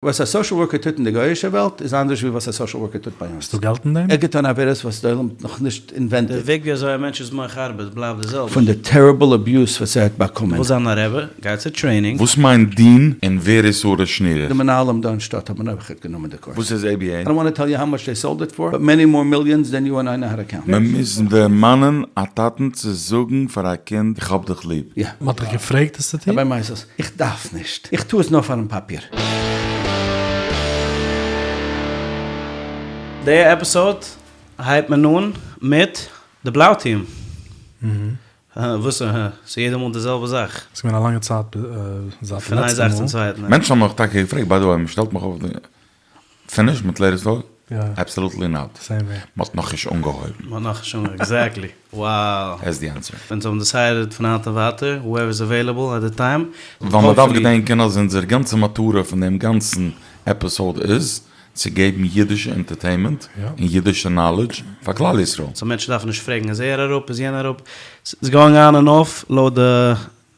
וואס א social worker טוט אין די גויאישע וועלט איז אנדערש ווי וואס א social worker טוט ביי אונז. האסטו געלט אין דעם? ער האט געטון עבירות וואס די עולם האט נאכנישט invented. די וועג ווי אזוי א מענטש'ס מח ארבעט בלייבט די זעלבע. פון די terrible abuse וואס ער האט באקומען. ווילסט זיין א רבי? גיי צו training. וואס מיינט דין און ווער איז שרה שנירער? די מנהלים דא אין שטאט האבן אויכעט גענומען די קורס. וואס איז ABA? I don't wanna tell you how much they sold it for, but many more millions than you and I know how to count. מען מוז דערמאנען א טאטן צו זאגן פאר א קינד איך האב דיך ליב. יא. מען האט דיך געפרעגט עס צו טון? רבי מייזעלס, איך דארף נישט. איך טו עס נאר פארן פאפיר. די episode הייבט מען אן מיט די בלאו team. וואס אהה? ס'איז יעדע מאל די זעלבע זאך. ס'איז געווען א לאנגע צייט זייט די פון איין לעצטע זאך צום מאל. צווייטן. מענטשן האבן מיך טאקע געפרעגט, by the way, מ'שטעלט מיך אויף די finish מיט latest אויל? יא. Absolutely not. Same here. מ'האט נאכנישט אנגעהויבן. מ'האט נאכנישט אנגעהויבן, exactly. Wow. That's the answer. אונז האבן decided פון היינט און ווייטער, whoever is available at the time. ווייל מ'דארף געדענקען אז אונזער גאנצע מטרה פון דעם גאנצן episode איז צו געבן אידישע entertainment און אידישע knowledge פאר כלל ישראל. So מענטשן דארפן נישט פרעגן איז ער אראפ איז יענער אראפ, ס'איז going on and off לויט די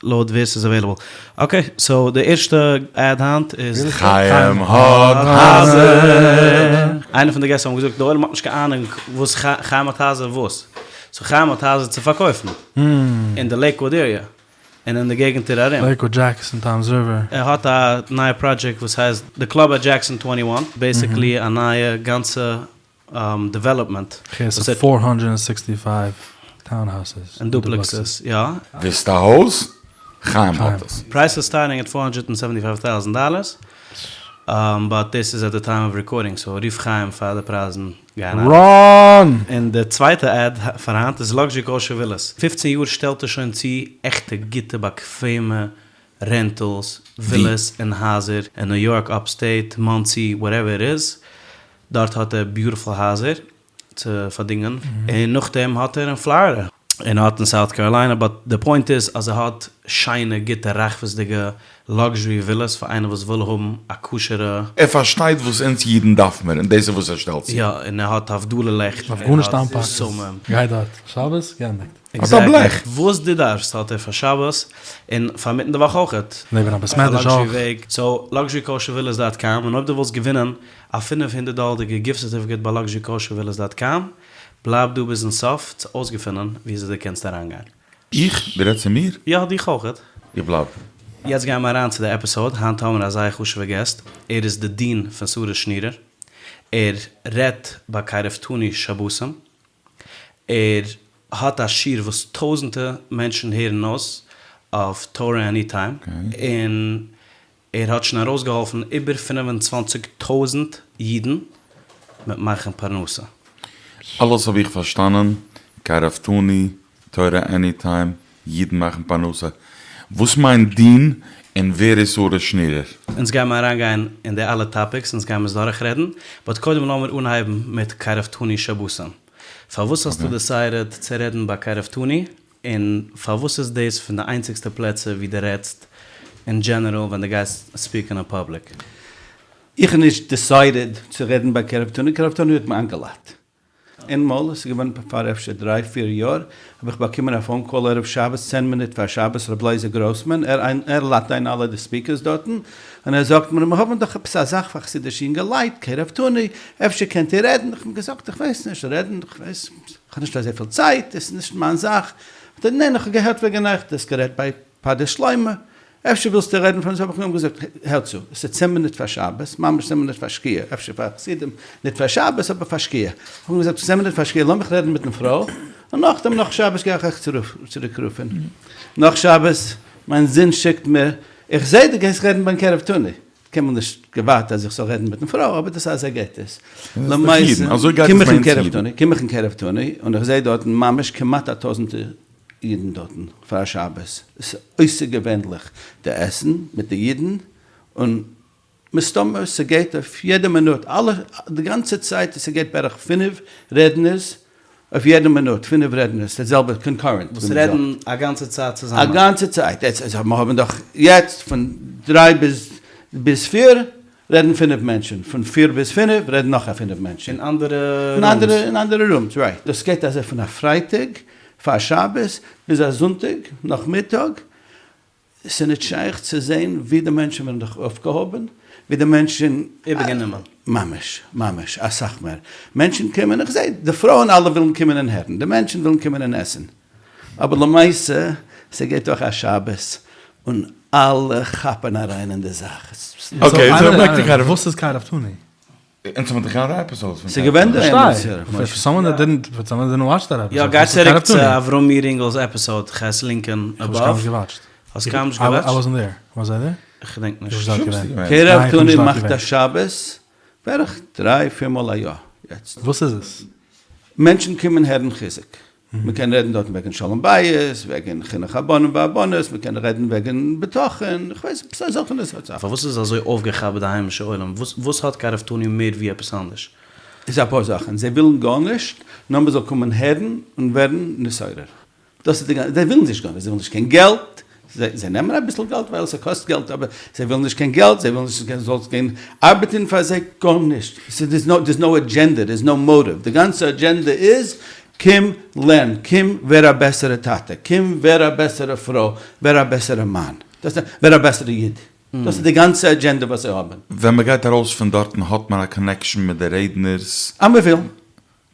לויט ווער ס'איז available. Okay, so די ערשטע ad היינט איז. חיים האט הייזער! איינער פון די געסט האבן געזאגט די עולם האט נישט קיין אהנונג וואס חיים האט הייזער וואס. So חיים האט הייזער צו פארקויפן. אין די לעיקוואד area. און אין די געגנטער ארום. לעיקוואד דזשעקסאן טאמס ריווער. ער האט א נייע פראדזשעקט וואס הייסט די Club at Jackson twenty one. Basically א נייע גאנצע development. כ'הער ס'איז 465 townhouses און duplexes, יא. ווילסט א הויז? חיים האט עס. Prices starting at 475 טויזענט dollars, but דאס איז at the time of recording, so רוף חיים פאר די פרייזן גייען ארויף. Run! און די צווייטע ad פאר היינט איז Luxury Kosher Villas. פופצן יאר שטעלט ער שוין צו עכטע גוטע באקוועמע rentals, ווילעס און הייזער אין ניו יארק, upstate, מאנסי, whatever it is, דארט האט ער beautiful הייזער צו פארדינגען, און נאכדעם האט ער אין פלארידע, און האט אין סאוט קאראליינע, but די point איז אז ער האט שיינע גוטע רחבות'דיגע luxury ווילעס פאר איינער וואס וויל האבן א כשר'ע. ער פארשטייט וואס אונז אידן דארף מיר, און דאס איז וואס ער שטעלט צו. יא, און ער האט הבדלה לעכט, דארף גארנישט איינפאקן, גיי דארט, שבת, גענדיגט. האט א בלעך. וואס דו דארפסט האט ער פאר שבת און פאר מיטן די וואך אויכעט. לעבן א בית מדרש אויך. So Luxury Kosher Villas dot com און אויב דו ווילסט געווינען א 500 דאלערדיגע gift certificate ביי Luxury Kosher Villas dot com בלייב דא ביזן סוף צו אויסגעפינען וויאזוי דו קענסט אריינגיין. איך? דו רעדסט צו מיר? יא דיך אויכעט. איך בלייב. יעצט גייען מיר אריין צו די episode, היינט האבן מיר א זייער חשוב'ע געסט, ער איז די dean פון שרה שנירער, ער רעדט ביי קרבתנו שבתים, ער האט א שיעור וואס טויזענטע מענטשן הערן אויס אויף תורה Anytime, און ער האט שוין ארויסגעהאלפן איבער 25 טויזענט אידן מיט מאכן פרנסה. אלעס האב איך פארשטאנען, קרבתנו, תורה Anytime, אידן מאכן פרנסה. וואס מיינט dean און ווער איז שרה שנירער? אונז גיימער אריינגיין אין די אלע topics, אונז גיימער עס דורכרעדן, but קודם לאמיר אנהייבן מיט קרבתנו שבתים. פארוואס האסטו decided צו רעדן ביי קרבתנו, און פארוואס איז דאס פון די איינציגסטע פלעצער ווי דו רעדסט אין general ווען דו גייסט speak ען אין public? איך האב נישט decided צו רעדן ביי קרבתנו, קרבתנו האט מיר איינגעלאדט. איינמאל, עס איז געווען פאר אפשר דריי פיר יאר, האב איך באקומען א phone call ערב שבת צען מינוט פאר שבת, ר' לייזער גראסמאן, ער ער לאדט איין אלע די speakers דארטן, און ער זאגט מיר, מיר האבן דאך עפעס א זאך פאר חסידישע יונגעלייט, קרבתנו, אפשר קענט איר רעדן? איך האב אים געזאגט, איך ווייס נישט, רעדן, איך ווייס, איך האב נישט אזויפיל צייט, עס איז נישט מיין זאך. זאגט ער, ניין, איך האב געהערט וועגן אייך, דו האסט גערעדט ביי פרדס שלמה, אפשר ווילסטו רעדן פאר אונז? האב איך אים געזאגט, הער צו, עס איז צען מינוט פאר שבת, ממש צען מינוט פאר שקיעה, אפשר פאר חסידים, ניט פאר שבת, אבער פאר שקיעה. האב איך אים געזאגט, צען מינוט פאר שקיעה, לאמיך רעדן מיטן פרוי, און נאכדעם נאך שבת גיי איך אייך צוריק רופן. נאך שבת, מיין זון שיקט מיר, איך זע דו גייסט רעדן ביים קרבתנו. קיינמאל נישט געווארט אז איך זאל רעדן מיטן פרוי, אבער דאס אזוי גייט עס. למעשה, קום איך אין קרבתנו, קום איך אין קרבתנו, און איך זע דארטן ממש כמעט א טויזנטער אידן דארטן פאר א שבת, עס איז אויסערגעווענליך די עסן מיט די אידן, און מסתמא ס'גייט אויף יעדע מינוט, אלע די גאנצע צייט ס'גייט בערך פינף רעדנערס אויף יעדע מינוט, פינף רעדנערס די זעלבע concurrent וואס רעדן א גאנצע צייט צוזאמען. א גאנצע צייט, יעצט מיר האבן דאך יעצט פון דריי ביז ביז פיר רעדן פינף מענטשן, פון פיר ביז פינף רעדן נאך א פינף מענטשן. אין אנדערע rooms. אין אנדערע rooms, right. דאס גייט אזוי פון א פרייטאג פאר שבת ביז א זונטאג נאכמיטאג, ס'איז נישט שייך צו זען ווי די מענטשן ווערן דאך אויפגעהויבן. ווי די מענטשן. איבערגענומען. ממש, ממש, אסאך מער. מענטשן קומען, איך זע, די פרויען אלע ווילן קומען און הערן, די מענטשן ווילן קומען און עסן. אבער למעשה, ס'גייט דורך א שבת און אלע כאפן אריין אין די זאך. okay, so back to קרבתנו. וואס איז קרבתנו? אונז האבן דאך געהאט episodes פון ס'איז געווען דא עמיצער, יא, גיי צוריק צו אברומי רינגעל'ס episode, כ'הייס לינקען above. האסט קיינמאל נישט געוואטשט? איך געדענק נישט. קרבתנו מאכט א שבת בערך דריי פיר מאל א יאר יעצט. וואס איז עס? מענטשן קומען הערן חיזוק. מען קען רעדן דארטן וועגן שלום בית, וועגן חינוך הבנים והבנות, מען קען רעדן וועגן בטחון, איך ווייס עפעס אזעלכע סארט זאכן. פארוואס איז אזוי אויפגעכאפט די היימישע עולם? וואס האט קרבתנו מער ווי עפעס אנדערש? איז אפאר זאכן, זיי ווילן גארנישט, נאר מען זאל קומען הערן און ווערן נתעורר. דאס איז די גאנצע, זיי ווילן נישט גארנישט, זיי ווילן נישט קיין געלט, זיי נעמען אביסל געלט ווייל ס'קאסט געלט, אבער זיי ווילן נישט קיין געלט, זיי ווילן נישט דו זאלסט גיין ארבעטן פאר זיי, גארנישט, ס'איז דער'ס no agenda, דער'ס no motive, די גאנצע אדזשענדע איז, קום לערן, קום ווער א בעסערע טאטע, קום ווער א בעסערע פרוי, ווער א בעסערע מאן, ווער א בעסערע איד, דאס איז די גאנצע אדזשענדע וואס זיי האבן. ווען מ'גייט ארויס פון דארטן האט מען א connection מיט די רעדנערס? אז מ'וויל.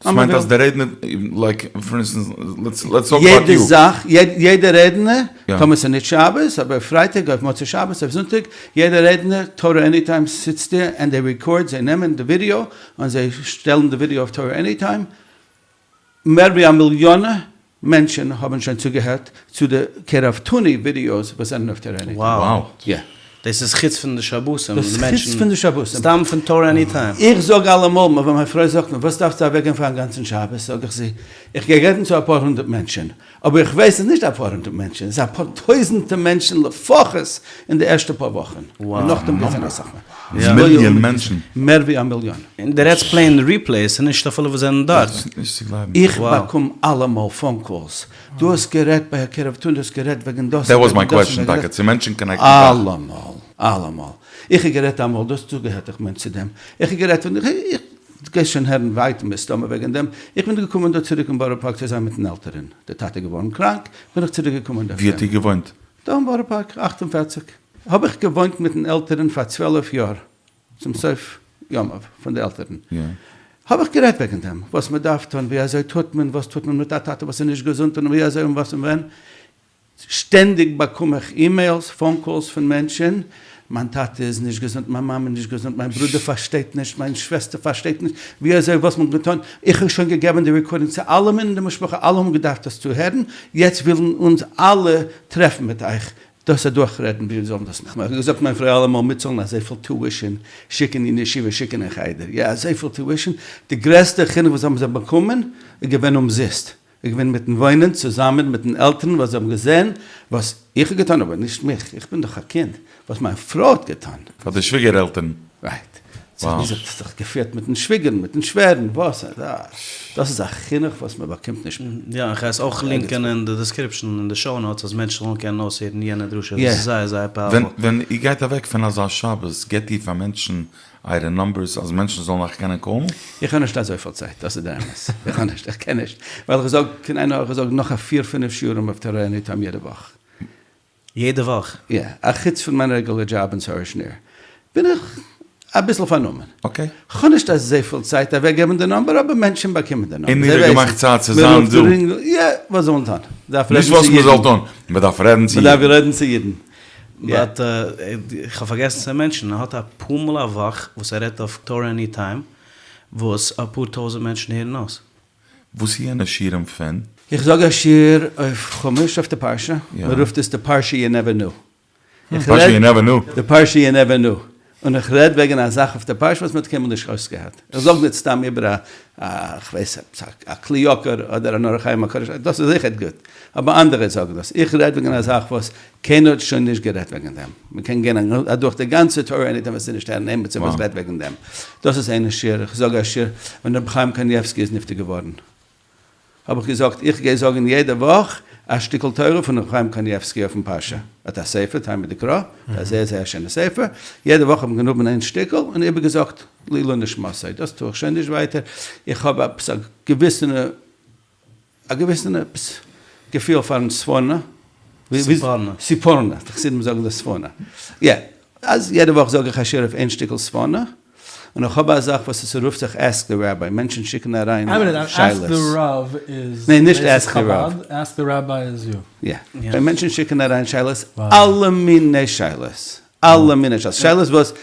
דאס מיינט אז די רעדנער, like for instance, let's talk about יעדע זאך, יעדע רעדנער, טאמער ס'איז נישט שבת, אבער פרייטאג אויף מוצאי שבת אויף זונטאג, יעדע רעדנער, תורה עניטיים זיצט דיר and they record, זיי נעמען די ווידיאו און זיי שטעלן די ווידיאו אויף תורה עניטיים, מער ווי א מיליאנע מענטשן האבן שוין צוגעהערט צו די קרבתנו ווידיאוס וואס זענען אויף תורה עניטיים. Wow. יא. דאס איז חוץ פון די שבתים. דאס איז חוץ פון די שבתים. סתם פון תורה עניטיים. איך זאג אלעמאל, ווען מיין פרוי זאגט מיר, וואס דארפסטו אוועקגיין פאר א גאנצן שבת, זאג איך זי, איך גיי רעדן צו אפאר הונדערט מענטשן, אבער איך ווייס ס'איז נישט אפאר הונדערט מענטשן, ס'איז אפאר טויזענטער מענטשן לפחות אין די ערשטע פאר וואכן, און נאכדעם גייט זיין אסאך מער. מיליאן מענטשן. מער ווי א מיליאן. און דו רעדסט plain replays, ס'איז נישט אפילו וואס זענען דארט. נישט צו גלייבן. איך באקום אלעמאל phone calls, דו האסט גערעדט ביי הקרבתנו, דו האסט גערעדט וועגן דאס That און was my וועגן דאס און question וועגן טאקע, דאס. צו מענטשן connect ן זיך. אלעמאל, אלעמאל. איך האב גערעדט אמאל, דו האסט צוגעהערט איך מיין צו דעם, איך האב גערעדט פון, איך גיי שוין הערן ווייטער מסתמא וועגן דעם, איך בין געקומען דא צוריק אין בארא פארק צו זיין מיטן עלטערן, די טאטע איז געווארן קראנק, בין איך צוריק געקומען דא. ווי האט איר געוואוינט? דא אין בארא פארק, 48, האב איך געוואוינט מיטן עלטערן פאר 12 יאר, צום סוף ימיו פון די עלטערן, האב איך גערעדט וועגן דעם, וואס מען דארף טון, ווי אזוי טוט מען, וואס טוט מען מיט א טאטע וואס איז נישט געזונט, און ווי אזוי און וואס און ווען, שטענדיג באקום איך emails, phone calls פון מענטשן, מיין טאטע איז נישט געזונט, מיין מאמע איז נישט געזונט, מיין ברודער פארשטייט נישט, מיין שוועסטער פארשטייט נישט, ווי אזוי וואס מען האט געטון, איך האב שוין געגעבן די recording צו אלעמען אין די משפחה, אלע האבן געדארפט דאס צו הערן, יעצט ווילן אונז אלע טרעפן מיט אייך, דאס אדורכרעדן ווי אונז זאלן דאס מאכן. איך האב געזאגט מיין פרוי אלעמאל מיר צאלן אזויפיל tuition, שיקן אין ישיבה, שיקן אין חדר, יא אזויפיל tuition, די גרעסטע חינוך וואס האבן זיי באקומען איז געווען אומזיסט, איז געווען מיטן וואוינען צוזאמען מיטן עלטערן וואס זיי האבן געזען וואס איך האב געטון, אבער נישט מיך, איך בין דאך א קינד, וואס מיין פרוי האט געטון. פאר די שוויגער עלטערן. Right. זי האט זיך געפירט מיטן שוויגער און מיטן שווער און וואס, דאס איז א חינוך וואס מען באקומט נישט. יא, איך גיי עס אויך לינקען אין די description אין די show notes אז מענטשן זאלן קענען אויסהערן יענע דרשה, דאס איז זייער זייער powerful. ווען איר גייט אוועק פון אזא שבת געבט איר פאר מענטשן אייערע numbers אז מענטשן זאלן אייך קענען call ן? איך האב נישט אזויפיל צייט, דאס איז דער אמת, איך האב נישט, איך קען נישט, ווייל איך זאג, קיין עין הרע, איך זאג נאך א פיר פינף שיעורים אויף תורה עניטיים יעדע וואך. יעדע וואך? יא, א חוץ פון מיין רעגולער דזשאב אין שרה שניר בין איך אביסל פארנומען. Okay. כ'האב נישט אזויפיל צייט אוועקגעבן די number, אבער מענטשן באקומען די number. און איר האט געמאכט צייט צו זיין דא. יא, וואס זאל מען טון? מ'דארף נישט רעדן וואס צו מ'זאל אידן. טון, מ'דארף רעדן צו מ'דארף אידן. רעדן צו אידן. But איך האב פארגעסן צו mention ען, ער האט אפאר מאל א וואך וואס ער רעדט אויף תורה עני טיים, וואס אפאר טויזענט מענטשן הערן אויס. וואס איז יענע שיעורים פון? איך זאג א שיעור אויף חומש אויף די פרשה, מען רופט עס די פרשה you never knew. פרשה you never knew? די פרשה you never knew. און איך רעד וועגן א זאך אויף די פרשה וואס מען האט קיינמאל נישט אויסגעהערט. איך זאג נישט סתם איבער א כ'ווייס עפעס א כלי יקר אדער אן אור החיים הקדוש, דאס איז זיכער גוט, אבער אנדערע זאגן דאס. איך רעד וועגן א זאך וואס קיינער האט שוין נישט גערעדט וועגן דעם. מען קען גיין אדורך די גאנצע תורה עניטיים וועסטו נישט הערן עימיצער וואס רעדט וועגן דעם. דאס איז איין שיעור. איך זאג א שיעור ווען רבי חיים קנייבסקי איז נפטר געווארן. האב איך געזאגט איך גיי זאגן יעדע וואך א שטיקל תורה פון ר' חיים קנייבסקי אויפן פרשה, ער האט א ספר טעמא דקרא, א זייער זייער שיינע ספר, יעדע וואך האב איך גענומען איין שטיקל און איבערגעזאגט לעילוי נשמתו, דאס טו איך שוין נישט ווייטער, איך האב עפעס א געוויסענע א געוויסענע עפעס געפיל פארן ספורנו, ספורנו. ספורנו, די חסידים זאגן דאס ספורנו, יא. אז יעדע וואך זאג איך א שיעור אויף איין שטיקל ספורנו, און איך האב א זאך וואס עס רופט זיך Ask the Rabbi, מענטשן שיקן אריין שאלות. ניין נישט Ask the Rav. יא. מענטשן שיקן אריין שאלות, אלע מיני שאלות, אלע מיני שאלות, שאלות וואס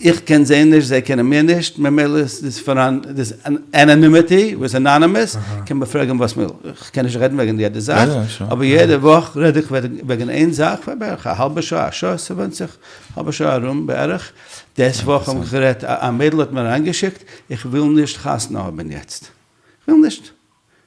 איך קען זיי נישט, זיי קענען מיר נישט, ממילא איז פאראן דאס anonymity, וואס anonymous, קען מען פרעגן וואס מען וויל, איך קען נישט רעדן וועגן יעדע זאך, אבער יעדע וואך רעד איך וועגן איין זאך פאר בערך א האלבע שעה, א שעה, ס'ווענדט זיך, האלבע שעה ארום בערך, דעס וואך האב איך גערעדט, א מיידל האט מיר אריינגעשיקט, איך וויל נישט חתונה האבן יעצט, איך וויל נישט,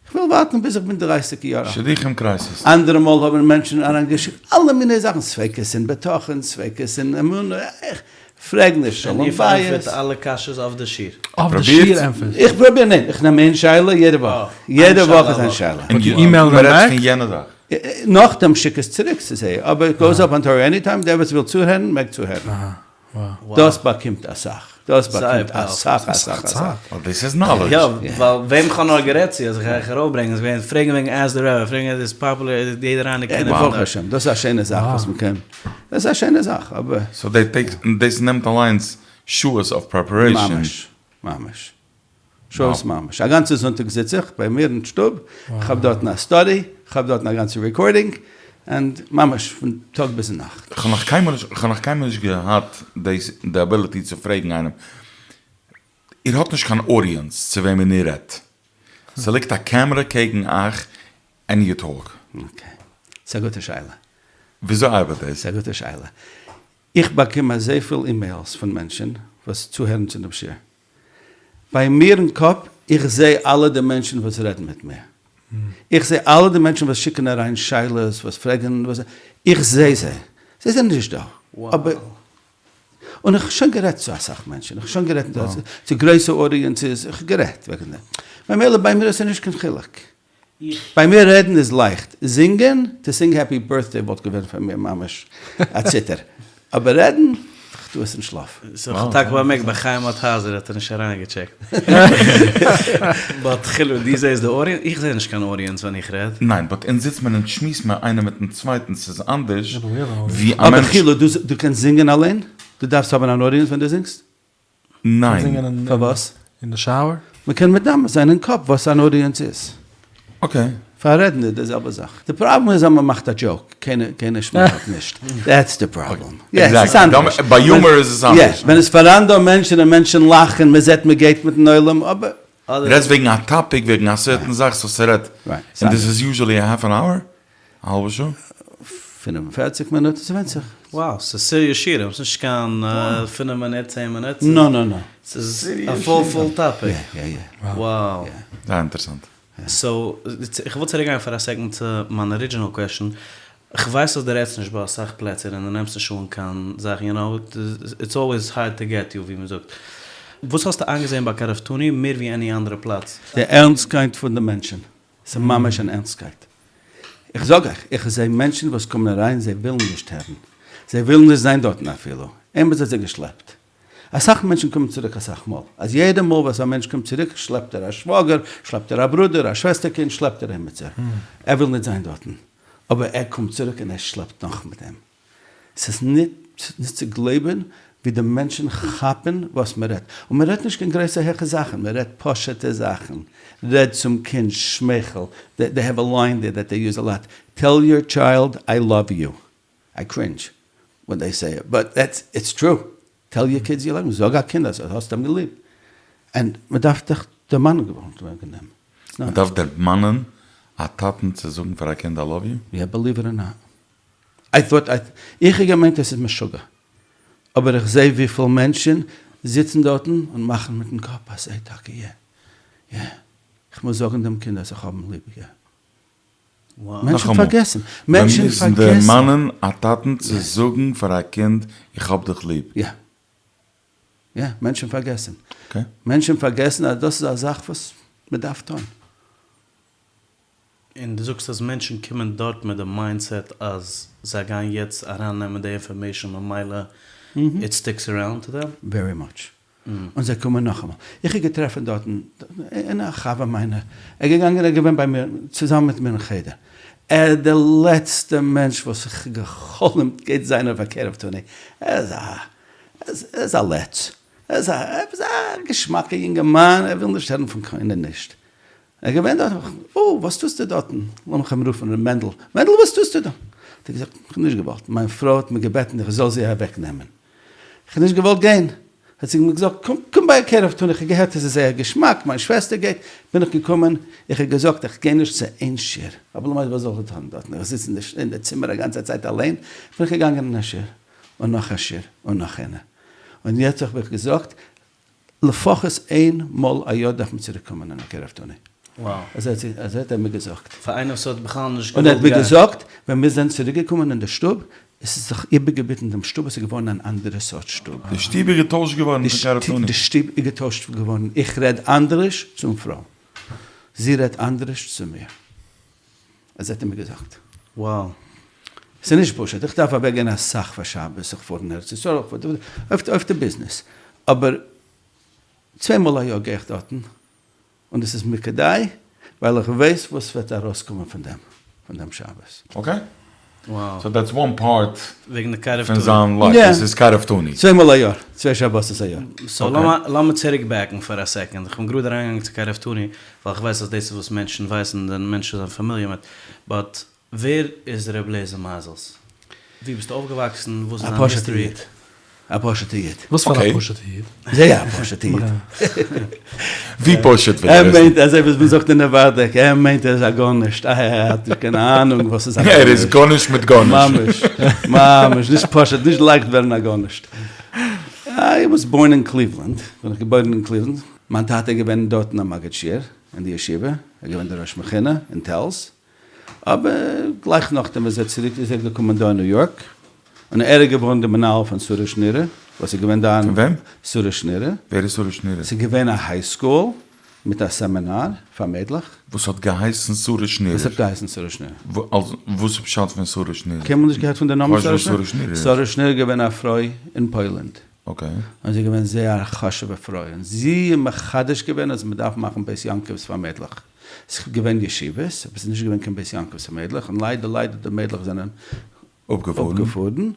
איך וויל ווארטן ביז איך בין דרייסיג יאר אלט. שידוכים crisis. אנדערע מאל האבן מענטשן אריינגעשיקט אלע מיני זאכן, ספיקות אין בטחון, ספיקות אין אמונה, איך פרעג נישט שלום בית. און איר פארענטפערט אלע קשיות אויף די שיעור? אויף די שיעור ענטפערסטו? איך פרוביר, ניין, איך נעם איין שאלה יעדע וואך, יעדע וואך איז איין שאלה. און דו מ'רעדט פון יענע זאך? נאכדעם שיק עס צוריק צו זיי, אבער it goes up on Torah Anytime, דער וואס וויל צוהערן מעג צוהערן. דאס באקומט אסאך, דאס באקומט אסאך אסאך אסאך. דאס איז knowledge. יא, ווייל וועם כ'האב נאר גערעדט צו אז איך גיי אייך ארויפברענגען איז געווען פרעגן וועגן Ask the Rabbi, פרעגן איז עס פאפולער, איז יעדער איינער קען עס. ברוך השם, דאס איז א שיינע זאך וואס מ'קען, דאס איז א שיינע זאך, אבער. so that takes, דאס נעמט אליינס שעות אוו preparation. ממש, ממש. שעות ממש. א גאנצע זונטאג זיץ איך ביי מיר אין שטוב, איך האב דארטן א study, איך האב דארטן א גאנצע recording, און ממש פון טאג ביז נאכט. איך האב נאך קיינמאל נישט, איך האב נאך קיינמאל נישט געהאט דאס, די ability צו פרעגן איינעם, איר האט נישט קיין audience צו וועמען איר רעדט, ס'ליגט א קעמרע קעגן אייך and you talk. okay, ס'איז א גוטע שאלה. וויאזוי ארבעט דאס? ס'איז א גוטע שאלה. איך באקום אזויפיל emails פון מענטשן וואס צוהערן צו דעם שיעור. ביי מיר אין קאפ, איך זע אלע די מענטשן וואס רעדן מיט מיר, איך זע אלע די מענטשן וואס שיקן אריין שאלות, וואס פרעגן, וואס, איך זע זיי, זיי זענען נישט דא, אבער, און איך האב שוין גערעדט צו אסאך מענטשן, איך האב שוין גערעדט צו גרויסע audiences, איך האב גערעדט וועגן דעם, ממילא ביי מיר איז עס נישט קיין חילוק. ביי מיר רעדן איז לייכט, זינגען, to sing happy birthday וואלט געווען פאר מיר ממש א ציטער, אבער רעדן, כ'טו עס אין שלאף. so כ'האב טאקע באמערקט ביי חיים מאטהייזער האט ער נישט אריינגעטשעקט. but חילו דו זעסט די audience? איך זע נישט קיין audience ווען איך רעד. ניין but אונז זיצט מען און שמועסט מען איינער מיטן צווייטן ס'איז אנדערש ווי א אבער מענטש. חילו דו קענסט זינגען אליין? דו דארפסט האבן אן audience ווען דו זינגסט? ניין. פארוואס? אין די shower? מ'קען מדמה זיין אין קאפ וואס אן audience איז. okay. פאר רעדן איז די זעלבע זאך. די פראבלעם איז אז מ'מאכט א joke, קיינער שמייכלט נישט. that's the problem. יא, ס'איז אנדערש. ביי humor איז עס אנדערש. יא, ווען עס פאראן דא מענטשן און מענטשן לאכן, מ'זעט מ'גייט מיטן עולם, אבער. רעדסט וועגן א topic, וועגן א certain זאך, so ס'רעדט. און דאס איז usually א half an hour? א האלבע שעה? 45 מינוט, עס ווענדט זיך. Wow, ס'איז serious שיעורים, ס'איז נישט קיין פינף מינוט, צען מינוט. נא נא נא. ס'איז א full full topic. יא יא יא. Wow. זייער אינטערעסאנט. so, איך וויל צוריק גיין פאר א second צו מיין original question. כ'ווייס אז דו רעדסט נישט ביי אסאך פלעצער און דו נעמסט נישט אן קיין זאכן, you know, it's always hard to get you ווי מ'זאגט. וואס האסטו איינגעזען ביי קרבתנו מער ווי any אנדערע פלאץ? די ערנסטקייט פון די מענטשן. ס'איז ממש אן ערנסטקייט. איך זאג אייך, איך זע מענטשן וואס קומען אריין, זיי ווילן נישט הערן. זיי ווילן נישט זיין דארטן אפילו. עימיצער האט זיי געשלעפט. אסאך מענטשן קומען צוריק אסאך מאל. אז יעדע מאל וואס א מענטש קומט צוריק, שלעפט ער א שוואגער, שלעפט ער א ברודער, א שוועסטער קינד, שלעפט ער עימיצער. ער וויל נישט זיין דארטן. אבער ער קומט צוריק און ער שלעפט נאך מיט אים. ס'איז ניט צו גלויבען ווי די מענטשען כאפען וואס מען רעדט. און מען רעדט נישט קיין גרויסע העכע זאכען, מען רעדט פשוטע זאכען. רעד צום קינד, שמייכעל, they have a line there that they use a lot, tell your child I love you. I cringe when they say it, but that's, it's true. tell your kids you love them, זאג א קינד אז האסט אים ליב. און מען דארף דיך דערמאנען וועגן דעם. מען דארף דערמאנען א טאטן צו זאגן פאר א קינד I love you? יא, believe it or not. I thought איך האב געמיינט עס איז משוגע, אבער איך זעה וויפיל מענטשן זיצן דארטן און מאכן מיטן קאפ אז איי טאקע יע יע איך מוז זאגן דעם קינד אז איך האב אים ליב יע. מענטשן פארגעסן, מענטשן פארגעסן. דערמאנען א טאטן צו זאגן פאר א קינד איך האב דיך ליב. יא. יא, מענטשן פארגעסן. מענטשן פארגעסן אז דאס איז א זאך וואס מען דארף טון. און דו זאגסט אז מענטשן קומען דארט מיט די mindset אז זיי גייען יעצט ארייננעמען די information ממילא it sticks around to them? Very much. און זיי קומען נאכאמאל. איך האב געטרעפן דארטן א חבר מיינער, ער איז געגאנגען ער איז געווען ביי מיר צוזאמען מיט מיר אין חדר. ער איז דער לעצטע מענטש וואס איך האב גע'חלומ'ט גייט זיין אויף א קרבתנו, ער איז א, ער איז א לץ, ער איז א, עפעס א געשמאקע יונגערמאן, ער וויל נישט הערן פון קיינער נישט. ער איז געווען דארט, אוי וואס טוסטו דארטן, לאמיך אים רופן ר' מענדל, מענדל וואס טוסטו דא? האט ער געזאגט, איך האב נישט געוואלט, מיין פרוי האט מיר געבעטן איך זאל זי אוועק נעמען, איך האב נישט געוואלט גיין, האט זי מיר געזאגט, קום קום ביי קרבתנו, איך האב געהערט עס איז זייער געשמאק, מיין שוועסטער גייט, בין איך געקומען, איך האב געזאגט איך גיי נישט צו איין שיעור, אבער למעשה וואס זאל איך טון דארטן, איך זיץ אין די צימער א גאנצע צייט אליין, בין איך געגאנגען אין א שיעור, און נאך א שיעור, און נאך איינע, און יעצט האב איך געזאגט, לפחות איין מאל א יאר דארף מען צוריק קומען אין א קרבתנו. אזוי האט ער מיר געזאגט. פאר איינער וואס האט בכלל נישט און ער האט געוואלט מיר גיין. געזאגט, ווען מיר זענען צוריק געקומען אין די שטוב, עס איז זיך איבערגעביטן דעם שטוב, עס איז געווארן אן אנדערע סארט שטוב. די שטוב איז געטוישט געווארן פון קרבתנו. די שטוב איז געטוישט געווארן, איך רעד אנדערש צום פרוי, זי רעדט אנדערש צו מיר. אזוי האט ער מיר געזאגט. Wow. ס'איז נישט פשוט, איך דארף אוועק גיין אסאך פאר שבת, איך פאר אין ארץ ישראל, איך פאר אויף אויף די ביזנעס, אבער צוויי מאל א יאר גיי איך דארטן, און עס איז מיר כדאי, ווייל איך ווייס וואס וועט ארויסקומען פון דעם, פון דעם שבת. Okay. So that's one part וועגן די קרבתנו. פון זיין life, דאס איז קרבתנו. צוויי מאל א יאר, צוויי שבתות א יאר. So לאמיר צוריק back ן פאר א second, איך בין גראד אריינגעגאנגען צו קרבתנו, ווייל איך ווייס אז דאס איז וואס מענטשן ווייסן און מענטשן זענען familiar מיט, but ווער איז ר' לעזער מייזעלס? ווי ביסטו אויפגעוואקסן? וואס איז דיין history? א פשוטע איד. וואס פאר א פשוטע איד? זייער א פשוטע איד. ווי פשוט וויל ער ער מיינט אזוי ווי מען זאגט אין נאווארדאק, ער מיינט ער איז א גארנישט, ער האט נישט קיין אהנונג וואס איז א גארנישט. ער איז גארנישט מיט גארנישט. ממש, ממש, נישט פשוט, נישט לייכט ווערן א גארנישט. I was born in Cleveland, בין איך געבוירן אין קליוולענד, מיין טאטע איז געווען דארטן א מגיד שיעור אין די ישיבה, ער איז געווען דער ראש מכינה אין טעלז, אבער גלייך נאכדעם איז ער צוריק איז ער געקומען דא אין ניו יארק, און ער איז געווארן די מנהל פון שרה שנירער, וואס איז געווען דאן. פון וועם? שרה שנירער. ווער איז שרה שנירער? ס'איז געווען א high school מיט א סעמינאר פאר מיידלעך. וואס האט געהייסן שרה שנירער? וואס האט געהייסן שרה שנירער? וואס איז פשט פון שרה שנירער? קיינמאל נישט געהערט פון די נאמען שרה שנירער? שרה שנירער איז געווען א פרוי אין פוילענד. Okay. און זי איז געווען זייער א חשוב'ע פרוי, און זי איז מחדש געווען אז מ'דארף מאכן בית יעקב'ס פאר מיידלעך. ס'איז געווען ישיבות, אבער ס'איז נישט געווען קיין בית יעקב'ס פאר מיידלעך, און ליידער ליידער די מיידלעך זענען אפגעפארן.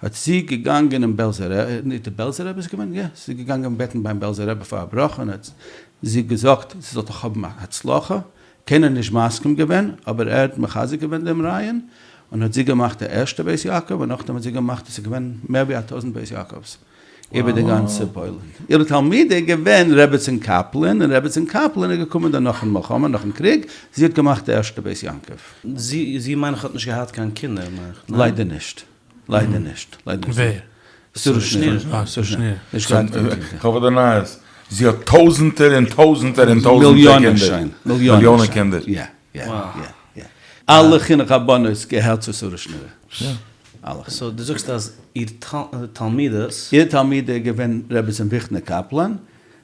האט זי געגאנגען אין בעלזער רב, נישט די בעלזער רבי איז געווען? יא, זי איז געגאנגען בעטן ביים בעלזער רבי פאר א ברכה, און האט זי געזאגט זי זאל דאך האבן הצלחה, קיינער נישט מסכים געווען, אבער ער האט מחזק געווען דעם רעיון, און האט זי געמאכט די ערשטע בית יעקב, און נאכדעם האט זי געמאכט, עס איז געווען מער ווי א טויזענט בית יעקב'ס איבער די גאנצע פוילן. אירע תלמידה איז געווען רעבעצין קאפלען, און רעבעצין קאפלען איז געקומען דאן נאכן מלחמה, נאכן קריג, זי האט געמאכט די ערשטע בית יעקב. זי, זי מיין איך האט נישט געהאט קיין קינדער מיין איך, ניין? ליידער נישט, ליידער נישט, ליידער נישט. ווער? שרה שנירער. אה, שרה שנירער. נישט געהאט קיין קינדער. כ'האב דא נייעס, זי האט טויזענטער און טויזענטער און טויזענטער קינדער. מיליאנען שוין. מיליאנען קינדער. יא, יא, יא, יא. אלע חינוך הבנות געהערט צו שרה שנירער. אלע. So דו זאגסט אז איר תלמידות. איר תלמידה איז געווען רעבעצין וויכנע קאפלאן,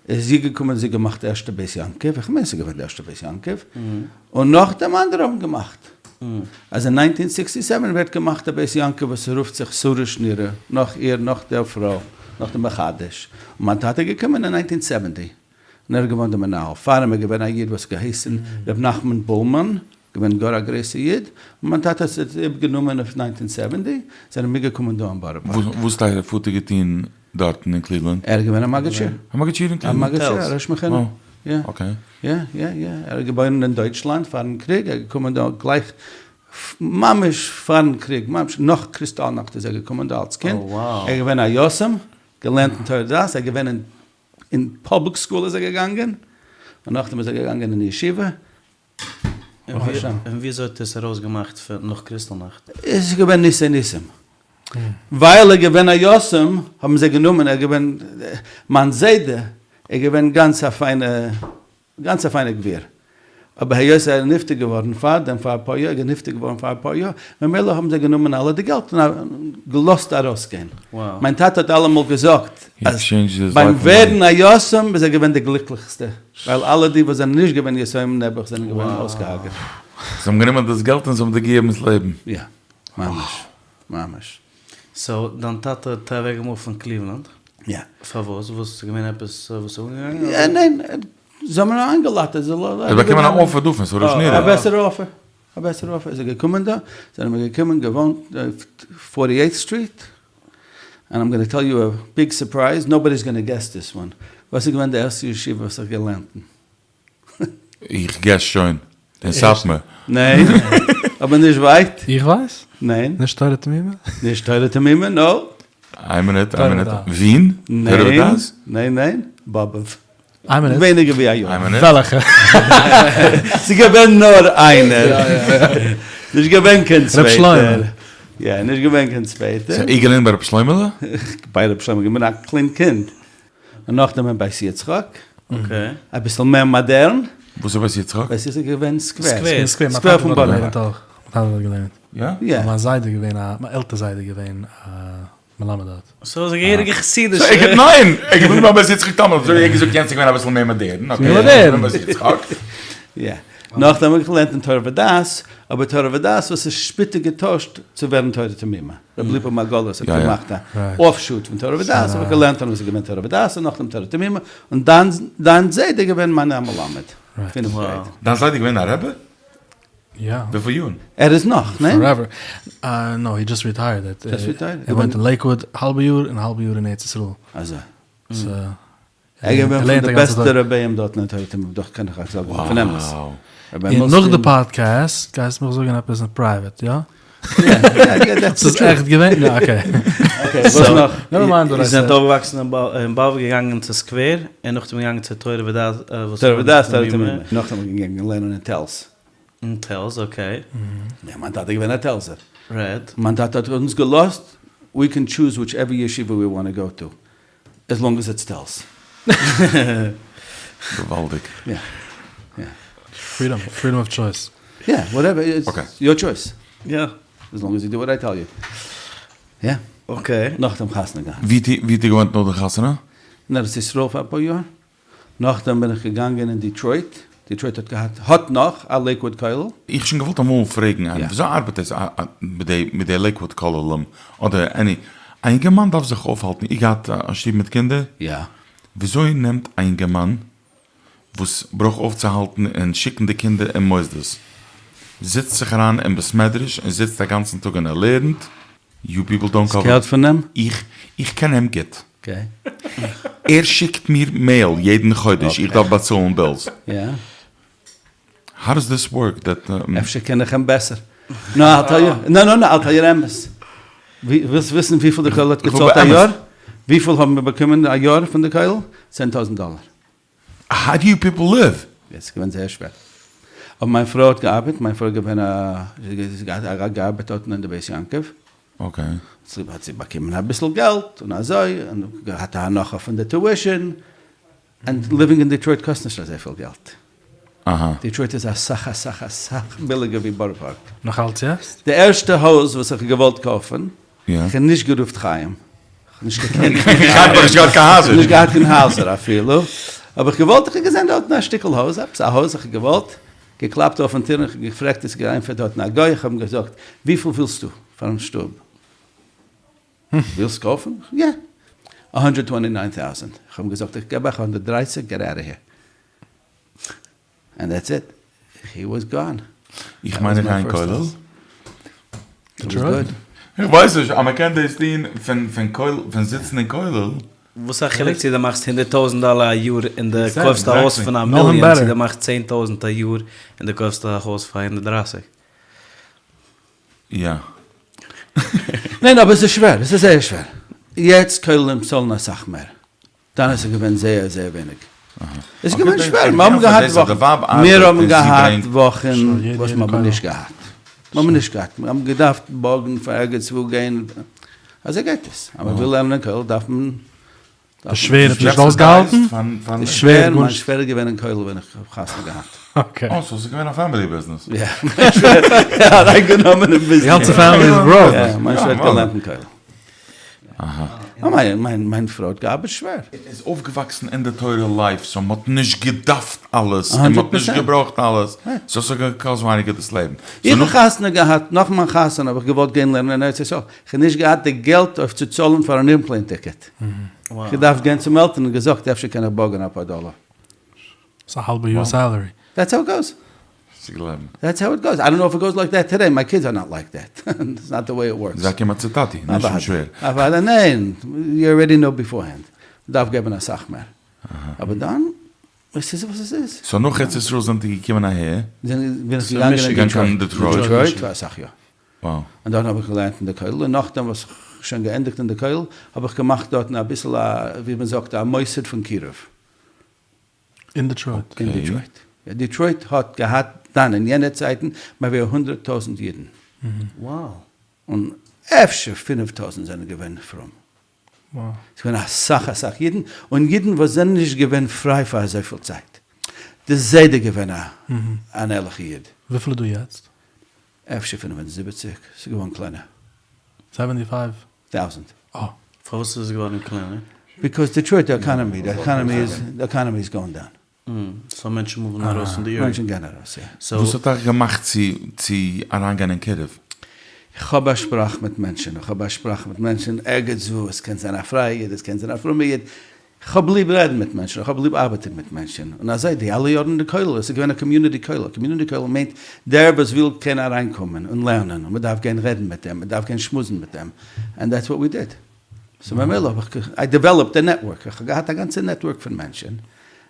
איז זי געקומען זי געמאכט ערשטע בית יעקב, איך מיין ס'איז געווען די ערשטע בית יעקב, און נאכדעם אנדערע האבן געמאכט, אז אין nineteen sixty seven ווערט געמאכט א בית יעקב וואס רופט זיך שרה שנירער, נאך איר, נאך דער פרוי, נאך די מחדש, און מיין טאטע איז געקומען אין nineteen seventy, און ער איז געווארן די מנהל, פאר אים איז געווען א איד וואס האט געהייסן ר' נחמן בולמאן, געווען גאר א גרויסע איד, און מיין טאטע האט עס איבערגענומען אויף nineteen seventy, זענען מיר געקומען דא אין בארא פארק. וואס האט אייער פאטער געטון דארטן אין קליוולאנד? ער איז געווען א מגיד שיעור. א מגיד שיעור אין קליוולאנד? א מגיד שיעור, א ראש מכינה. יא. Okay. יא, יא, יא, ער איז געבוירן אין דויטשלאנד פארן קריג, ער איז געקומען דא גלייך ממש פארן קריג, ממש נאך קריסטאלנאכט איז ער געקומען דא אלס קינד, ער איז געווען א יתום, געלערנט אין תורה ודעת, ער איז געווען אין אין public school איז ער געגאנגען, און נאכדעם איז ער געגאנגען אין ישיבה, ברוך השם. און וויאזוי האט עס ארויסגעמאכט פון נאך קריסטאלנאכט? עס איז געווען ניסי ניסים. ווייל ער איז געווען א יתום האבן זיי גענומען, ער איז געווען, מיין זיידע איז געווען גאנץ א פיינע, גאנץ א פיינע גביר, אבער היות ער איז נפטר געווארן פאר דעם פאר אפאר יאר, איז נפטר געווארן פאר אפאר יאר, ממילא האבן זיי גענומען אלע די געלט און געלאזט ארויסגיין. מיין טאטע האט אלעמאל געזאגט אז ביים ווערן א יתום איז ער געווען די גליקליכסטע, ווייל אלע די וואס זענען נישט געווען יתומים נעבעך זענען געווארן אויסגעהארגעט. זיי האבן גענומען דאס געלט און זיי האבן דיר געגעבן 'ס לעבן. יא, ממש, ממש. So דיין טאטע האט אוועק געמופט פון קליוולאנד? יא. פארוואס? וואס איז געווען עפעס וואס איז אנגעגאנגען? ניין, זיי האבן אים איינגעלאדט ער זאל. ער האט באקומען א offer דא פון שרה שנירער. א בעסערע offer. א בעסערע offer, איז ער געקומען דא, זענען מיר געקומען געוואוינט אויף forty eighth street, and I'm gonna tell you a big surprise, nobody is gonna guess this one, וואס איז געווען די ערשטע ישיבה וואס איך געלערנט אין? איך guess שוין, אין סאטמאר. ניין, אבער נישט ווייט. איך ווייס? ניין. נישט תורה תמימה? נישט תורה תמימה, no. איין מינוט, איין מינוט, ווין? ניין, ניין ניין, באבוב. איין מינוט. ווייניגער ווי א יאר. איין מינוט. וועלכע? ס'איז געווען נאר איינער. נישט געווען קיין צווייטער. ר' שלמה. יא, נישט געווען קיין צווייטער. סאו איר געלערנט ביי ר' שלמה'לע? ביי ר' שלמה, געווען א קליין קינד. און נאכדעם אין בית יצחק. okay. אביסל מער מאדערן. וואס איז בית יצחק? בית יצחק איז געווען סקווער. סקווער. סקווער, סקווער פון בארא פארק. מיין טאטע האט דארט געלערנט. יא? יא. מיין זיידע איז געווען א, מיין עלטער זיידע איז געווען א מלמד דארט. סאו איז א געהעריגע חסידישע. סאו איך ניין! איך בין ביי בית יצחק תמיד, אזוי ווי ער האט געזאגט יענץ איז געווען אביסל מער מאדערן, okay, איך בין בית יצחק. יא. נאכדעם האב איך געלערנט אין תורה ודעת, אבער תורה ודעת וואס איז שפעטער געטוישט צו ווערן תורה תמימה. רבי ליפא מרגליות האט געמאכט א offshoot פון תורה ודעת, האב איך געלערנט און עס איז געווען תורה ודעת און נאכדעם תורה תמימה, און דיין זיידע איז געווען מיין מלמד, פינף grade. דיין זיידע איז געווען א רבי? יא. וויפיל יארן? ער איז נאך, ניין? forever. No, he just retired. just retired? ער וואוינט אין לעיקוואוד האלבע יאר און האלבע יאר אין ארץ ישראל. אזוי. סא. ער איז געווען פון די בעסטע רביים דארטן אין תורה תמימה, דאך קען איך אייך זאגן פון אמת. און נאך די פאדקעסט גייסטו מיך זאגן עפעס אין private, יא? ס'איז עכט געווען? יא okay. okay, וואס נאך? never mind what איר I זענט said. אויפגעוואקסן אין באבוב, געגאנגען צו סקווער, און נאכדעם געגאנגען צו תורה ודעת, תורה ודעת, תורה תמימה. נאכדעם געגאנגען לערנען אין טעלז. אין טעלז, okay. יא, מיין טאטע איז געווען א טעלזער. רעד. מיין טאטע האט אונז געלאזט, we can choose whichever ישיבה we wanna go to, as long as it's טעלז. געוואלדיג. יא. יא. freedom, freedom of choice. יא, whatever, it's your choice. יא. as long as you do what I tell you. יא. okay. נאכדעם חתונה געהאט. ווי האט איר געוואוינט נאך די חתונה? אין ארץ ישראל פאר אפאר יאר. נאכדעם בין איך געגאנגען אין דיטרויט, דיטרויט האט געהאט, האט נאך, א לעיקוואד כולל. איך שוין געוואלט אמאל פרעגן איינעם, וויאזוי ארבעט דאס מיט די לעיקוואד כוללים, אדער any, א אינגערמאן דארף זיך אויפהאלטן, איר געהאט א שטוב מיט קינדער? יא. וויאזוי נעמט א אינגערמאן וואס ברויך אויפצוהאלטן און שיקן די קינדער אין מוסדות, זיצט זיך אריין אין בית מדרש און זיצט א גאנצן טאג און ער לערנט, you people don't cover. געהערט פון אים? איך איך קען אים גוט. okay. ער שיקט מיר mail יעדן חודש איך דארף באצאלן bills. יא. how does this work that. אפשר קען איך אים בעסער. no I'll tell you, no no no I'll tell you אמת. ווילסט וויסן וויפיל די כולל האט געצאלט א יאר? וויפיל האבן מיר באקומען א יאר פון די כולל? 10,000 דאלער. how do you people live? עס איז געווען זייער שווער. אבער מיין פרוי האט געארבעט, מיין פרוי איז געווען א, זי האט געארבעט דארטן אין די בית יעקב. okay. צוליב האט זי באקומען אביסל געלט און אזוי, און געהאט א הנחה פון די tuition, and living אין דיטרויט קאסט נישט אזויפיל געלט. אהא. דיטרויט איז אסאך אסאך אסאך ביליגער ווי בארא פארק. נאך אלץ יעצט? די ערשטע הויז וואס איך האב געוואלט קויפן, יא. איך האב נישט גערופט חיים, איך האב נישט געקענט חיים האט נאך נישט געהאט קיין הייזער. נישט געהאט קיין הייזער אפילו, האב איך געוואלט, איך האב געזען דארטן א שטיקל הויז, עפעס א הויז, איך האב געוואלט, געקלאפט אויפן טיר און איך האב געפרעגט, עס איז געענטפערט דארטן א גוי, איך האב אים געזאגט, וויפיל ווילסטו פארן שטוב? ווילסט קויפן? יא. א hundred twenty nine thousand. איך האב אים געזאגט, איך געב אייך 130, get out of here. and that's it. he was gone. איך מיין איך גיי אין כולל. דעטרויט? איך ווייס נישט אז מען קען דאס טון פון פון כולל פון זיצן אין כולל. וואס א חילוק צו דו מאכסט 100,000 דאלער א יאר און דו קויפסט א הויז פון א מיליאן צו דו מאכסט 10,000 א יאר און דו קויפסט א הויז פאר 130. יא. ניין אבער עס איז שווער, עס איז זייער שווער. יעצט כוללים צאלן אסאך מער. דאן איז עס געווען זייער זייער ווייניג. עס איז געווען שווער, מיר האבן געהאט וואכן, מיר האבן געהאט וואכן וואס מיר האבן נישט געהאט, מיר האבן נישט געהאט, מיר האבן געדארפט בארגן פאר ערגעץ וואו גיין, אזוי גייט עס, אז מען וויל לערנען אין כולל דארף מען. די שווער האט נישט אויסגעהאלטן? די שווער, מיין שווער איז געווען אין כולל ווען איך האב חתונה געהאט. okay. אה, so עס איז געווען א family business. יא, מיין שווער האט אריינגענומען אין ביזנעס. די גאנצע family איז broke. יא, מיין שווער האט געלערנט אין כולל. מיין פרוי האט געארבעט שווער. איז אויפגעוואקסן אין די תורה life so מ'האט נישט געדארפט אלעס און מ'האט נישט געברויכט אלעס so ס'האט געקאסט ווייניגער דאס לעבן. איך האב חתונה געהאט, נאך מיין חתונה האב איך געוואלט גיין לערנען אין ארץ ישראל, איך האב נישט געהאט די געלט אויף צו צאלן פאר אן airplane ticket, איך האב געדארפט גיין צום עלטערן און געזאגט אפשר קען איך בארגען אפאר דאלער. ס'איז א האלבע יאר salary. That's how it goes. צו גלייבן. דעטס האו איט גאוס, איי דאנט נאו איף איט גאוס לייק דעט טודעי, מיי קידס אר נאט לייק דעט, איטס נאט די וועי איט ווארקס. זיי קומען צו טאטי, נישט צום שווער. אוודאי ניין, יו ארעדי נאו ביפארהענד, מ'דארף געבן אסאך מער, אבער דאן, עס איז וואס עס איז. סאו נאך ארץ ישראל זענט איר געקומען אהער? בין איך געגאנגען אין דעטרויט. דעטרויט פאר אסאך יאר. און דארטן האב איך געלערנט אין די כולל, און נאכדעם וואס איך שוין געענדיגט אין די כולל, האב איך געמאכט דארטן אביסל א, ווי מען זאגט, א מוסד פון קירוב. אין דעטרויט? אין דעטרויט. דעטרויט האט געהאט דאן אין יענע צייטן מער ווי 100,000 אידן. און אפשר 5,000 זענען געווען פרום. ס'איז געווען אסאך אסאך אידן, און אידן וואס זענען נישט געווען פריי פאר אזויפיל צייט. די זיידע געווען א אן ערליכע איד. וויפיל איז דא יעצט? אפשר 75, ס'איז געווארן קלענער. seventy five? טויזענט. אה. פארוואס איז עס געווארן קלענער? because דעטרויט די economy, די economy איז, די economy איז going down. so מענטשן move ן ארויס פון די עיר. מענטשן גייען ארויס, יא. וואס האט אייך געמאכט צו צו אריינגיין אין קירוב? איך האב א שפראך מיט מענטשן, איך האב א שפראך מיט מענטשן ערגעץ וואו, עס קען זיין א פרייע איד, עס קען זיין א פרומע איד, איך האב ליב רעדן מיט מענטשן, איך האב ליב ארבעטן מיט מענטשן, און אזוי די אלע יארן אין די כולל, עס איז געווען א community כולל, community כולל מיינט דער וואס וויל קען אריינקומען און לערנען, און מען דארף גיין רעדן מיט אים, מען דארף גיין שמועסן מיט אים, and that's what we did. so ממילא האב איך, I developed a network, איך האב געהאט א גאנצע network פון מענטשן,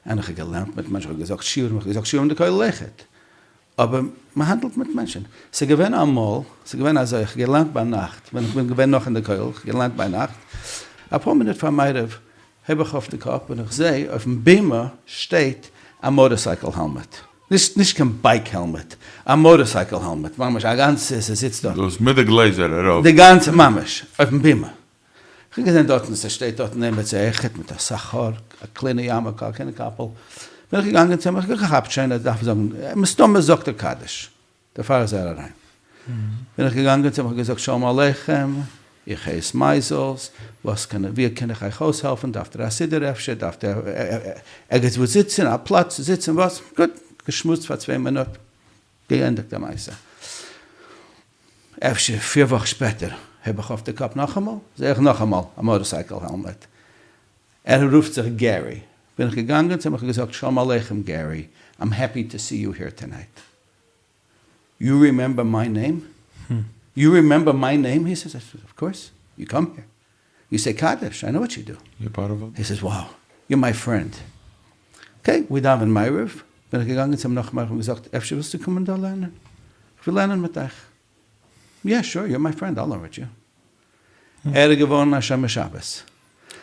און איך האב געלערנט מיט מענטשן, איך האב געזאגט שיעורים, איך האב געזאגט שיעורים אין די כולל אויכעט, אבער מען האנדלט מיט מענטשן. ס'איז געווען אמאל, ס'איז געווען אזוי, איך האב געלערנט ביינאכט, ווען איך בין געווען נאך אין די כולל, איך האב געלערנט ביינאכט, אפאר מינוט פאר מעריב הייב איך אויף די קאפ און איך זע אויפן בימה שטייט א motorcycle helmet, נישט נישט קיין bike helmet, א motorcycle helmet, ממש א גאנצע, ס'זיצט דארט. דאס מיט די גלעזער ארויף. די גאנצע, ממש, אויפן בימה. איך האב געזען דארטן ס'שטייט דארטן עמיצער אויכעט מיט אסאך האר, א קליינע יארמולקע, א קליינע קאפל, בין איך געגאנגען צו אים, איך האב געכאפט שוין ער דארף זאגן, מסתמא זאגט ער קדיש, דערפאר איז ער אריין. בין איך געגאנגען צו אים, איך האב געזאגט שלום עליכם, איך הייס מייזעלס, וואס קען איך, ווי קען איך אייך אויסהעלפן, דארפט איר א סידור אפשר, דארפט איר ערגעץ וואו זיצן, א פלאץ צו זיצן, וואס, גוט, געשמועסט פאר צוויי מינוט, געענדיגט די מעשה. אפשר פיר וואכן שפעטער הייב איך אויף די קאפ נאכאמאל, זעה איך נאכאמאל א motorcycle helmet, ער רופט זיך גערי, בין איך געגאנגען צו אים, איך האב געזאגט שלום עליכם גערי, I'm happy to see you here tonight. you remember my name? you remember my name? he says, of course, you come here, you say קדיש, I know what you do. he says, wow, you're my friend. okay, we daven מעריב, בין איך געגאנגען צו אים נאכאמאל, איך האב געזאגט, אפשר ווילסטו קומען דא לערנען? איך וויל לערנען מיט אייך. yeah, sure, you're my friend, I'll learn with you. ער איז געווארן א שומר שבת.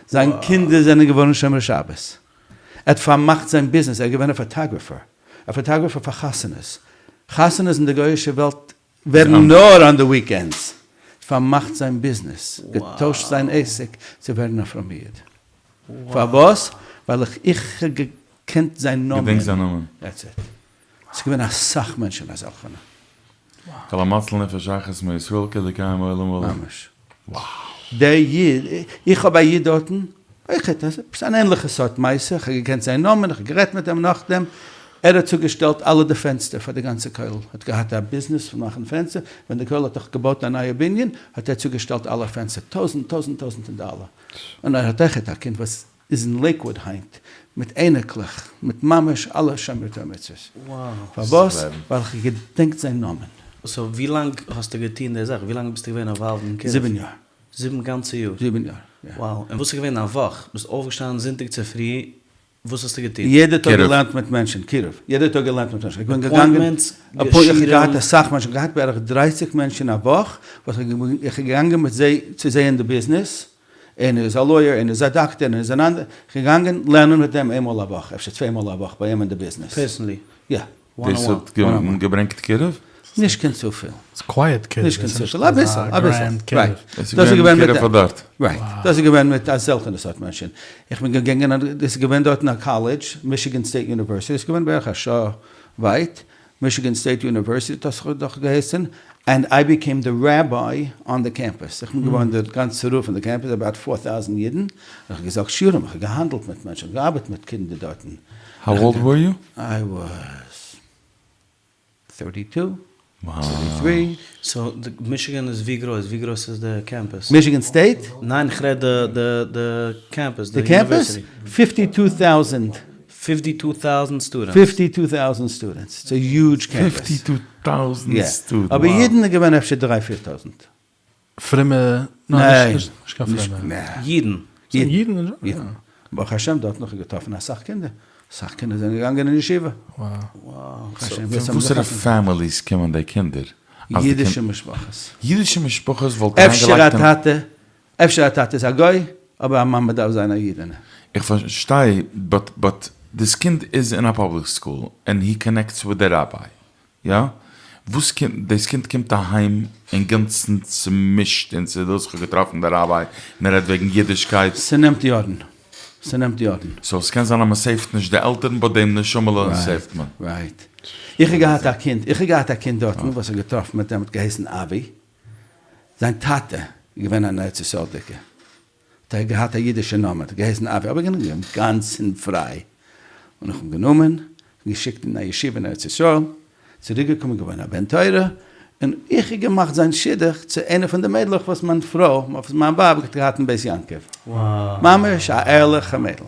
זיין קינדער זענען געווארן שומר שבת. ער האט פארמאכט זיין ביזנעס, ער איז געווען א photographer, א photographer פאר חתונות. חתונות אין די גוי'אישע וועלט ווערן נאר on די weekends. פארמאכט זיין ביזנעס, געטוישט זיין עסק צו ווערן א פרומע איד. פארוואס? ווייל איך איך האב געקענט זיין נאמען. געדענקט זיין נאמען. That's it. ס'איז געווען אסאך מענטשען אזעלכענע. כל המציל נפש אחת מישראל כאילו קיים עולם מלא. ממש. דער איד, איך האב א איד דארטן, אויכעט עפעס אן ענליכע סארט מעשה, איך האב געקענט זיין נאמען, איך האב גערעדט מיט אים נאכדעם, ער האט צוגעשטעלט אלע די פענסטער פאר די גאנצע כולל, האט געהאט א ביזנעס פון מאכן פענסטער, ווען די כולל האט דאך געבויט א נייע בנין, האט ער צוגעשטעלט אלע פענסטער, טויזענט טויזענט טויזענטער דאלער, און ער האט אויכעט א קינד וואס איז אין לעיקוואוד היינט, מיט אייניקלעך, מיט ממש אלע שומרי תורה ומצוות. פארוואס? ווייל איך האב געדענקט זיין נאמען. so ווי לאנג האסטו געטון די זאך? ווי לאנג ביסטו געווען involved אין קירוב? זיבן יאר. זיבן גאנצע יאר? זיבן יאר, יא. Wow. און וואס איז געווען דיין וואך? ביסט אויפגעשטאנען זונטאג צופרי, וואס האסטו געטון? יעדע טאג געלערנט מיט מענטשן, קירוב. יעדע טאג געלערנט מיט מענטשן. איך בין געגאנגען, appointments, איך האב געהאט שיעורים. אסאך מענטשן, איך האב געהאט בערך דרייסיג מענטשן א וואך, וואס איך בין געגאנגען מיט זיי צו זיי אין די ביזנעס, איינער איז א lawyer, איינער איז א דאקטער, איינער איז אן אנדער, איך בין געגאנגען לערנען מיט דעם איינמאל א וואך, אפשר צוויי מאל א וואך ביי אים אין די ביזנעס. Personally? יא. דאס האט געברענגט קירוב? נישט קיין צופיל. ס'איז quiet קירוב. נישט קיין צופיל, אביסל, אביסל. Right. דאס איז געווען קירוב פאר דארט. Right. דאס איז געווען מיט אזעלכענע סארט מענטשן. איך בין געגאנגען, דאס איז געווען דארט אין א קאלעדזש, מישיגען סטעיט יוניווערסיטי, עס איז געווען בערך א שעה ווייט, מישיגען סטעיט יוניווערסיטי האט דאס דאך געהייסן, and I became the rabbi on the campus, איך בין געווארן דער גאנצער רב פון די קעמפוס, about four thousand אידן, און איך האב געזאגט שיעורים, איך האב געהאנדלט מיט מענטשן, איך האב געארבעט מיט קינדער דארטן. How old were you? I was thirty two, thirty three. So מישיגען איז ווי גרויס? ווי גרויס איז די קעמפוס? מישיגען סטעיט? ניין איך רעד די די קעמפוס, די קעמפוס? fifty two thousand. פיפטי טו טאוזענט סטודענטס. פיפטי טו טאוזענט סטודענטס, איטס א יוזש קעמפוס. פיפטי טו טאוזענט סטודענטס. אבער אידן איז געווען אפשר דריי פיר טויזענט. פרומע, ניין, נישט קיין פרומע. אידן. אידן. אידן. ברוך השם דארט נאך געטראפן אסאך קינדער, אסאך קינדער זענען געגאנגען אין ישיבה. פון וואסערע families קומען די קינדער? אידישע משפחות. אידישע משפחות וואלט אריינגעלייגט אפשר א טאטע, אפשר א טאטע איז א גוי, אבער א מאמע דארף זיין א אידענע. איך פארשטיי, but but דאס קינד איז אין א public school and he connects with the rabbi, יא? וואס קומט, דאס קינד קומט אהיים אינגאנצן צומישט און צו דאס, כ'האב געטראפן די ראביי און ער רעדט וועגן אידישקייט. ס'נעמט יארן. ס'נעמט יארן. so ס'קען זיין אז מ'סעיווט נישט די עלטערן but דעם נשמה'לע סעיווט מען. right. איך האב געהאט א קינד, איך האב געהאט א קינד דארטן וואס האט געטראפן מיט אים האט געהייסן אבי, זיין טאטע איז געווען אן ארץ ישראל'דיגער, האט ער געהאט א אידישע נאמען, האט געהייסן אבי, אבער געווען אינגאנצן פריי, און איך האב אים גענומען און געשיקט אין א ישיבה אין ארץ ישראל, צוריק געקומען געווארן א בן תורה, און איך האב געמאכט זיין שידוך צו איינע פון די מיידלעך וואס מיין פרוי, וואס מיין ווייב האט געהאט אין בית יעקב, ממש א ערליכע מיידל.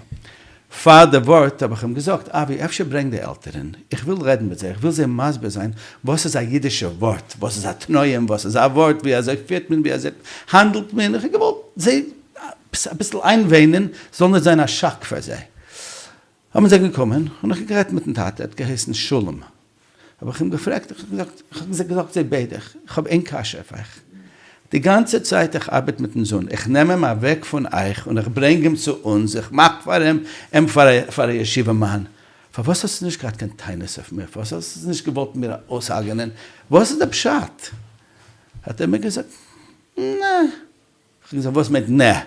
פאר די ווארט האב איך אים געזאגט, אבי אפשר ברענג די עלטערן, איך וויל רעדן מיט זיי, איך וויל זיי מסביר זיין וואס איז א אידישע ווארט, וואס איז א תנאים, וואס איז א ווארט, ווי אזוי פירט מען, ווי אזוי האנדלט מען, איך האב געוואלט זיי אביסל איינוואוינען, ס'זאל נישט זיין א שאק פאר זיי. האבן זיי געקומען, און איך האב גערעדט מיטן טאטע, ער האט געהייסן שלום, האב איך אים געפרעגט, איך האב געזאגט, איך האב געזאגט זיי ביידע, איך האב איין קשיא אויף אייך, די גאנצע צייט איך ארבעט מיטן זון, איך נעם אים אוועק פון אייך און איך ברענג אים צו אונז, איך מאך פאר אים אים פאר א ישיבה מאן, פארוואס האסטו נישט געהאט קיין טענות אויף מיר, פארוואס האסטו נישט געוואלט מיר אויסהרג'ענען, וואס איז די פשט? האט ער מיר געזאגט, נע. כ'האב געזאגט וואס מיינט נע?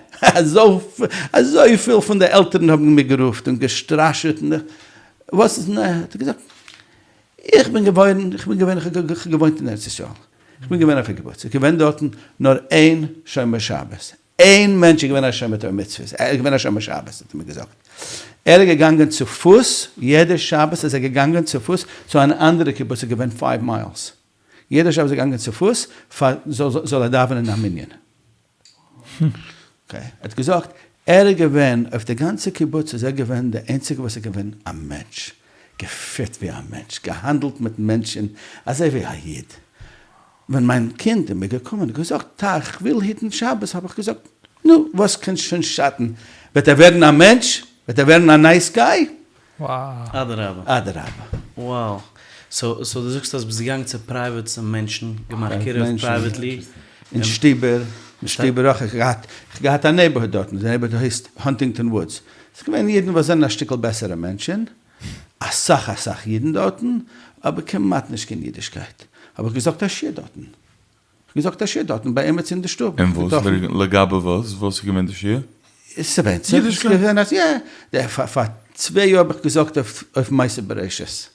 אזויפיל פון די עלטערן האבן מיר גערופט און געסטראשעט און וואס איז נע? האט ער געזאגט איך בין געוואוירן איך בין געווען איך האב געוואוינט אין ארץ ישראל איך בין געווען אויף א קיבוץ איז געווען דארטן נאר איין שומר שבת איין מענטש איז געווען א שומר תורה ומצוות ער איז געווען א שומר שבת האט ער מיר געזאגט ער איז געגאנגען צו פוס יעדע שבת איז ער געגאנגען צו פוס צו אן אנדערע קיבוץ איז געווען five miles יעדער שבת איז ער געגאנגען צופוס פאר זאל ער דאווענען א מנין. okay, ער האט געזאגט ער איז געווען אויף די גאנצע קיבוץ איז ער געווען די איינציגע וואס איז געווען א מענטש, געפירט ווי א מענטש, געהאנדלט מיט מענטשן אזוי ווי א איד. ווען מיין קינד איז מיר געקומען און געזאגט טא איך וויל היטן שבת האב איך געזאגט נו וואס קען שוין שאטן, וועט ער ווערן א מענטש? וועט ער ווערן א nice guy? אדרבה. אדרבה. Wow. so so דו זאגסט אז ביסט געגאנגען צו private מענטשן, געמאכט קירוב privately. אין שטיבער, אין שטיבער אויך, איך האב געהאט א neighborhood דארטן, די neighborhood הייסט האנטינגטאן וואודס, ס'איז געווען אידן וואס זענען א שטיקל בעסערע מענטשן, אסאך אסאך אידן דארטן, אבער כמעט נישט קיין אידישקייט, האב איך געזאגט א שיעור דארטן. געזאגט א שיעור דארטן ביי עמיצן אין די שטוב. און וואס לגבי וואס? וואס איז געווען די שיעור? ס'ווענדט זיך. אידישקייט? ס'געווען אז יא, פאר צוויי יאר האב איך געזאגט אויף מעשה בראשית.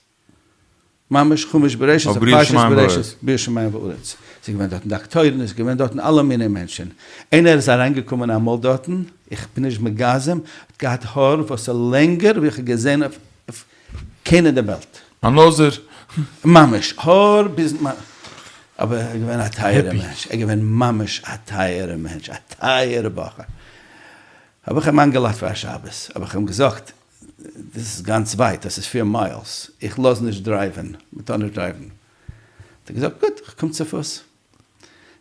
ממש חומש בראשית, אויף פרשת בראשית, בריאת שמים וארץ. ס'איז געווען דארטן דאקטוירים, ס'איז געווען דארטן אלע מיני מענטשן. איינער איז אריינגעקומען אמאל דארטן, איך בין נישט מגזם, האט געהאט האר וואס איז לענגער ווי איך האב געזען אויף קיינער אין די וועלט. א נזיר. ממש האר ביז אבער ער איז געווען א טייערע מענטש, ער איז געווען ממש א טייערע מענטש, א טייערע בחור. האב איך אים איינגעלאדט פאר א שבת, האב איך אים געזאגט, דאס איז גאנץ ווייט, דאס איז פיר miles, איך לאז נישט דרייווען, מען טאר נישט דרייוון. האט ער געזאגט, גוט, איך קום צופוס.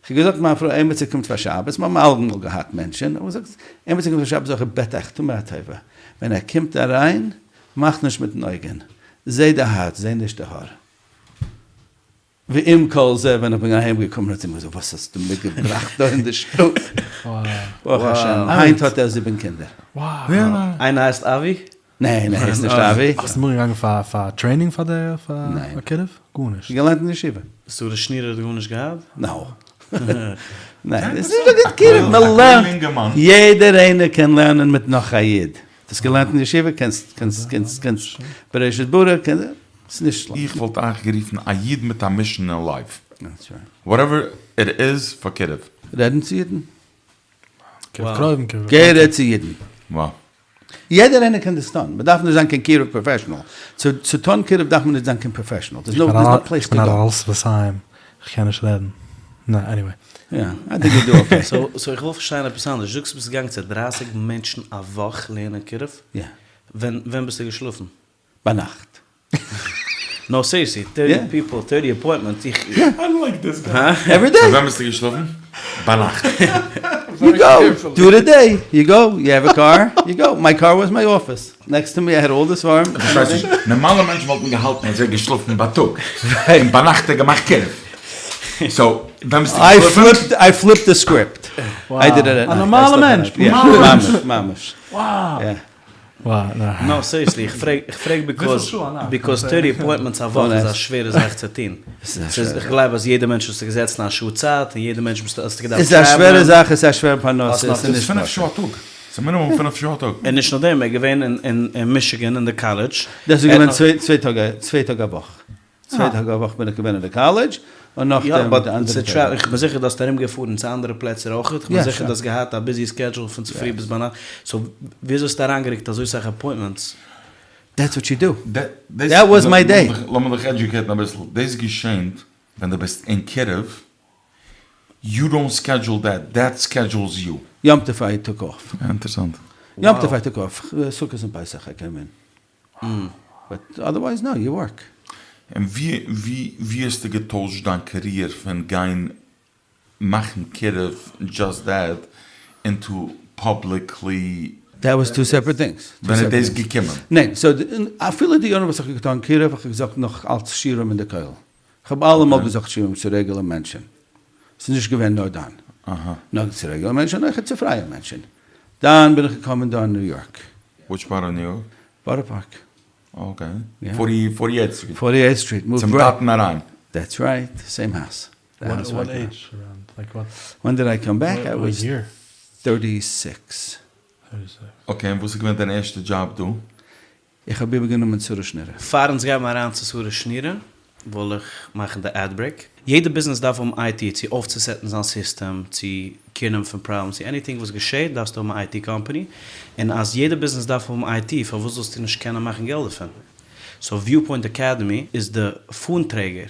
איך האב געזאגט מיין פרוי עימיצער קומט פאר שבת, מיר האבן אלעמאל געהאט מענטשען, האב איך געזאגט עימיצער קומט פאר שבת זאג איך בעט אייך טו מיר א טובה, ווען ער קומט אריין מאך נישט מיטן אויגען, זע די הארץ, זע נישט די האר. ועם כל זה ווען איך בין אהיים געקומען האט זי מיר געזאגט וואס האסטו מיר געבראכט דא אין די שטוב, ברוך השם היינט האט ער זיבען קינדער. איינער הייסט אבי? ניין ער הייסט נישט אבי. ביסט אמאל געגאנגען פאר פאר training פאר די פאר קירוב? גארנישט. געלערנט אין ישיבה. שרה שנירער האט גארנישט געהאט? נאו. ניין עס איז נישט דא קיין קירוב מען לערנט יעדער איינער קען לערנען מיט נאך א איד. האסט געלערנט אין ישיבה קענסט קענסט קענסט קענסט בראשית ברא קענסט ס'איז נישט שלעכט. איך וואלט אייך גערופן א איד מיט א mission אין life. Whatever it is פאר קירוב. רעדן צו אידן. קירוב קרובים קירוב. גיי רעד צו אידן. וואו. יעדער איינער קען דאס טון, מען דארף נישט זיין קיין קירוב professional, צו טון קירוב דארף מען נישט זיין קיין professional, דערס נאו place טו גאו. איך בין א ערל שפתים, איך קען נישט רעדן, נע anyway. יא, I think you do okay. So איך וויל פארשטיין עפעס אנדערש, זאגסט ביסט געגאנגען צו דרייסיג מענטשן א וואך לערנען קירוב? יא. ווען ווען ביסטו געשלאפן? ביינאכט. נאו סיריעסלי, טערטי פיפל, טערטי אפוינטמענטס, איך. איי לייק דיס גיי. עווערי דעי. סאו ווען ביסטו געשלאפן? ביינאכט. יו גאו, דו די דעי, יו גאו, יו העוו א קאר, יו גאו, מיי קאר וואס מיי אפיס, נעקסט טו מי איי העד אלל די ספרים. פארשטייסט נישט, נארמאלע מענטשן וואלטן געהאלטן אז ער האט געשלאפן בייטאג, און ביינאכט האט ער געמאכט קירוב. סאו ווען ביסטו געשלאפן? איי פליפד די סקריפט. איי דיד איט עט נייט. א נארמאלע מענטש. ממש ממש. נאו סיריעסלי איך פרעג איך פרעג ביקאוז ביקאוז טערטי אפוינטמענטס א וואך איז א שווערע זאך צו טון. ס'איז איך גלייב אז יעדע מענטש האסטו געזעצן א שעה צייט און יעדע מענטש ביסטו האסטו געדארפט איז א שווערע זאך איז א שווערע פרנסה ס'איז נישט פינף שעה א טאג. ס'איז מינימום פינף שעה א טאג. און נישט נאר דעם ער איז געווען אין מישיגען אין די קאלעדזש. דאס איז געווען צוויי טאג צוויי טאג א וואך. צוויי טאג א וואך בין איך געווען אין די קאלעדזש, און נאכדעם די אנדערע טעג. איך בין זיכער דו האסט ארום געפארן צו אנדערע פלעצער אויך, איך בין זיכער דו האסט געהאט א ביזי סקעדזשול פון צופרי ביז ביינאכט, סאו וויאזוי האסטו אריינגערוקט אזוי סאך אפוינטמענטס? דעטס וואט יו דו. דעט וואס מיי דעי. לאמיר דיך עדיוקעיטן אביסל, דאס געשענט ווען דו ביסט אין קירוב, יו דאנט סקעדזשול דעט, דעט סקעדזשולס יו. יום טוב איי טוק אףף. אינטערעסאנט. יום טוב איי טוק אףף, סוכות און פסח איי קעים אין. באט אדערווייז נאו, יו ווארק. און ווי ווי ווי האסטו געטוישט דיין קעריער פון גיין מאכן קירוב דזשאסט דעט אינטו פאבליקלי? דעט וואס טו סעפערעט טינגס. ווען איז דאס געקומען? ניין, סאו אפילו די יארן וואס איך האב געטאן קירוב האב איך געזאגט נאך אלץ שיעורים אין די כולל. איך האב אלעמאל געזאגט שיעורים צו רעגולער מענטשען. ס'איז נישט געווען נאר דאן. נאר צו רעגולער מענטשען און אויכעט צו פרייע מענטשען. דאן בין איך געקומען דא אין ניו יארק. וויטש פארט אוו ניו יארק? בארא פארק. אקעי. פארטי עיט סטריט. פארטי עיט סטריט. צום טאטן אריין. דעטס רייט. סעים האוז. וואט עידזש אראונד? לייק וואט? ווען דיד איי קאם בעק? איי וואס טערטי סיקס. אקעי און וואס איז געווען דיין ערשטע דזשאב דא? איך האב איבערגענומען שרה שנירער. פאר אונז גיימער אריין צו שרה שנירער וויל איך מאכן די עד ברעיק. יעדע ביזנעס דארף האבן איי טי צו אויפצוסעטן זיין סיסטעם, צו קעיר נעמען פון פראבלעמס, צו עניטינג וואס געשעט דארפסטו האבן א איי טי קאמפאני, און אז יעדע ביזנעס דארף האבן איי טי פארוואס זאלסטו נישט קענען מאכן געלט דערפון? סאו וויופוינט אקעדעמי איז די פאן טרעגער.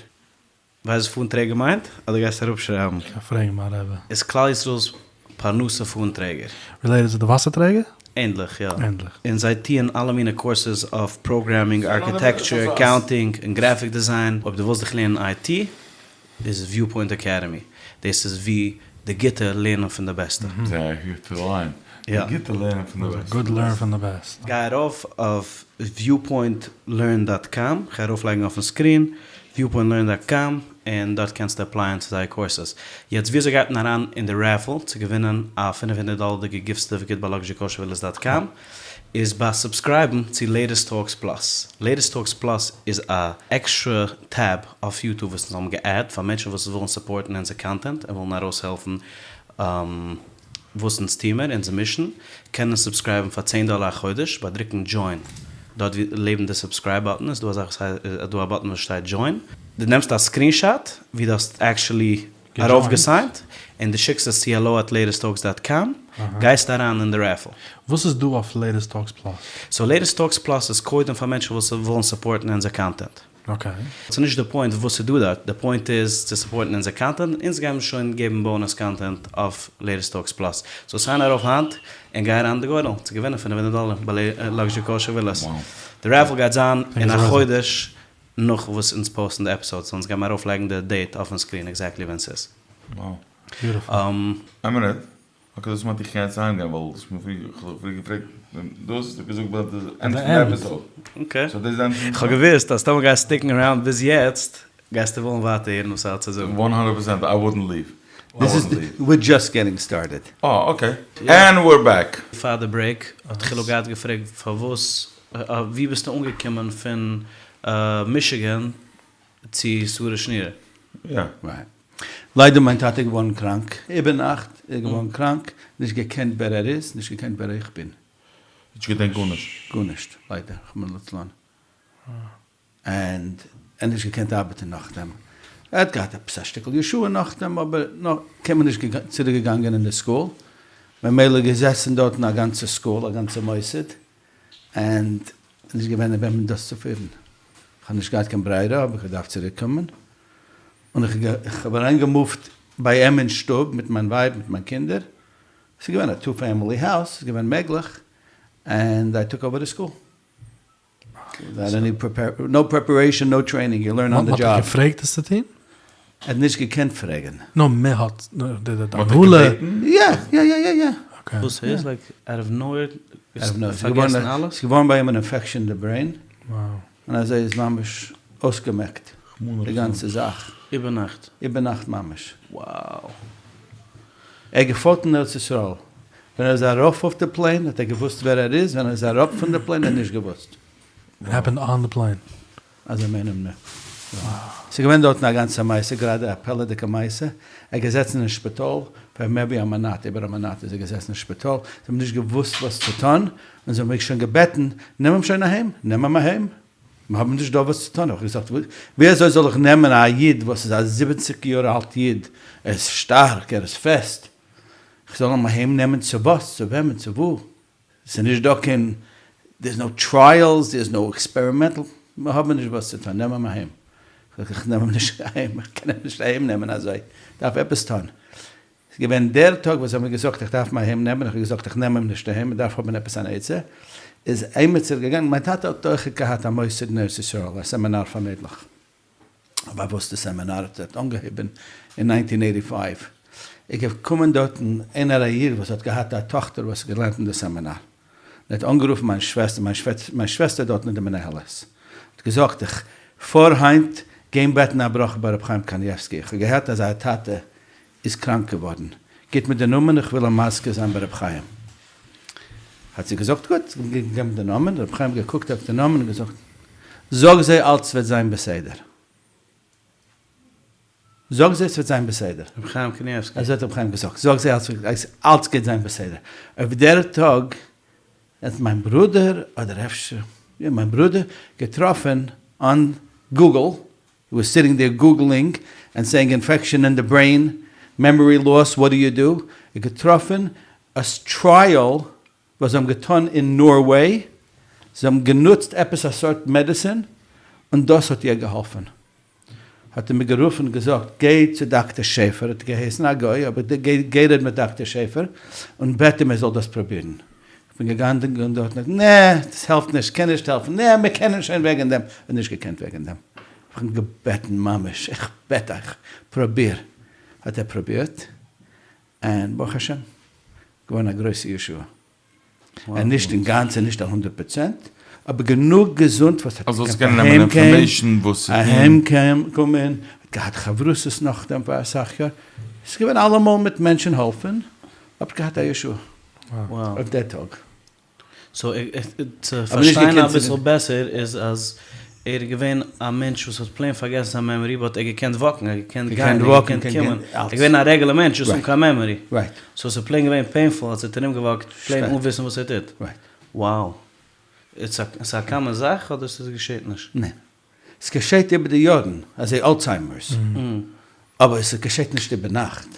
ווייסט וואס פאן טרעגער מיינט? אדער גייסטו אראפשרייבן? כ'גיי פרעגן מיין רבי. איז כלל ישראל'ס פרנסה פאן טרעגער. רילעיטעד צו די וואסער טרעגער? ענדליך, יא. ענדליך. און זיי טוען אלע מיני קורסעס אויף פראגרעמינג, ארכיטעקטשער, אקאונטינג, און גרעפיק דיזיין. אויב דו ווילסט דיך לערנען איי טי, איז וויופוינט אקעדעמי. דאס איז ווי די גוטע לערנען פון די בעסטע. זייער גוטע ליין. די גוטע לערנען פון די בעסטע. גוד לערן פון די בעסט. גיי ארויף אויף viewpointlearn דאט קאם, כ'גיי ארויפלייגן אויפן סקרין, viewpointlearn דאט קאם, און דארט קענסטו עפלייען צו זייער קורסעס. יעצט וויאזוי גייט מען אריין אין די רעפעל צו געווינען א פינף הונדערט דאלערדיגע גיפט סערטיפיקעט ביי לאקזשערי קאושער ווילעס דאט קאם, איז ביי סובסקרייבן צו לעיטעסט טאלקס פלאס. לעיטעסט טאלקס פלאס איז א עקסטרע טעב אויף יוטוב וואס אונז האבן גע'עדט פאר מענטשן וואס ווילן סופארטן אונזער קאנטענט און ווילן ארויסהעלפן וואס אונז טוה מיר, אונזער מישן, קענען סובסקרייבן פאר צען דאלער א חודש ביי דרוקן join, דארט ווי לעבן די סובסקרייב באטן איז דא א זאך וואס הייסט איז דא א באטן וואס שטייט join, דו נעמסט א סקרינשאט ווי דו האסט עקשעלי ארויף געסיינט און דו שיקסט עס צו hello at latesttalks דאט קאם, גייסט אריין אין די רעפעל. וואס איז דא אויף לעיטעסט טאלקס פלאס? סאו לעיטעסט טאלקס פלאס איז קודם פאר מענטשן וואס ווילן סופארטן אונזער קאנטענט. אקעי. ס'איז נישט די פוינט וואס איז דא דארט, די פוינט איז צו סופארטן אונזער קאנטענט, אונז גיימיר שוין געבן באנוס קאנטענט אויף לעיטעסט טאלקס פלאס, סאו סיין ארויף היינט און גיי אריין די גורל צו געווינען פינף הונדערט דאלער ביי לאקזשערי קאושער ווילאס. די רעפל גייט זיין אין א חודש נאך וואס אונז פאוסטן די עפיסאוד, סאו אונז גיימיר ארויפלייגן די דעיט אויפן סקרין עקזעקטלי ווען ס'איז. ביוטיפול. איין מינוט, אקעי דאס מיינט איך קען יעצט אהיים גיין ווייל דאס האט מיר פריער איך האב פריער געפרעגט דאס האסטו געזאגט ביי די ענד פון די עפיסאוד. אקעי. סאו דאס איז די ענד פון. כ'האב געוואוסט אז טאמער גייסטו סטיקן אראונד ביז יעצט גייסטו וועלן ווייטער הערן וואס ער האט צו זאגן. וואן האנדרעט פערסענט איי וואלדנט ליוו. דיס איז וויר דזשאסט געטינג סטארטעד. אה אקעי. ענד וויר בעק. פאר די ברעיק האט חילו געהאט געפרעגט פארוואס ווי ביסטו אנגעקומען פון מישיגען צו שרה שנירער? יא. רייט. ליידער מיין טאטע איז געווארן קראנק, איבערנאכט איז ער געווארן קראנק, נישט געקענט ווער ער איז, נישט געקענט ווער איך בין. נישט געדענקט גארנישט? גארנישט, ליידער, רחמנא לצלן. און ער נישט געקענט ארבעטן נאכדעם. ער האט געהאט עפעס א שטיקל ישועה נאכדעם, אבער נאך קיינמאל נישט צוריק געגאנגען אין די סקול, ממילא געזעסן דארטן א גאנצע סקול, א גאנצע מוסד, און נישט געווען וועמען דאס צו פירן. כ'האב נישט געהאט קיין ברירה, האב איך געדארפט צוריק קומען, און איך האב אריין געמופט ביי אים אין שטוב מיט מיין ווייב מיט מיין קינדער, ס'איז געווען א טו פעמילי האוז, ס'איז געווען מעגליך, ענד איי טוק אווער די סקול. וויטאוט עני נאו פרעפערעישאן נאו טרעינינג יו לערן אן די דזשאב. מ'האט דיך געפרעגט עס צו טון? ער האט נישט געקענט פרעגן. נאר מ'האט די הנהלה. יא יא יא יא יא. אקעי. וואס איז לייק אוט אוו נאווער פארגעסן אלעס? ס'איז געווארן ביי אים אן אינפעקשאן אין די ברעין. און אזוי איז ממש אויסגעמעקט די גאנצע זאך. איבערנאכט? איבערנאכט ממש. Wow. ער געפארט אין ארץ ישראל, ווען ער איז ארויף אויף די plane האט ער געוואוסט ווער ער איז, ווען ער איז אראפ פון די plane האט ער נישט געוואוסט. It happened on the plane. אזוי מיין אמונה. ס'איז געווען דארטן א גאנצע מעשה, גראדע א פלא'דיגע מעשה, ער איז געזעצן אין שפיטאל פאר מער ווי א מאנאט, איבער א מאנאט איז ער געזעצן אין שפיטאל, זיי האבן נישט געוואוסט וואס צו טון, און זיי האבן אים שוין געבעטן, נעם אים שוין אהיים, נעם אים אהיים, מיר האבן נישט דא וואס צו טון, האב איך געזאגט, ווי אזוי זאל איך נעמען א איד וואס איז א זיבעציג יאר אלט איד, ער איז שטארק, ער איז פעסט, איך זאל אים אהיים נעמען צו וואס, צו וועמען, צו וואו, ס'איז נישט דא קיין, there is no trials, there is no experimental, מיר האבן נישט וואס צו טון, נעם אים אהיים. זאג איך, איך נעם אים נישט אהיים, איך קען אים נישט אהיים נעמען אזוי, איך דארף עפעס טון. ס'איז געווען דער טאג וואס זיי האבן מיר געזאגט איך דארף אים אהיים נעמען, איך האב געזאגט איך נעם אים נישט אהיים, מען דארף האבן עפעס אן עצה, איז עימיצער געגאנגען, מיין טאטע האט אויך געהאט א מוסד אין ארץ ישראל, א סעמינאר פאר מיידלעך, א באוואוסטע סעמינאר, עס האט אנגעהויבן אין nineteen eighty five, איז געקומען דארטן איינער א איד וואס האט געהאט א טאכטער וואס האט געלערנט אין די סעמינאר, און האט אנגערופן מיין שוועסטער, מיין שוועסטער דארטן איז די מנהלת, האט געזאגט איך פאר היינט גיין בעטן א ברכה ביי רבי חיים קנייבסקי, איך האב געהערט אז אייער טאטע איז קראנק געווארן, גיט מיר די נאמען איך וויל אים מזכיר זיין ביי רבי חיים. האט זי געזאגט גוט, זי האט געגעבן די נאמען, רבי חיים האט געקוקט אויף די נאמען און געזאגט, זאג זיי אלץ וועט זיין בסדר. זאג זיי ס'וועט זיין בסדר. רבי חיים קנייבסקי. אזוי האט רבי חיים געזאגט, זאג זיי אלץ גייט זיין בסדר. אויף דער טאג האט מיין ברודער, אדער אפשר יא מיין ברודער, געטראפען אן Google, he was sitting there googling and saying infection in the brain, memory loss, what do you do, געטראפען א trial וואס זיי האבן געטון אין נארוועי, זיי האבן גענוצט עפעס א סארט מעדעסין און דאס האט איר געהאלפען. האט ער מיר גערופן און געזאגט, גיי צו דאקטער שעפער, האט געהייסן א גוי, אבער גיי רעד מיט דאקטער שעפער און בעט אים ער זאל דאס פרובירן. איך בין געגאנגען דארט און נע, דאס העלפט נישט, קען נישט העלפן, נע, מיר קענען שוין וועגן דעם, האט נישט געקענט וועגן דעם. איך האב אים געבעטן ממש, איך בעט אייך, פרוביר. האט ער פרובירט, און ברוך השם, געווארן א גרויסע ישועה. ער נישט אינגאנצען נישט א הונדרעט פראצענט, אבער גענוג געזונט וואס האט געקענט אהיים גיין, אהיים קומען, האט געהאט חברותות נאכדעם פאר אסאך יאר, ס'איז געווען אלעמאל מיט מענטשען העלפען, אבער געהאט א ישועה אויף דער טאג. סאו צו פארשטיין אביסל בעסער איז אז ער איז געווען א מענטש וואס האט plain פארגעסן זיין memory but ער האט געקענט walk ן, ער האט געקענט גיין, ער האט געקענט קומען, ער איז געווען א רעגולער מענטש just אן קיין memory. סאו ס'איז plain געווען painful אז ער האט ארומגעוואקט plain אן וויסן וואס ער טוט. Wow. ס'איז א common זאך אדער ס'איז געשעט נישט? ניין. ס'געשעט איבער די יארן, אזוי Alzheimer's. אבער ס'געשעט נישט איבערנאכט.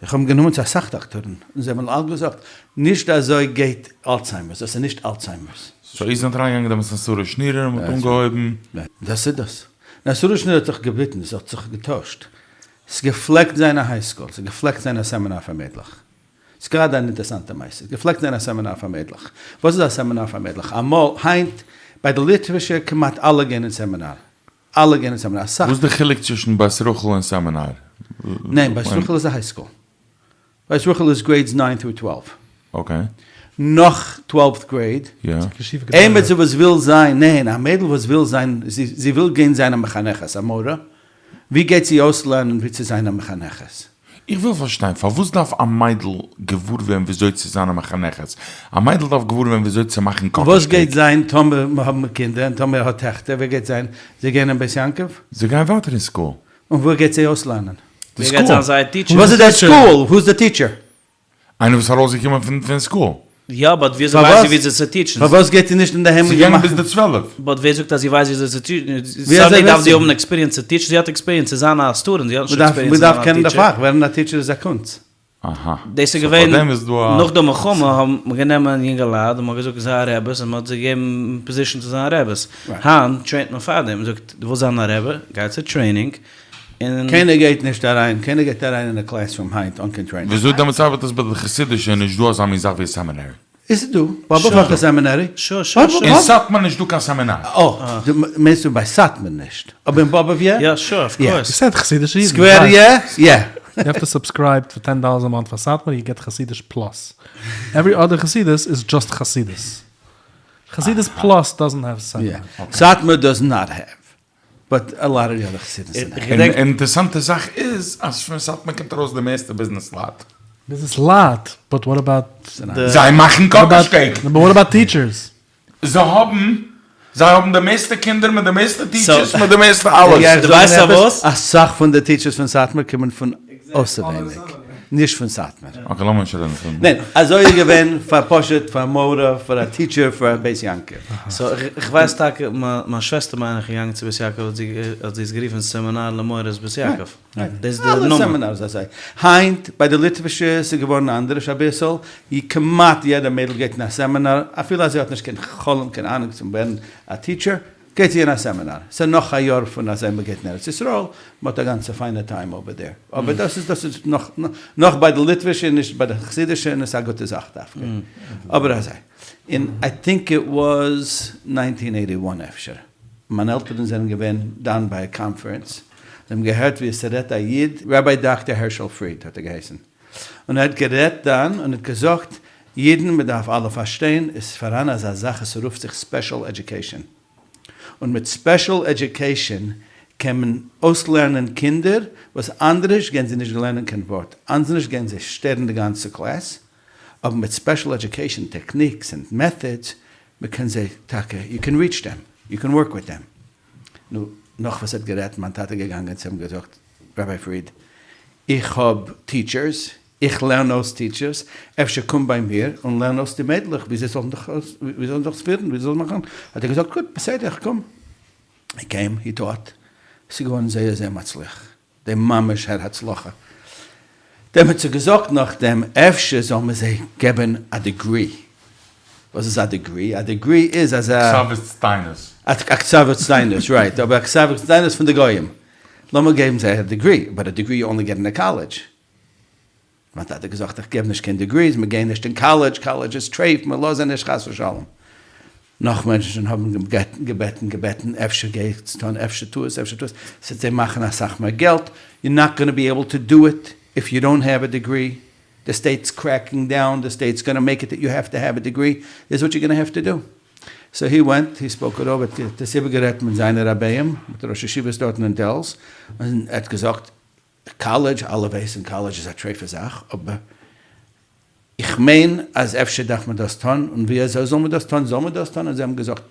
איך האב אים גענומען צו אסאך דאקטארן און זיי האבן אלע געזאגט נישט אזוי גייט Alzheimer's, דאס איז נישט Alzheimer's. סאו איר זענט אריינגעגאנגען דעמאלטס אין שרה שנירער און מ'האט אנגעהויבן. דאס איז דאס. נאר שרה שנירער האט זיך געביטן, עס האט זיך געטוישט. עס געפלעגט זיין א high school, עס געפלעגט זיין א סעמינאר פאר מיידלעך. ס'איז גראדע אן אינטערסאנטע מעשה. עס געפלעגט זיין א סעמינאר פאר מיידלעך. וואס איז א סעמינאר פאר מיידלעך? אמאל, היינט, ביי די ליטווישע כמעט אלע גייען אין סעמינאר. אלע גייען אין סעמינאר. אסאך. וואס איז די חילוק צווישן בית רחל און סעמינאר? ניין, בית רחל איז א high school. בית רחל איז grades nine through twelve. Okay. נאך twelfth grade. יא. עימיצער וואס וויל זיין, ניין, א מיידל וואס וויל זיין, זי וויל גיין זיין א מחנכת, א מורה, ווי גייט זי אויסלערנען ווי צו זיין א מחנכת? איך וויל פארשטיין, פארוואס דארף א מיידל געוואר ווערן וויאזוי צו זיין א מחנכת? א מיידל דארף געוואר ווערן וויאזוי צו מאכן קאקאש וואס קעיק. גייט זיין טאמער מיר האבן קינדער און טאמער ער האט טעכטער, ווער גייט זיין? זיי גייען אין בית יעקב? זיי גייען ווייטער אין school. און ווער גייט זיי אויסלערנען? די ווער גייט סקול. זיין זייער teacher? וואס איז דער school? Who is the teacher? איינער וואס איז ארויסגעקומען פון פון school. יא but וויאזוי ווייסט זי וויאזוי צו teach ן? פארוואס גייט זי נישט אינדערהיים זי געגאנגען ביז די 12. But ווער זאגט אז זי ווייסט וויאזוי צו teach ן? Suddenly דארף זי האבן experience צו teach ן, זי האט experience צו זיין א student, זי האט נישט experience צו זיין א מ'דארף קענען די teacher. פאך, ווערן א teacher איז א קונץ. אהא. דאס איז סאו געווען פארדעם איז דא א. נאך די מלחמה האבן מען גענומען יונגעלייט און מען האט געזאגט זיי רעבעס און מען האט זיי געגעבן position צו זיין רעבעס, היינט train ט מען פארדעם, מען זאגט דו ווילסט זיין א רעבע גיי צו training און. קיינער גייט נישט אריין, קיינער גייט אריין אין א classroom היינט אן קיין training. וויאזוי דעמאלטס ארבעט עס ביי די חסידישע איז נישט דא אזא מין זאך ווי א סעמינערי? איז דא, באבוב האט א סעמינערי. sure sure sure. אין סאטמאר נישט דא קיין סעמינאר. אה, דו מיינסט ביי סאטמאר נישט, אבער אין באבוב יא? יא sure of course. you said חסידישע אידן. סקווער יא? יא. you have to subscribe פאר ten dollars א month פאר סאטמאר you get חסידיש plus. every other חסידות איז just חסידות. חסידות plus doesn't have סעמינאר. סאטמאר does not have. but a lot of the other חסידות'ן have. און אינטערסאנטע זאך איז אז פון סאטמאר קומט ארויס די מערסטע ביזנעס לייט. ביזנעס לייט? but what about די. זיי מאכן קאקאש cake. but what about teachers? זיי האבן זיי האבן די מערסטע קינדער מיט די מערסטע teachers מיט די מערסטע אלעס. דו ווייסט פארוואס? אסאך פון די teachers פון סאטמאר קומען פון אויסערווייניג, נישט פון סאטמאר. okay לאמיר נישט רעדן פון. ניין, אזוי איז געווען פאר פשוט פאר מורה פאר א teacher פאר א בית יעקב. so איך ווייס טאקע מיין שוועסטער מיין איך איז געגאנגען צו בית יעקב האט זי האט זי עס גערופן סעמינאר למורות בית יעקב. דאס איז די אלע נאמען. seminars אזוי. היינט ביי די ליטווישע איז געווארן אנדערש אביסל, כמעט יעדע מיידל גייט אין א סעמינאר אפילו אז זי האט נישט קיין חלום קיין אהנונג צו ווערן א teacher, גייט זי אין א סעמינאר, ס'איז נאך א יאר פון אזוי מ'גייט אין ארץ ישראל, מ'האט א גאנצע פיינע time over there, אבער דאס איז דאס איז נאך נאך ביי די ליטווישע און נישט ביי די חסידישע און עס איז א גוטע זאך דווקא, אבער אזוי, און I think it was nineteen eighty one אפשר, מיין עלטערן זענען געווען דאן ביי א קאנפערענס, זיי האבן געהערט ווי עס רעדט א איד, ראביי דאקטער הערשל פריד האט ער געהייסן, און ער האט גערעדט דאן און האט געזאגט, אידן מען דארף אלע פארשטיין, עס איז פאראן אזא זאך עס רופט זיך special education, און מיט special education קען מען אויסלערנען קינדער וואס אנדערש גייען זיי נישט לערנען קיין ווארט, אנדערש גייען זיי שטערן די גאנצע קלאס, אבער מיט special education techniques און methods מען קען זיי טאקע, you can reach them, you can work with them. נו, נאך וואס ער האט גערעדט, מיין טאטע געגאנגען צו אים געזאגט, ראביי פריד, איך האב teachers, איך לערן אויס teachers, אפשר קום ביי מיר און לערן אויס די מיידלעך ווי זיי זאלן זיך ווי זיי זאלן זיך פירן, ווי זיי זאלן מאכן, האט ער געזאגט, גוט, בסדר, איך קום. he came, he taught, ס'איז געווארן זייער זייער מצליח. די ממש הער הצלחה. דעם האט זי געזאגט נאכדעם אפשר זאל מען זיי געבען א degree. וואס איז א degree? א degree איז אזא. כתב הצטיינות. א כתב הצטיינות, right. אבער א כתב הצטיינות פון די גוים. לאמיר געבן זיי א degree. but א degree you only get in a college. מיין טאטע האט געזאגט איך געב נישט קיין degrees, מיר גייען נישט אין קאלעדזש, קאלעדזש איז טרייף, מיר לאזען נישט חס ושלום. נאך מענטשן האבן געבעטן געבעטן אפשר גיי עס טון אפשר טו עס אפשר טו עס, ס'וועט זיי מאכן אסאך מער געלט, you're not gonna be able to do it if you don't have a degree, די state's cracking down, די state's gonna make it that you have to have a degree, this what you gonna have to do. so he went, he spoke it over, ער האט עס איבערגערעדט מיט זיינע רביים, מיט די ראש ישיבות דארטן אין טעלז, און ער האט געזאגט, קאלעדזש, אלע ווייסן קאלעדזש איז א טרייפע זאך, אבער איך מיין אז אפשר דארף מען דאס טון, און ווי אזוי זאל מען דאס טון, זאל מען דאס טון, און זיי האבן געזאגט,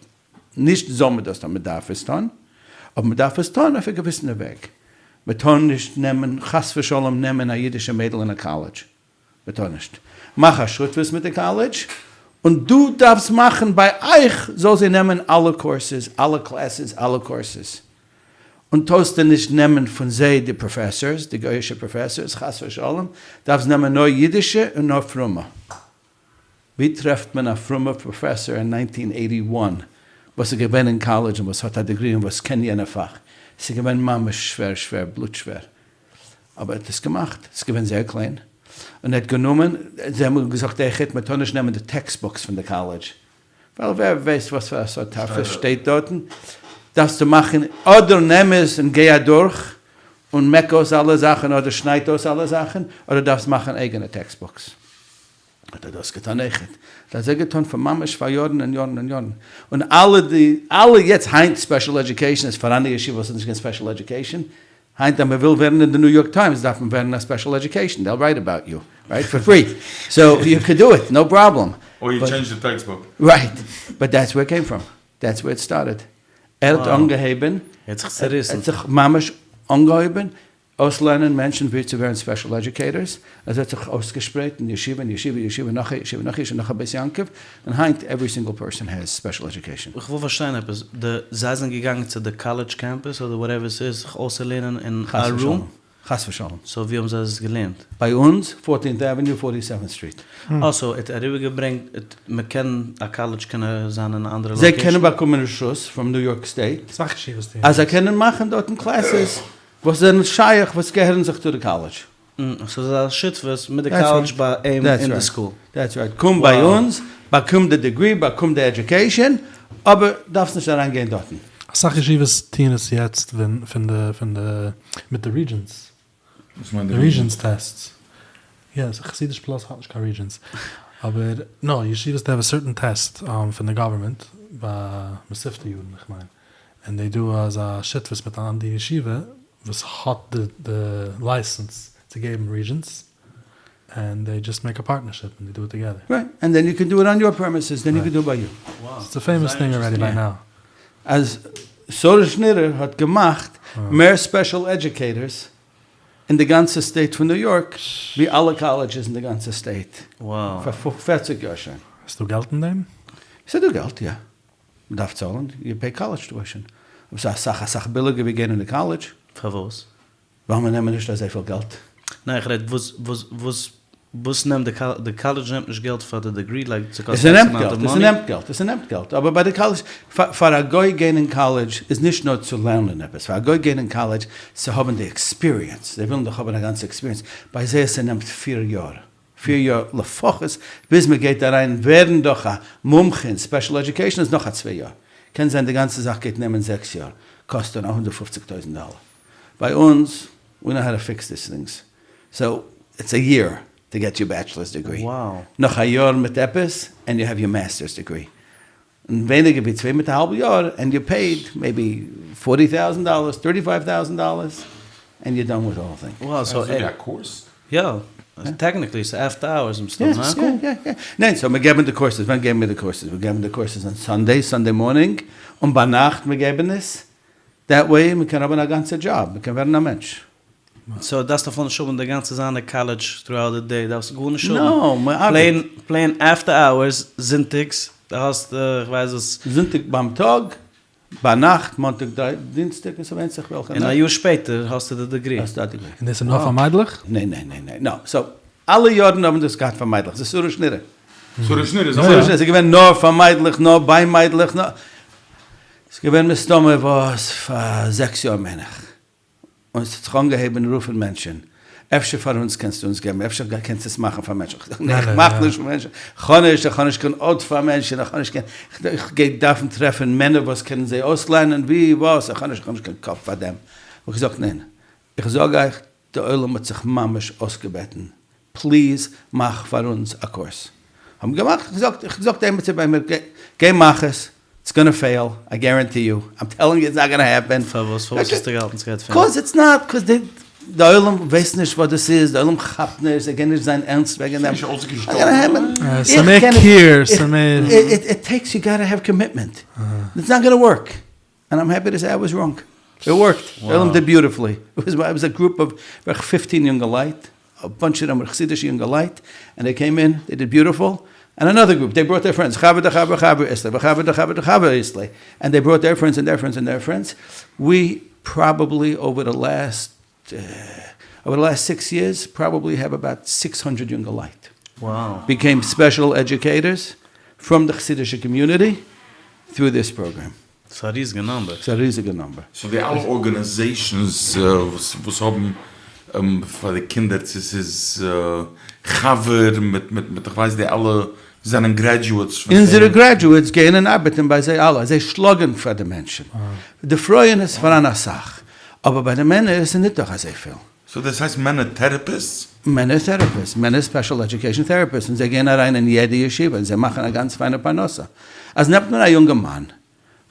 נישט זאל מען דאס טון, מען דארף עס טון, אבער מען דארף עס טון אויף א געוויסענע וועג, מען טאר נישט נעמען, חס ושלום נעמען א אידישע מיידל אין א קאלעדזש, מען טאר נישט. מאך א שותפות מיט די קאלעדזש, און דו דארפסט מאכן ביי אייך זאל זי נעמען אלע courses, אלע classes, אלע courses. און טארסטו נישט נעמען פון זיי די professors, די גוי'אישע professors, חס ושלום, דארפסט נעמען נאר אידישע און נאר פרומע. ווי טרעפט מען א פרומע פראפעסאר אין nineteen eighty one וואס איז געווען אין קאלעדזש און וואס האט א degree און וואס קען יענע פאך? ס'איז געווען ממש שווער שווער בלוט שווער. אבער ער האט עס געמאכט, עס איז געווען זייער קליין, און ער האט גענומען, זיי האבן געזאגט אויכעט מען טאר נישט נעמען די text books פון די קאלעדזש, ווייל ווער ווייסט וואס פאר א סארט טרפות שטייט דארטן, דארפסטו מאכן אדער נעם עס און גיי אדורך און מעק אויס אלע זאכן אדער שנייד אויס אלע זאכן, אדער דארפסט מאכן אייגענע text books. האט ער דאס געטאן אויכעט, האט אזוי געטאן פאר ממש פאר יארן און יארן און יארן, און אלע די אלע יעצט היינט special education איז פאראן א ישיבה וואס האט נישט קיין special education, היינט אז מען וויל ווערן אין די ניו יארק טיימס דארף מען ווערן א special education, they'll write about you, right, for free, so you could do it, no problem. or you change the text book. right, but that's where it came from, that's where it started, ער האט אנגעהויבן, ער האט זיך צעריסן. ער האט זיך ממש אנגעהויבן אויסלערנען מענטשן ווי צו ווערן special educators, עס האט זיך אויסגעשפרייט אין ישיבה און ישיבה ישיבה נאך א ישיבה נאך א ישיבה נאך א בית יעקב, און היינט every single person has special education. איך וויל פארשטיין עפעס, די זיי זענען געגאנגען צו די קאלעדזש campus אדער whatever ס'איז זיך אויסצולערנען אין א room? חס ושלום. so ווי האבן זיי עס געלערנט? ביי אונז, fourteenth avenue forty seventh street. אה so ער האט אריבערגעברענגט, מען קען א קאלעדזש קען זיין אין א אנדערע זיי location? קענען באקומען רשות פון ניו יארק state אסאך ישיבות טוען אז זיי דאס. קענען מאכן דארטן classes וואס זענען שייך וואס געהערן זיך צו די קאלעדזש. סאיז א שותפות מיט די קאלעדזש ביי אים אין די סקול. That's right, קום ביי אונז, באקום די degree, באקום די education, אבער דארפסט נישט אריין גיין דארטן. אסאך ישיבות טוען עס יעצט פון די פון די מיט די Regents. וואס מיינט די Regents tests? יא, חסידיש פלאס האט נישט קיין Regents, אבער נא, ישיבות they have a certain test פון די government ביי מתיבתא יארן איך מיין, און they do אזא שותפות מיט אן אנדערע ישיבה וואס האט די license צו געבן Regents, and they just make a partnership and they do it together. Right, and then you can do it on your premises, then you can do it by you. It's a famous thing already by now. אז שרה שנירער האט געמאכט מער special educators אין די גאנצע state פון ניו יארק ווי אלע colleges אין די גאנצע state פאר פערציג יאר שוין. איז דא געלט אין דעם? ס'איז דא געלט יא. מ'דארף צאלן, you pay college tuition. אבער ס'איז אסאך אסאך ביליגער ווי גיין אין די קאלעדזש. פארוואס? ווייל מיר נעמען נישט אזויפיל געלט. ניין איך רעד וואס וואס וואס וואס נעמט די קאלעדזש, די קאלעדזש נעמט נישט געלט פאר די degree like ס'קאסט עס נעמט געלט, עס נעמט געלט, עס נעמט געלט, אבער ביי די קאלעדזש, פאר א גוי גיין אין קאלעדזש איז נישט נאר צו לערנען עפעס, פאר א גוי גיין אין קאלעדזש צו האבן די experience, זיי ווילן דאך האבן א גאנצע experience, ביי זיי עס נעמט פיר יאר, פיר יאר לפחות, ביז מען גייט אריין ווערן דאך א מומחה אין special education איז נאך א צוויי יאר, קען זיין די גאנצע זאך גייט נעמען זעקס יאר, קאסט אן א 150 טויזנט דאלער. ביי אונז, we know how to fix these things, so it's a year to get your bachelor's degree, נאך א יאר מיט עפעס and you have your master's degree, און ווייניגער ווי צוויי מיט א האלב יאר and you paid maybe forty thousand dollars, thirty five thousand dollars, and you done with the whole thing. Wow, so אזוי ווי א קורס? יא, technically ס'איז after hours מסתמא, הא? יא יא יא, ניין so מיר געבן די courses, ווען געבן מיר די courses? מיר געבן די courses on Sunday, Sunday morning, און ביינאכט מיר געבן עס, that way מען קען האבן א גאנצע דזשאב, מען קען ווערן א מענטש. So דארפסט אפילו נישט האבן די גאנצע זיין אין קאלעדזש throughout the day, דארפסט גארנישט האבן. No, מען ארבעט. Plain plain after hours, זונטאגס, די האסט איך ווייס וואס. זונטאג ביים טאג, ביינאכט, מאנטאג דינסטאג, עס ווענדט זיך וועלכע נאכט. און א יאר שפעטער האסטו די degree. האסטו א degree. און דאס איז נאר פאר מיידלעך? ניין ניין ניין ניין, no, so אלע יארן האבן דאס געהאט פאר מיידלעך, ס'איז שרה שנירער. שרה שנירער איז אויך. שרה שנירער איז געווען נאר פאר מיידלעך, נאר ביי מיידלעך, נאר. ס'איז געווען מסתמא וואס פאר זעקס יאר מיין איך, און ס'האט זיך אנגעהויבן רופן מענטשן, אפשר פאר אונז קענסטו אונז געבן, אפשר קענסטו עס מאכן פאר מענטשן, כ'זאג ניין איך מאך נישט פאר מענטשן, כ'האב נישט, איך האב נישט קיין ארט פאר מענטשן, איך האב נישט קיין, איך גיי דארפן טרעפן מענער וואס קענען זיי אויסלערנען ווי וואס, איך האב נישט, איך האב נישט קיין קאפ פאר דעם, האב איך געזאגט ניין, איך זאג אייך די עולם האט זיך ממש אויסגעבעטן, please מאך פאר אונז א קורס. האבן געמאכט, געזאגט, איך געזאגט עימיצער ביי מיר, גיי מאך עס, it's gonna fail, I guarantee you, I'm telling you it's not gonna happen. פארוואס? פארוואס האסטו געהאלטן ס'גייט fail ן? 'Cause it's not, 'cause די די עולם ווייסט נישט וואס דאס איז, די עולם כאפט נישט, זיי גייען נישט זיין ערנסט וועגן דעם. ס'נישט אויסגעשטעלט. ס'מער care, ס'מער. It takes, you gotta have commitment, it's not gonna work. And I'm happy to say I was wrong. It worked. די עולם did beautifully. It was a group of בערך פופצן יונגעלייט, א bunch of them were חסידישע יונגעלייט, and they came in, they did beautiful, and another group, they brought their friends, חבר דחבר חבר אית ליה, וחבר דחבר דחבר אית ליה, and they brought their friends and their friends and their friends. We probably over the last, over the last six years, probably have about 600 יונגעלייט. Wow. Became special educators from the חסידישע community through this program. ס'איז א ריזיגע number. ס'איז א ריזיגע number. So די אלע organizations וואס האבן פאר די קינדער צו ס'איז חבר מיט מיט מיט איך ווייס די אלע זענען graduates פון דעם. אונזערע graduates גייען און ארבעטן ביי זיי אלע, זיי שלאגן פאר די מענטשן. די פרויען איז פאראן אסאך, אבער ביי די מענער איז ניט דאך אזויפיל. So דאס הייסט מענער therapists? מענער therapists, מענער special education therapists, און זיי גייען אריין אין יעדע ישיבה און זיי מאכן א גאנץ פיינע פרנסה. אז נעמט מען א יונגערמאן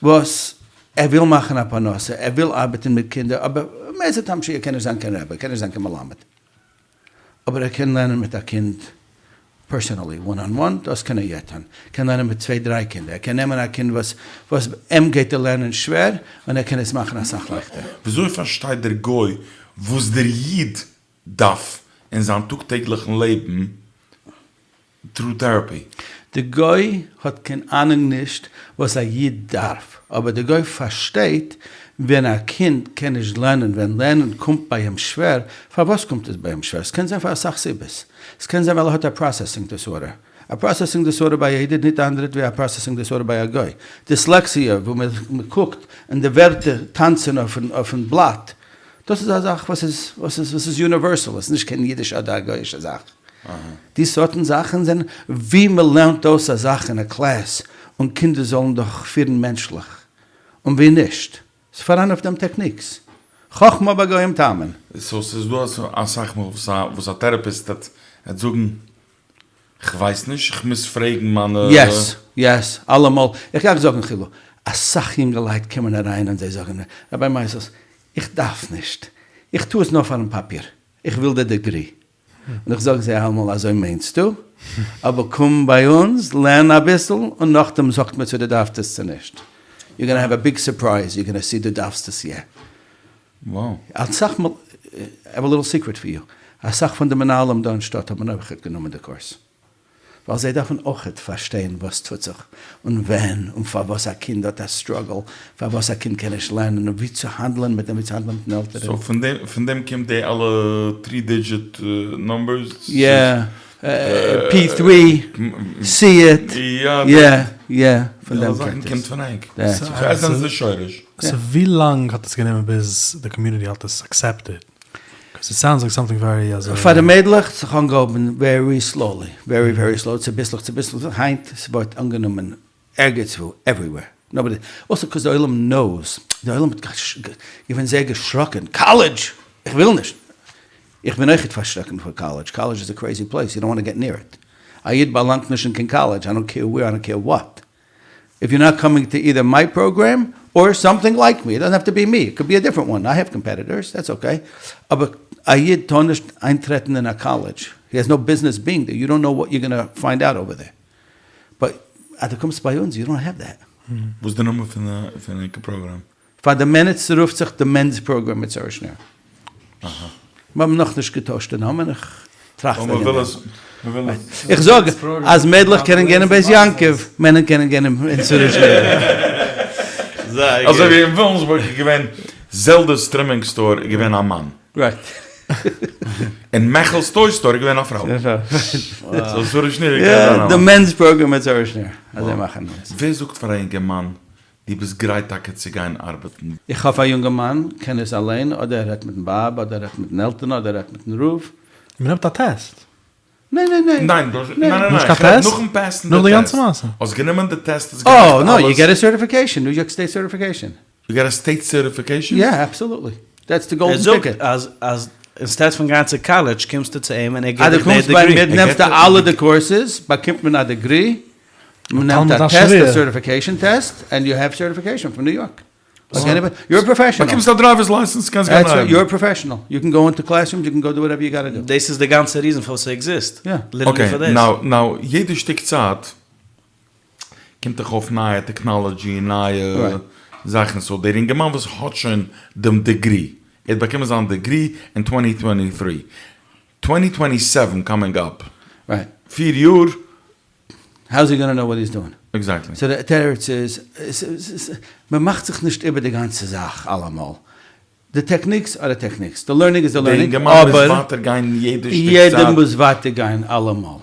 וואס ער וויל מאכן א פרנסה, ער וויל ארבעטן מיט קינדער, אבער מאיזה טעם שיהיה קען נישט זיין קיין רבי, קען נישט זיין קיין מלמד, אבער ער קען לערנען מיט א קינד personally, one on one, דאס קען ער יא טון, קען לערנען מיט צוויי דריי קינדער, ער קען נעמען א קינד וואס וואס אים גייט די לערנען שווער, און ער קען עס מאכן אסאך לייכטער. וויאזוי פארשטייט דער גוי וואס דער איד דארף אין זיין טאג טעגליכן לעבן through therapy? די גוי האט קיין אהנונג נישט וואס א איד דארף, אבער די גוי פארשטייט ווען א קינד קען נישט לערנען, ווען לערנען קומט ביי אים שווער, פארוואס קומט עס ביי אים שווער? ס'קען זיין פאר אסאך סיבות, ס'קען זיין ווייל ער האט א processing disorder, א processing disorder ביי א איד איז ניט אנדערעט ווי א processing disorder ביי א גוי, דיסלעקסיע וואו מען קוקט און די ווערטער טאנצען אויפן בלאט. דאס איז א זאך וואס איז וואס איז וואס איז universal, עס איז נישט קיין אידישע אדער א גוי'אישע זאך. די סארטן זאכן זענען ווי מען לערנט אויס א זאך אין א קלאס און קינדער זאלן דאך פירן מענטשליך, און ווי נישט. ס'איז פאראן אויף דעם techniques. חכמה בגוים תאמין. סאו ס'איז דא אסאך מאל וואס א therapist וועט זאגן כ'ווייס נישט, כ'מוז פרעגן מיינע. yes, yes, אלעמאל. איך גיי אייך זאגן חילו, אסאך יונגעלייט קומען אריין און זיי זאגן מיר, ראביי מייזעלס, איך דארף נישט, איך טו עס נאר פארן פאפיר, איך וויל די degree. און איך זאג זיי אלעמאל, אזוי מיינסטו? אבער קום ביי אונז, לערן אביסל, און נאכדעם זאגט מיר צו דו דארפסט עס צו נישט. You're gonna have a big surprise, you're gonna see דו דארפסט עס יא. אסאך מאל, I have a little secret for you, אסאך פון די מנהלים דא אין שטאט האבן אויכעט גענומען די קורס, ווייל זיי דארפן אויכעט פארשטיין וואס טוט זיך און ווען און פארוואס א קינד האט א struggle, פארוואס א קינד קען נישט לערנען און ווי צו האנדלען מיט דעם, ווי צו האנדלען מיטן עלטערן. סאו פון דעם קומט די אלע three digit numbers? יא, P three, see it, יא יא, פון דעם קומט עס. קומט פון ענק. סאו עס זענען די שורש. סאו ווי לאנג האט עס גענומען ביז די community האט עס accepted? 'Cause it sounds like something very אזוי. פאר די מיידלעך האט זיך אנגעהויבן very slowly, very very slowly, צוביסלעך צוביסלעך, היינט ס'ווערט אנגענומען ערגעץ וואו, everywhere, nobody, also 'cause די עולם knows, די עולם האט געווען זייער געשראקען, קאלעדזש! איך וויל נישט! איך בין אויכעט פארשראקען פאר קאלעדזש, קאלעדזש איז א crazy place, you don't want to get near it, א איד באלאנגט נישט אין קיין קאלעדזש, I don't care where, I don't care what, if you're not coming to either my program or something like me, it doesn't have to be me, it could be a different one, I have competitors, that's okay, אבער א איד טאר נישט איינטרעטן אין א קאלעדזש, he has no business being there, you don't know what you're gonna find out over there, but אז דו קומסט ביי אונז, you don't have that. וואס איז די נאמען פון ענקער פראגראם? פאר די מענער רופט זיך די Men's Program מיט שרה שניר. מיר האבן נאכנישט געטוישט די נאמען, איך טראכט וועגן דעם. איך זאג אז מיידלעך קענען גיין אין בית יעקב, מענער קענען גיין אין שרה שניר. אזוי ווי אין וויליאמסבורג איז געווען זעלדע'ס trimming store איז געווען א מאן. און מעכל'ס toy store איז געווען א פרוי. סאו שרה שניר קען זיין א מאן. די Men's Program מיט שרה שניר. אזוי מאכן מיר עס. ווער זאגט פאר א אינגערמאן דו ביסט גרייט טאקע צו גיין ארבעטן? איך האף א יונגערמאן קען עס אליין, אדער ער רעדט מיטן ווייב, אדער ער רעדט מיטן עלטערן, אדער ער רעדט מיטן רב. מען נעמט א טעסט. ניין ניין ניין. ניין ניין ניין ניין, איך רעד נאכן pass ן די טעסט. האסט גענומען די טעסט האסט געמאכט אלעס. אה no, you get a certification, ניו יארק state certification. You get a state certification? יא, absolutely. That's the golden ticket. ער זאגט אז אז instead פון גיין צו קאלעדזש קומסטו צו אים און ער גיבט דיך די אז דו קומסט ביי דעגרי. מיר נעמסטו אלע די courses, באקומט מען א degree, מען נעמט א טעסט, א certification test, and you have certification פון ניו יארק. You're a professional. באקומסט א driver's license קענסט גיין ארבעטן. You're a professional. You can go into classrooms, you can go do whatever you gotta do. דאס איז די גאנצע reason פארוואס ס'עקזיסט. Literally פאר דאס. Okay, now יעדע שטיק צייט קומט דאך אויף נייע technology און נייע זאכן, so דער אינגערמאן וואס האט שוין דעם degree, ער האט באקומען זיין degree אין twenty twenty three, twenty twenty seven coming up, פיר יאר. How is he gonna know what he's doing? Exactly. So די תירוץ איז, מען מאכט זיך נישט איבער די גאנצע זאך אלעמאל. די techniques are די techniques, די learning איז די learning, אבער. די אינגערמאן מוז ווייטער גיין יעדע שטיק צייט. יעדער מוז ווייטער גיין אלעמאל.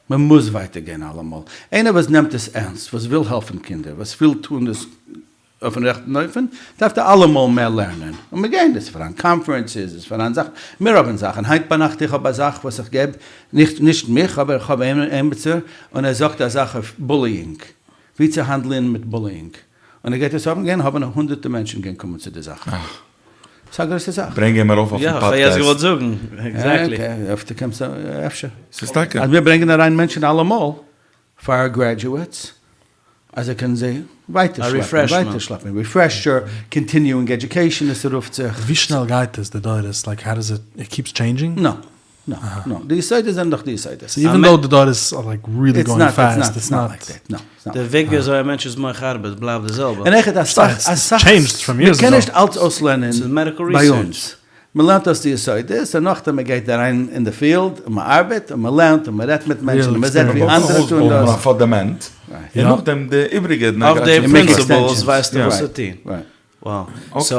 מען מוז ווייטער גיין אלעמאל. איינער וואס נעמט עס ערנסט, וואס וויל העלפן קינדער, וואס וויל טון דאס אויפן רעכטן אופן, דארף ער אלעמאל מער לערנען. און מיר גייען, עס איז פארהאן conferences, עס איז פארהאן זאכן, מיר האבן זאכן, היינט ביינאכט איך האב א זאך וואס איך געב, נישט נישט מיך, אבער איך האב עימיצער, און ער זאגט א זאך אויף bullying, ווי צו האנדלען מיט bullying, און ער גייט עס האבן, גייען האבן הונדערטער מענטשן גייען קומען צו די זאך. ס'איז א גרויסע זאך. ברענג אים ארויף אויפן פאדקעסט. יא, כ'האב יעצט געוואלט זאגן, exactly. אפשר. ס'איז טאקע. אז מיר ברענגען אריין מענטשן אלעמאל פאר graduates, אז ער קען זיי ווייטער שלעפן, ווייטער שלעפן, refresher, continuing education עס רופט זיך. ווי שנעל גייט עס די דורות, like how does it, it keeps changing? נא, נא, נא, די יסודות זענען דאך די יסודות. So even though די דורות are like really going fast, it's not. די וועג ווי אזוי א מענטש'ס מח ארבעט בלייבט די זעלבע. און עכט אסאך, אסאך, מען קען נישט אלץ אויסלערנען ביי אונז. מען לערנט אויס די יסודות און נאכדעם מען גייט אריין אין די field און מען ארבעט און מען לערנט און מען רעדט מיט מענטשן און מען זעט ווי אנדערע טוען דאס. א פונדאמענט און נאכדעם די איבריגע. אויף די principles ווייסטו וואס צו טון. Wow. So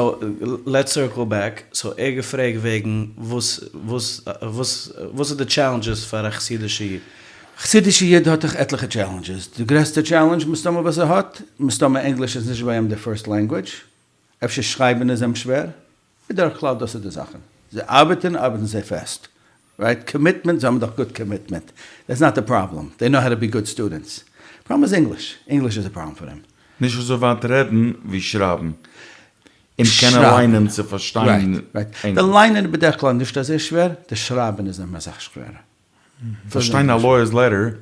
let's circle back. So ער געפרעגט וועגן וואס וואס וואס וואס איז די challenges פאר א חסידישע איד? חסידישע איד האט דאך עטליכע challenges. די גרעסטע challenge מסתמא וואס ער האט, מסתמא ענגליש איז נישט ביי אים די first language. אפשר שרייבן איז אים שווער. בדרך כלל דאס איז די זאכן. זיי ארבעטן, ארבעטן זיי פעסט. רייט? קאמיטמענט, זיי האבן דאך גוט קאמיטמענט. דעטס נאט די פראבלעם. דעי נאו האו טו בי גוד סטודענטס. פראבלעם איז ענגליש. ענגליש איז א פראבלעם פאר דעם. נישט אזוי ווייט רעדן ווי שרייבן. און קענען ליינען צו פארשטיין ענגליש. די ליינען איז בדרך כלל נישט אזוי שווער, די שרייבן איז אסאך שווערער. פארשטיין א lawyer's letter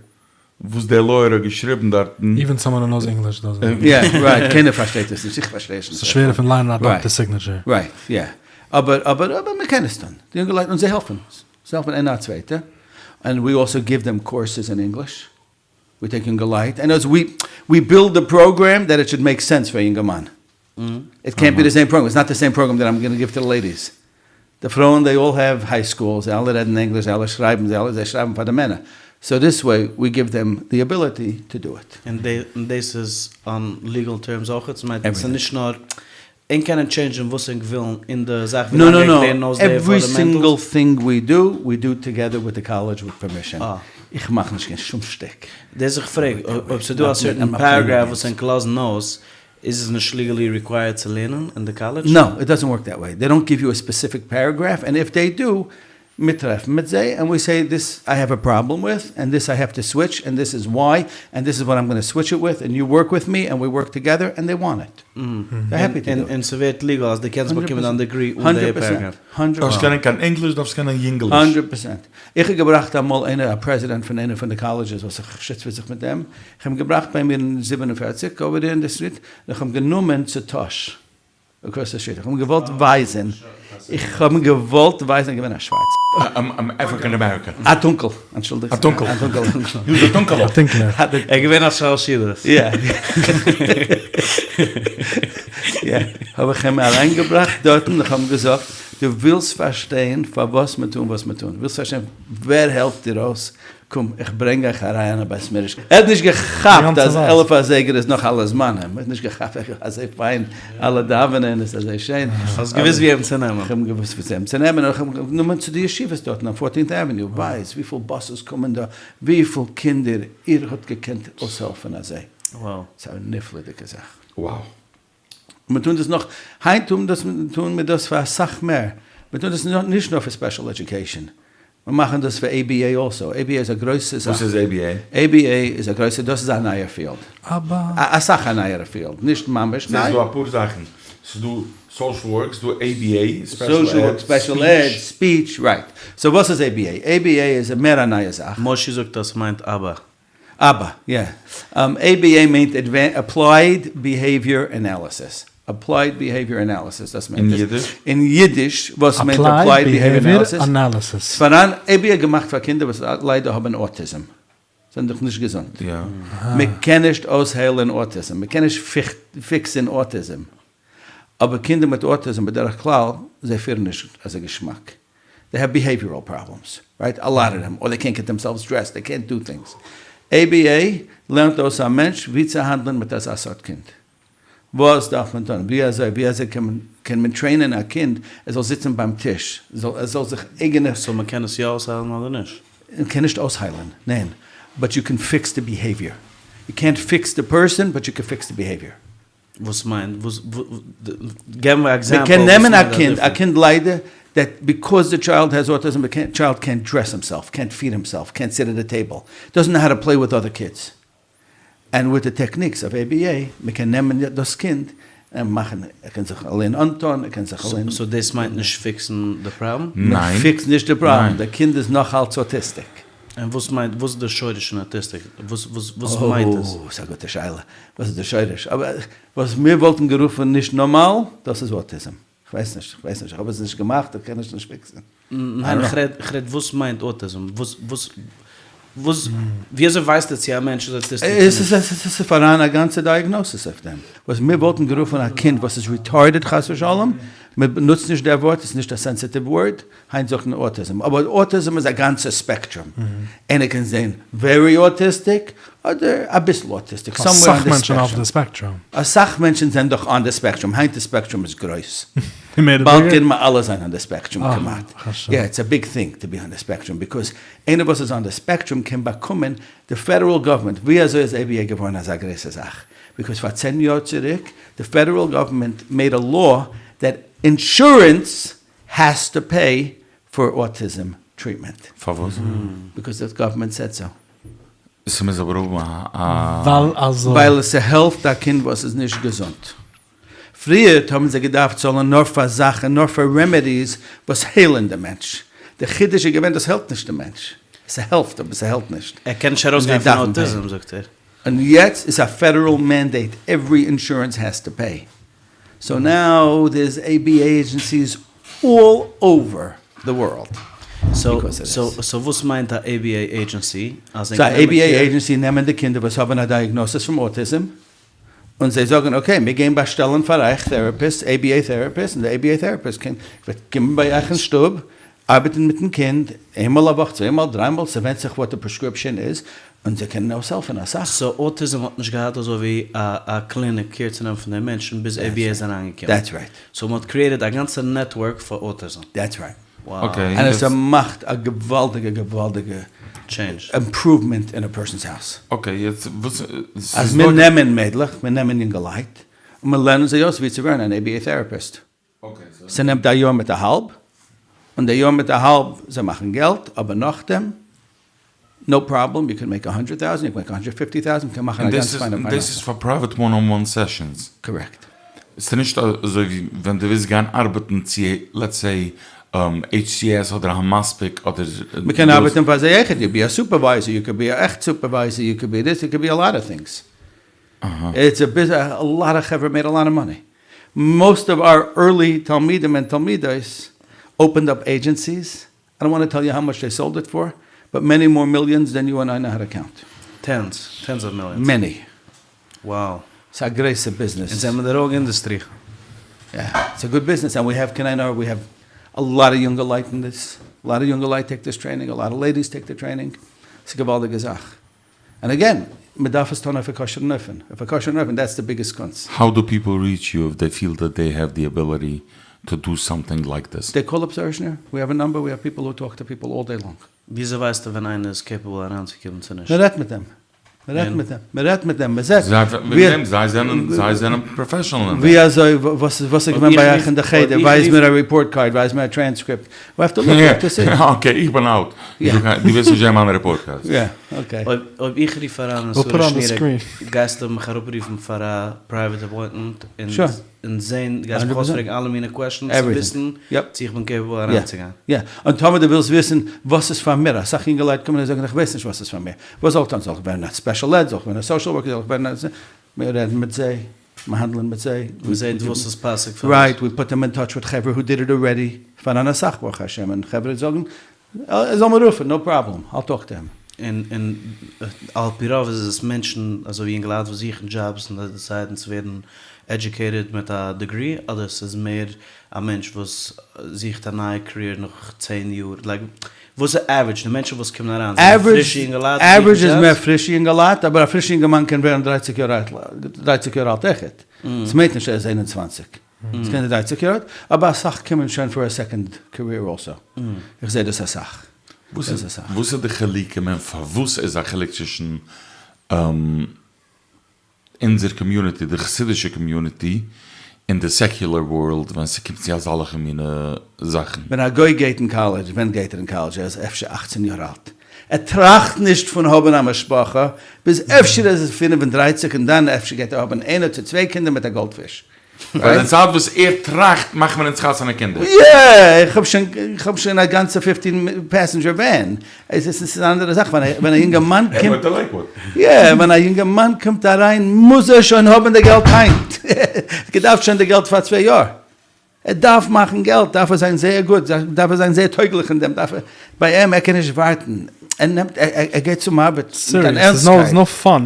וואס דער לויער האט געשריבן דארטן. Even someone who knows English doesn't. יא, right, קיינער פארשטייט עס נישט, איך פארשטיי עס נישט. ס'איז שווערער פון ליינען א דאקטער signature. Right, יא. אבער אבער אבער מ'קען עס טון. די יונגעלייט און זיי העלפן. זיי העלפן איינער א צווייטע. And we also give them courses in English. We take יונגעלייט and we we build the program that it should make sense פאר א יונגערמאן. איט קענט בי די סעים פראגרעם, איטס נאט די סעים פראגרעם that I'm gonna give to the ladies. די פרויען they all have high school, זיי אלע רעדן ענגליש, זיי אלע שרייבן, זיי אלע זיי שרייבן פאר די מענער. So this way we give them the ability to do it. און דאס איז on legal terms אויכעט? ס'מיינט ס'איז נישט נאר ענק קענען טשעינדזשען וואס ענק ווילן אין די זאך ווי לאנג ענק לערנען אויס די עווערי פאנדעמענטעלס? single thing we do, we do together with the college with permission. איך מאך נישט קיין שום שטיק. דאס איך פרעג, אויב ס'איז דא א certain paragraph וואס ענק לאזן אויס, איז עס נישט legally required צו לערנען אין די קאלעדזש? No, it doesn't work that way, they don't give you a specific paragraph, and if they do, מיר טרעפן מיט זיי and we say this I have a problem with, and this I have to switch, and this is why, and this is what I'm gonna switch it with, and you work with me, and we work together, and they want it. They're happy to do it. און ס'ווערט legal אז דו קענסט באקומען דיין degree אן די paragraph? הונדרעט דארפסט קענען קיין ענגליש דארפסט קענען יונגעליש. הונדרעט פראצענט. איך האב געבראכט אמאל איינער א פרעזידענט פון איינע פון די colleges וואס איך שיצווע זיך מיט אים, איך האב אים געבראכט ביי מיר אין 47 over there אין די street, און איך האב אים גענומען צו טאהש across the street, איך האב אים געוואלט ווייזען, איך האב אים געוואלט ווייזען, ער איז געווען א שווארצער. African American. א טונקל, אנטשולדיגט. א טונקל. א טונקל. יוז א טונקעלע. א טונקלער. ער איז געווען א שלש סעודות. יא. יא. האב איך אים אריינגעבראכט דארטן, איך האב אים געזאגט, דו ווילסט פארשטיין פארוואס מיר טוען וואס מיר טוען, ווילסט פארשטיין ווער העלפט דיר אויס, קום איך ברענג אייך אריין אין בית מדרש. ער האט נישט געכאפט אז 11 אזייגער איז נאך אלע זמנים, ער האט נישט געכאפט אזוי פיין אלע דאווענען איז אזוי שיין. האסט געוואוסט ווי אים צו נעמען. איך האב געוואוסט ווי אים צו נעמען, און איך האב אים גענומען צו די ישיבות דארטן אויף Fourteenth Avenue, ווייס וויפיל buses קומען דא, וויפיל קינדער איר האט געקענט אויסהעלפן אזוי. ס'איז א נפלא'דיגע זאך. מיר טוען דאס נאך, היינט טוען דאס טוען מיר דאס פאר אסאך מער, מיר טוען דאס נישט נאר פאר special education, מיר מאכן דאס פאר ABA also, ABA איז א גרויסע זאך. וואס איז ABA? ABA איז א גרויסע, דאס איז א נייער field. אסאך א נייערע field, נישט ממש ניי. ס'איז דא אפאר זאכן, ס'איז דא social work, ס'איז דא ABA, special ed, special ed, speech, right. So וואס איז ABA? ABA איז מער א נייע זאך. מושי זאגט אז ס'מיינט אבא. אבא, יא. ABA מיינט Applied Behavior Analysis. Applied Behavior Analysis, דאס מיינט עס. אין אידיש? אין אידיש, וואס מיינט Applied Behavior Analysis? ס'פאראן ABA געמאכט פאר קינדער וואס ליידער האבן autism. זענען דאך נישט געזונט. מען קען נישט אויסהיילען autism. מען קען נישט פיקסען autism. אבער קינדער מיט autism בדרך כלל, זיי פירן נישט אזוי געשמאק. They have behavioral problems, right? A lot of them, or they קענט געט דעמסעלווס דרעסד, דעי קענט דו טינגס. ABA לערנט אויס א מענטש ווי צו האנדלען מיט אזא סארט קינד. וואס דארף מען טון? ווי אזוי ווי אזוי קען מען קען מען train ען א קינד ער זאל זיצן ביים טיש, זאל ער זאל זיך אייגענע. So מען קען עס יא אויסהיילן אדער נישט? מען קען נישט אויסהיילן, ניין, but you can fix the behavior. You קענט פיקס די פערסאן but you can fix the behavior. וואס מיינט וואס געב מיר א example. מען קען נעמען א קינד, א קינד ליידער that because the child has autism די טשיילד קענט דרעס הימסעלף, קענט פיד הימסעלף, קענט סיט עט די table, doesn't know how to play with other kids, and with the techniques of ABA מען קען נעמען דאס קינד און מאכן ער קען זיך אליין אנטון, ער קען זיך אליין. So דאס מיינט נישט פיקסן די פראבלעם? מען פיקסט נישט די פראבלעם, די קינד איז נאך אלץ autistic. און וואס מיינט, וואס איז די שורש פון autistic? וואס וואס מיינט עס? אוי, ס'איז א גוטע שאלה. וואס איז די שורש? אבער וואס מיר וואלטן גערופן נישט נארמאל, דאס איז autism. כ'ווייס נישט, כ'ווייס נישט, איך האב עס נישט געמאכט, איך קען עס נישט פיקסן. ניין, איך רעד, איך רעד וואס מיינט autism? וואס, וואס, וואס, ווי אזוי ווייסטו צו א מענטש איז autistic צו נישט? עס איז פאראן א גאנצע diagnosis אויף דעם. וואס מיר וואלטן גערופן א קינד וואס איז retarded חס ושלום, מען נוצט נישט דער ווארט, עס איז נישט א sensitive word, היינט זאגט מען autism, אבער autism איז א גאנצע spectrum, איינער קען זיין very autistic, אדער אביסל autistic, somewhere on the spectrum. אסאך מענטשן זענען דאך on the spectrum, היינט די spectrum איז גרויס, באלד קען מען אלע זיין on the spectrum כמעט, יא it's a big thing to be on the spectrum, because איינער וואס איז on the spectrum קען באקומען די פעדעראל גאווערמענט, ווי אזוי איז ABA געווארן אזא גרויסע זאך? Because פאר צען יאר צוריק די פעדעראל גאווערמענט made a law. דעט אינשורענס העז טו פעי פאר אוטיזם טריטמענט. פארוואס? ביקאוז די גאווערמענט סעד סאו. ס'מוז אבער האבן א. ווייל אזוי. ווייל ס'העלפט א קינד וואס איז נישט געזונט. פריערט האבן זיי געדארפט צאלן נאר פאר זאכן, נאר פאר רעמעדיס וואס היילן די מענטש. די חידוש איז געווען דאס היילט נישט די מענטש. ס'העלפט אבער ס'היילט נישט. ער קען נישט ארויסגיין פון אוטיזם זאגט ער. און יעצט איז א פעדעראל מענדעיט עווערי אינשורענס העז טו פעי. סאו נאו דער איז עי בי עי עידזשענסיס אלל אווער די ווארלד. סאו וואס מיינט א עי בי עי עידזשענסי? סאו א עי בי עי עידזשענסי נעמען די קינדער וואס האבן א דייעגנאסיס פון אוטיזם און זיי זאגן okay מיר גייען באשטעלן פאר אייך therapists, ABA therapists, און די ABA therapist קען וועט קומען ביי אייך אין שטוב ארבעטן מיטן קינד איינמאל א וואך צוויי מאל דריי מאל ס'ווענדט זיך וואט די prescription איז און זיי קענען אויסהעלפן אסאך. סאו אוטיזם האט נישט געהאט אזוי ווי א קליניק קעיר צו נעמען פון די מענטשן ביז ABA איז אריינגעקומען. That's right. סאו מ'האט created א גאנצע network פאר אוטיזם. That's right. Wow. און עס מאכט א געוואלדיגע געוואלדיגע change. Improvement אין א person's house. Okay יעצט וואס אז מיר נעמען מיידלעך, מיר נעמען יונגעלייט, און מיר לערנען זיי אויס ווי צו ווערן אן ABA therapist. ס'נעמט א יאר מיט א האלב, און די יאר מיט א האלב זיי מאכן געלט, אבער נאכדעם no problem, you can make a hundred thousand, you can make a hundred fifty thousand, מ'קען מאכן א גאנץ פיינע פרנסה. און דאס איז פאר private one on one sessions? Correct. ס'איז נישט אזוי ווי ווען דו ווילסט גיין ארבעטן צו let's say HCS אדער המספיק אדער. מ'קען ארבעטן פאר זיי אויכעט, you be a supervisor, you could be א עכט supervisor, you could be this, you could be a lot of things. It's a business, a lot of חברה made a lot of money. Most of our early תלמידים און תלמידות opened up agencies, I don't want to tell you how much they sold it for, but many more millions than you and I know how to count. Tens, tens of millions. Many. Wow. ס'איז א גרויסע ביזנעס. אונז זעמער די wrong industry. יא, it's a good business and we have קיין עין הרע we have a lot of יונגעלייט אין this, a lot of יונגעלייט take this training, a lot of ladies take the training, ס'איז א געוואלדיגע זאך. And again, מען דארף עס טון אויף א כשר'ן אופן, אויף א כשר'ן אופן, that's the biggest קונץ. How do people reach you if they feel that they have the ability to do something like this? They call up זרשנער, we have a number, we have people who talk to people all day long. וויאזוי ווייסטו ווען איינער איז capable אריינצוקומען צו נישט? מען רעדט מיט אים, מען רעדט מיט אים, מען רעדט מיט אים, מען זעט. זיי זענען, זיי זענען professional אין דעם. ווי אזוי, וואס איז געווען ביי אייך אין די חדר, ווייז מיר א report card, ווייז מיר א טרענסקריפט, we have to look, we have to see. Okay, איך בין out. דו ווילסט נישט זען מיינע report cards. יא, okay. אויב איך רוף אריין אין שרה שנירער, גייסטו מיך אראפרופן פאר א private appointment און זען, גייסט מיך אויספרעגן אלע מיני questions צו וויסן צו איך בין capable אריינצוגיין? יא, און טאמער דו ווילסט וויסן וואס איז פאר מיר, אסאך יונגעלייט קומען און זאגן איך ווייס נישט וואס איז פאר מיר, וואס זאל איך טון, זאל איך ווערן א special ed, זאל איך ווערן א social worker, זאל איך ווערן א, מיר רעדן מיט זיי, מיר האנדלען מיט זיי. מען זעט וואס איז פאסיג פאר זיי. Right, we put them in touch with חברה who did it already, פאראן אסאך ברוך השם, און חברה זאגן, ער זאל מיר רופן, no problem, I'll talk to him. און און על פי רוב איז עס מענטשן אזוי ווי יונגעלייט וואס זוכן דזשאבס און זיי decide ן צו ווערן educated מיט א degree, אדער ס'איז מער א מענטש וואס זוכט א נייע career נאך צען יאר, like וואס איז average די מענטשן וואס קומען אריין זענען פרישע יונגעלייט וואס זוכן average איז מער דזשאבס? פרישע יונגעלייט, אבער א פרישע יונגערמאן קען ווערן דרייציג יאר אלט דרייציג יאר אלט אויכעט, ס'מיינט נישט ער איז 21, ס'קען זיין דרייציג יאר אלט, אבער אסאך קומען שוין פאר א second career also, איך זעה דאס אסאך. וואס איז די חילוקים און פארוואס איז א חילוק צווישן אונזער community, די חסידישע community, און די secular world ווען ס'קומט צו אזאלעכע מינע זאכן? ווען א גוי גייט אין קאלעדזש, ווען גייט ער אין קאלעדזש? ער איז אפשר אכצען יאר אלט, ער טראכט נישט פון האבן א משפחה ביז אפשר ער איז 35 און דאן אפשר גייט ער האבן איינער צו צוויי קינדער מיט א goldfish. ווייל אין צייט וואס ער טראכט מאכט מען אונז חתונה קינדער. יא! איך האב שוין איך האב שוין א גאנצע fifteen passenger van. עס איז אן אנדערע זאך ווען א יונגערמאן קומט. יא! ווען א יונגערמאן קומט אריין מוז ער שוין האבן די געלט היינט. געדארפט שוין די געלט פאר צוויי יאר. ער דארף מאכן געלט, דארף ער זיין זייער גוט, דארף ער זיין זייער טויגליך אין דעם, דארף ער, ביי אים, ער קען נישט ווארטן, ער נעמט, ער גייט צום ארבעט מיט אן ערנסטקייט.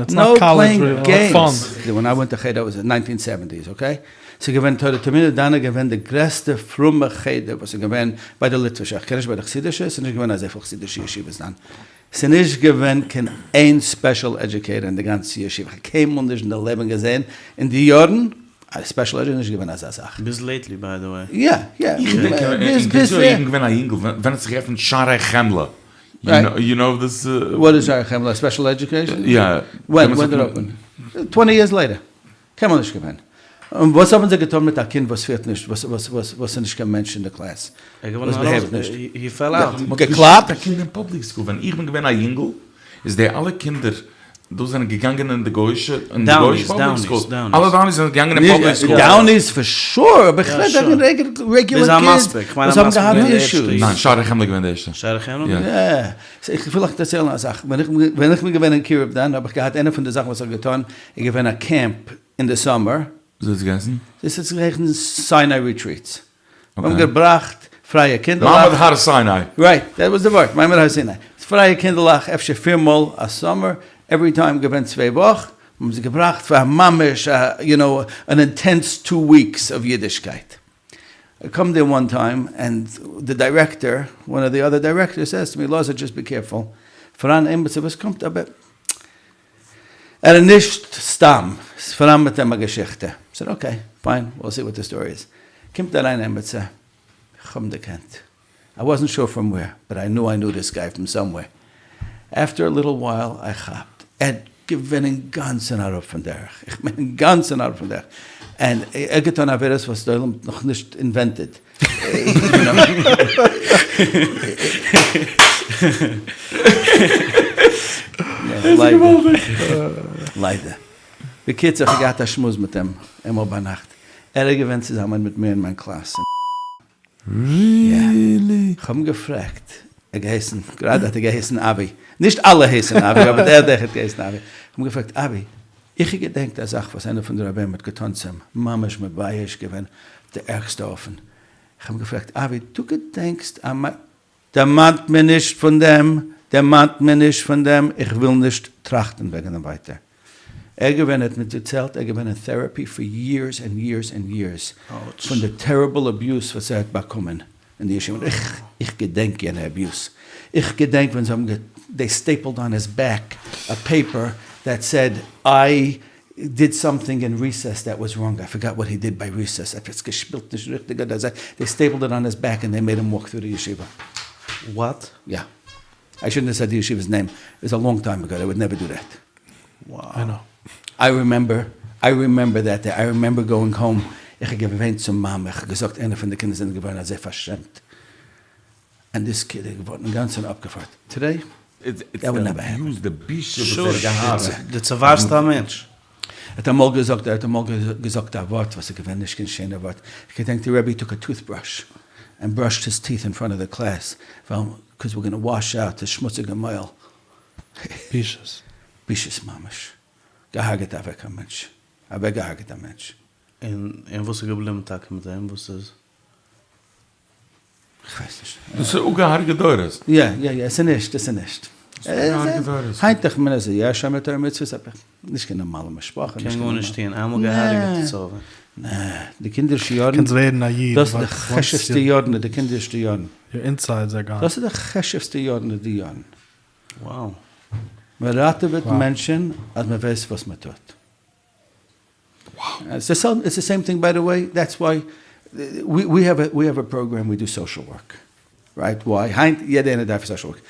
No playing games. When I went to חדר was nineteen seventies okay, ס'איז געווען תורה תמימה דאן איז געווען די גרעסטע פרומע חדר וואס איז געווען ביי די ליטווישע, איך קען נישט ביי די חסידישע, ס'איז נישט געווען אזויפיל חסידישע ישיבות דאן, ס'איז נישט געווען קיין איין special educator אין די גאנצע ישיבה, כ'האב קיינמאל נישט אין די לעבן געזען אין די יארן א special educator, נישט געווען אזא זאך. ביז lately by the way. יא יא. איך געדענק אין קרית יואל איך בין געווען א יונגל ווען האט זיך געעפנט שערי חמלה, you know this? What is שערי חמלה? Special education? יא. When did it open? Twenty years later. קיינמאל נישט געווען. און וואס האבן זיי געטון מיט א קינד וואס פירט נישט, וואס איז נישט קיין מענטש אין די קלאס? וואס ביהעיווט נישט? He fell out. מ'האט געקלאפט א קינד אין public school, ווען איך בין געווען א יונגל איז די אלע קינדער דא זענען געגאנגען אין די גוישע אין די גוישע public school, אלע downies זענען געגאנגען אין public school. Downies for sure, אבער איך רעד וועגן רעגולער kids וואס האבן געהאט אישוס. ניין, שערי חמלה איז געווען די ערשטע. שערי חמלה? יא. איך וויל אייך דערציילן א זאך, ווען איך בין געווען אין קירוב דן האב איך געהאט איינע פון די זאכן וואס איך האב געטון איז געווען א קעמפ אין די summer. וויאזוי האט עס געהייסן? דאס האט געהייסן סיני retreats. מיר האבן געבראכט פרייע קינדערלעך. מעמד הר סיני. Right, that was די ווארט, מעמד הר סיני. פרייע קינדערלעך אפשר פיר מאל א summer, every time געווען צוויי וואך, האבן זיי געבראכט פאר ממש א you know אן intense two weeks אוו אידישקייט. I come there one time and די director, one of the other directors says to me, לאזער just be careful, פאראן עימיצער וואס קומט אבער ער איז נישט סתם, ס'איז פאראן מיט אים א געשיכטע. כ'זאג okay, fine, we'll see what the story is. קומט אריין עמיצער, איך האב אים דערקענט, I wasn't sure from where, but I knew I knew this guy from somewhere. After a little while I כאפט, ער געווען אינגאנצען אראפ פון דרך, איך מיין אינגאנצען אראפ פון דרך, און ער האט געטון עבירות וואס די עולם האט נאכנישט invented. ליידער. בקיצור, איך האב געהאט א שמועס מיט אים אמאל ביינאכט, ער איז געווען צוזאמען מיט מיר אין מיין קלאס. Really? כ'האב אים געפרעגט, ער האט געהייסן, גראדע האט ער געהייסן אבי, נישט אלע הייסן אבי, אבער דער דער האט געהייסן אבי, כ'האב אים געפרעגט, אבי, איך האב געדענקט א זאך וואס איינער פון די רביים האט געטון צו אים, ממש מבייש געווען אויף די ערגסטע אופן, כ'האב אים געפרעגט, אבי, דו געדענקסט א מ. דערמאנט מיר נישט פון דעם, דערמאנט מיר נישט פון דעם, איך וויל נישט טראכטן וועגן דעם ווייטער. ער געווען, ער האט מיר דערציילט, ער געווען אין therapy for years and years and years, פון די terrible abuse וואס ער האט באקומען אין די ישיבה, און איך, איך געדענק יענע abuse, איך געדענק ווען זיי האבן גע, they stapled on his back a paper that said I did something in recess that was wrong, I forgot what he did by recess, עפעס געשפילט נישט ריכטיג אדער אזוי, they stapled it on his back and they made him walk through די ישיבה. What? יא. I shouldn't have said די ישיבה'ס name, איז א long time ago, they would never do that. I know. I remember, I remember that day, I remember going home, איך האב געוויינט צום מאמע, איך האב געזאגט איינער פון די קינדער זענען געווארן אזוי פארשעמט, and this kid איז געווארן אינגאנצן אפגעפארט, today, that would never happen. די בושה וואס ער האט געהאט. דו צעווארפסט א מענטש. ער האט אמאל געזאגט, ער האט אמאל געזאגט א ווארט וואס איז געווען נישט קיין שענע ווארט, איך געדענק די רבי took a toothbrush and brushed his teeth in front of the class, ווייל cause we're gonna wash out די שמוציגע מויל. בושות. בושות ממש. געהארגעט אוועק א מענטש. אוועק געהארגעט א מענטש. און וואס איז געבליבן טאקע מיט אים? וואס איז? כ'ווייס נישט. דאס איז אפגעהארגעט דורות. יא יא יא, עס איז נישט, עס איז נישט. אפגעהארגעט דורות. היינט איך מיין אז יא שומר תורה ומצוות אבער נישט קיין נארמאלע משפחה. קען גארנישט טוען, איינמאל געהארגעט איז over. נע, די קינדערישע יארן. קענסט ווערן א איד. דאס איז די חשובסטע יארן, די קינדערישע יארן. Your insides are gone. דאס איז די חשובסטע יארן, די יארן. Wow. מען ראטעוועט מענטשן אז מען ווייסט וואס מען טוט. It's the same thing by the way, that's why we have a program we do social work, right? Why? היינט יעדע איינער דארף social work.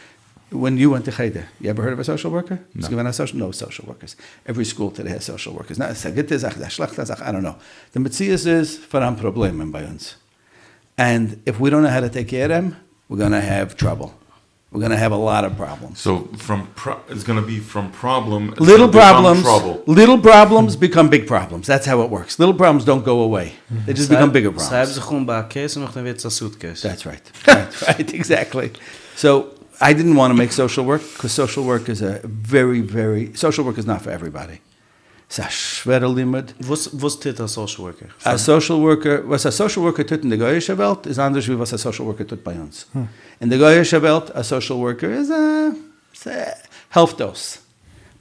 When you went to חדר, you ever heard of a social worker? איז געווען א social? No social workers. Every school today has social workers. נא, ס'איז א גוטע זאך, ס'איז א שלעכטע זאך, I don't know. די מציאות איז פאראן פראבלעמען ביי אונז. And if we don't know how to take care them, we gonna have trouble. We're gonna have a lot of problems. So from it's gonna be from problem little problems little problems become big problems that's how it works little problems don't go away they just become bigger problems. ס'הייבט זיך אן ביי א case און נאכדעם ווערט עס א suitcase. That's right right right exactly so I didn't want to make social work cause social work איז א very very social work איז נאט פאר everybody ס'איז א שווערע לימוד. וואס טוט א social worker? א social worker, וואס א social worker טוט אין די גוי'אישע וועלט איז אנדערש ווי וואס א social worker טוט ביי אונז. אין די גוי'אישע וועלט א social worker איז א העלפט אויס.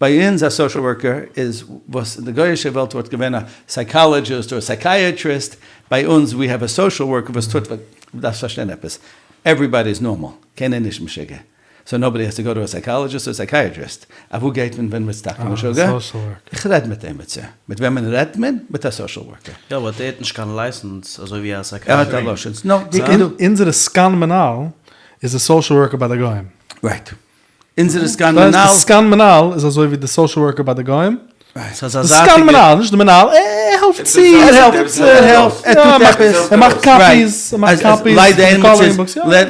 ביי אונז א social worker איז וואס אין די גוי'אישע וועלט וואלט געווען א psychologist אדער psychiatrist, ביי אונז we have a social worker וואס טוט, דארפסט פארשטיין עפעס, everybody איז נארמאל, קיינער איז נישט משוגע. So nobody has to go to a psychologist or psychiatrist. אוואו גייט מען ווען מ'איז טאקע משוגע? איך רעד מיט עימיצער. מיט וועמען רעדט מען? מיט א social worker. יא but ער האט נישט קיין license אזוי ווי א psychiatrist. ער האט א license. No, די כאילו. אונזערע סגן מנהל איז די social worker ביי די גוים. Right. אונזערע סגן מנהל. די סגן מנהל איז אזוי ווי די social worker ביי די גוים. ס'איז א די סגן זייטיגע. מנהל, נישט די מנהל, ער העלפט צו, ער העלפט, ער העלפט, ער טוט עפעס, ער מאכט copies, ער מאכט copies,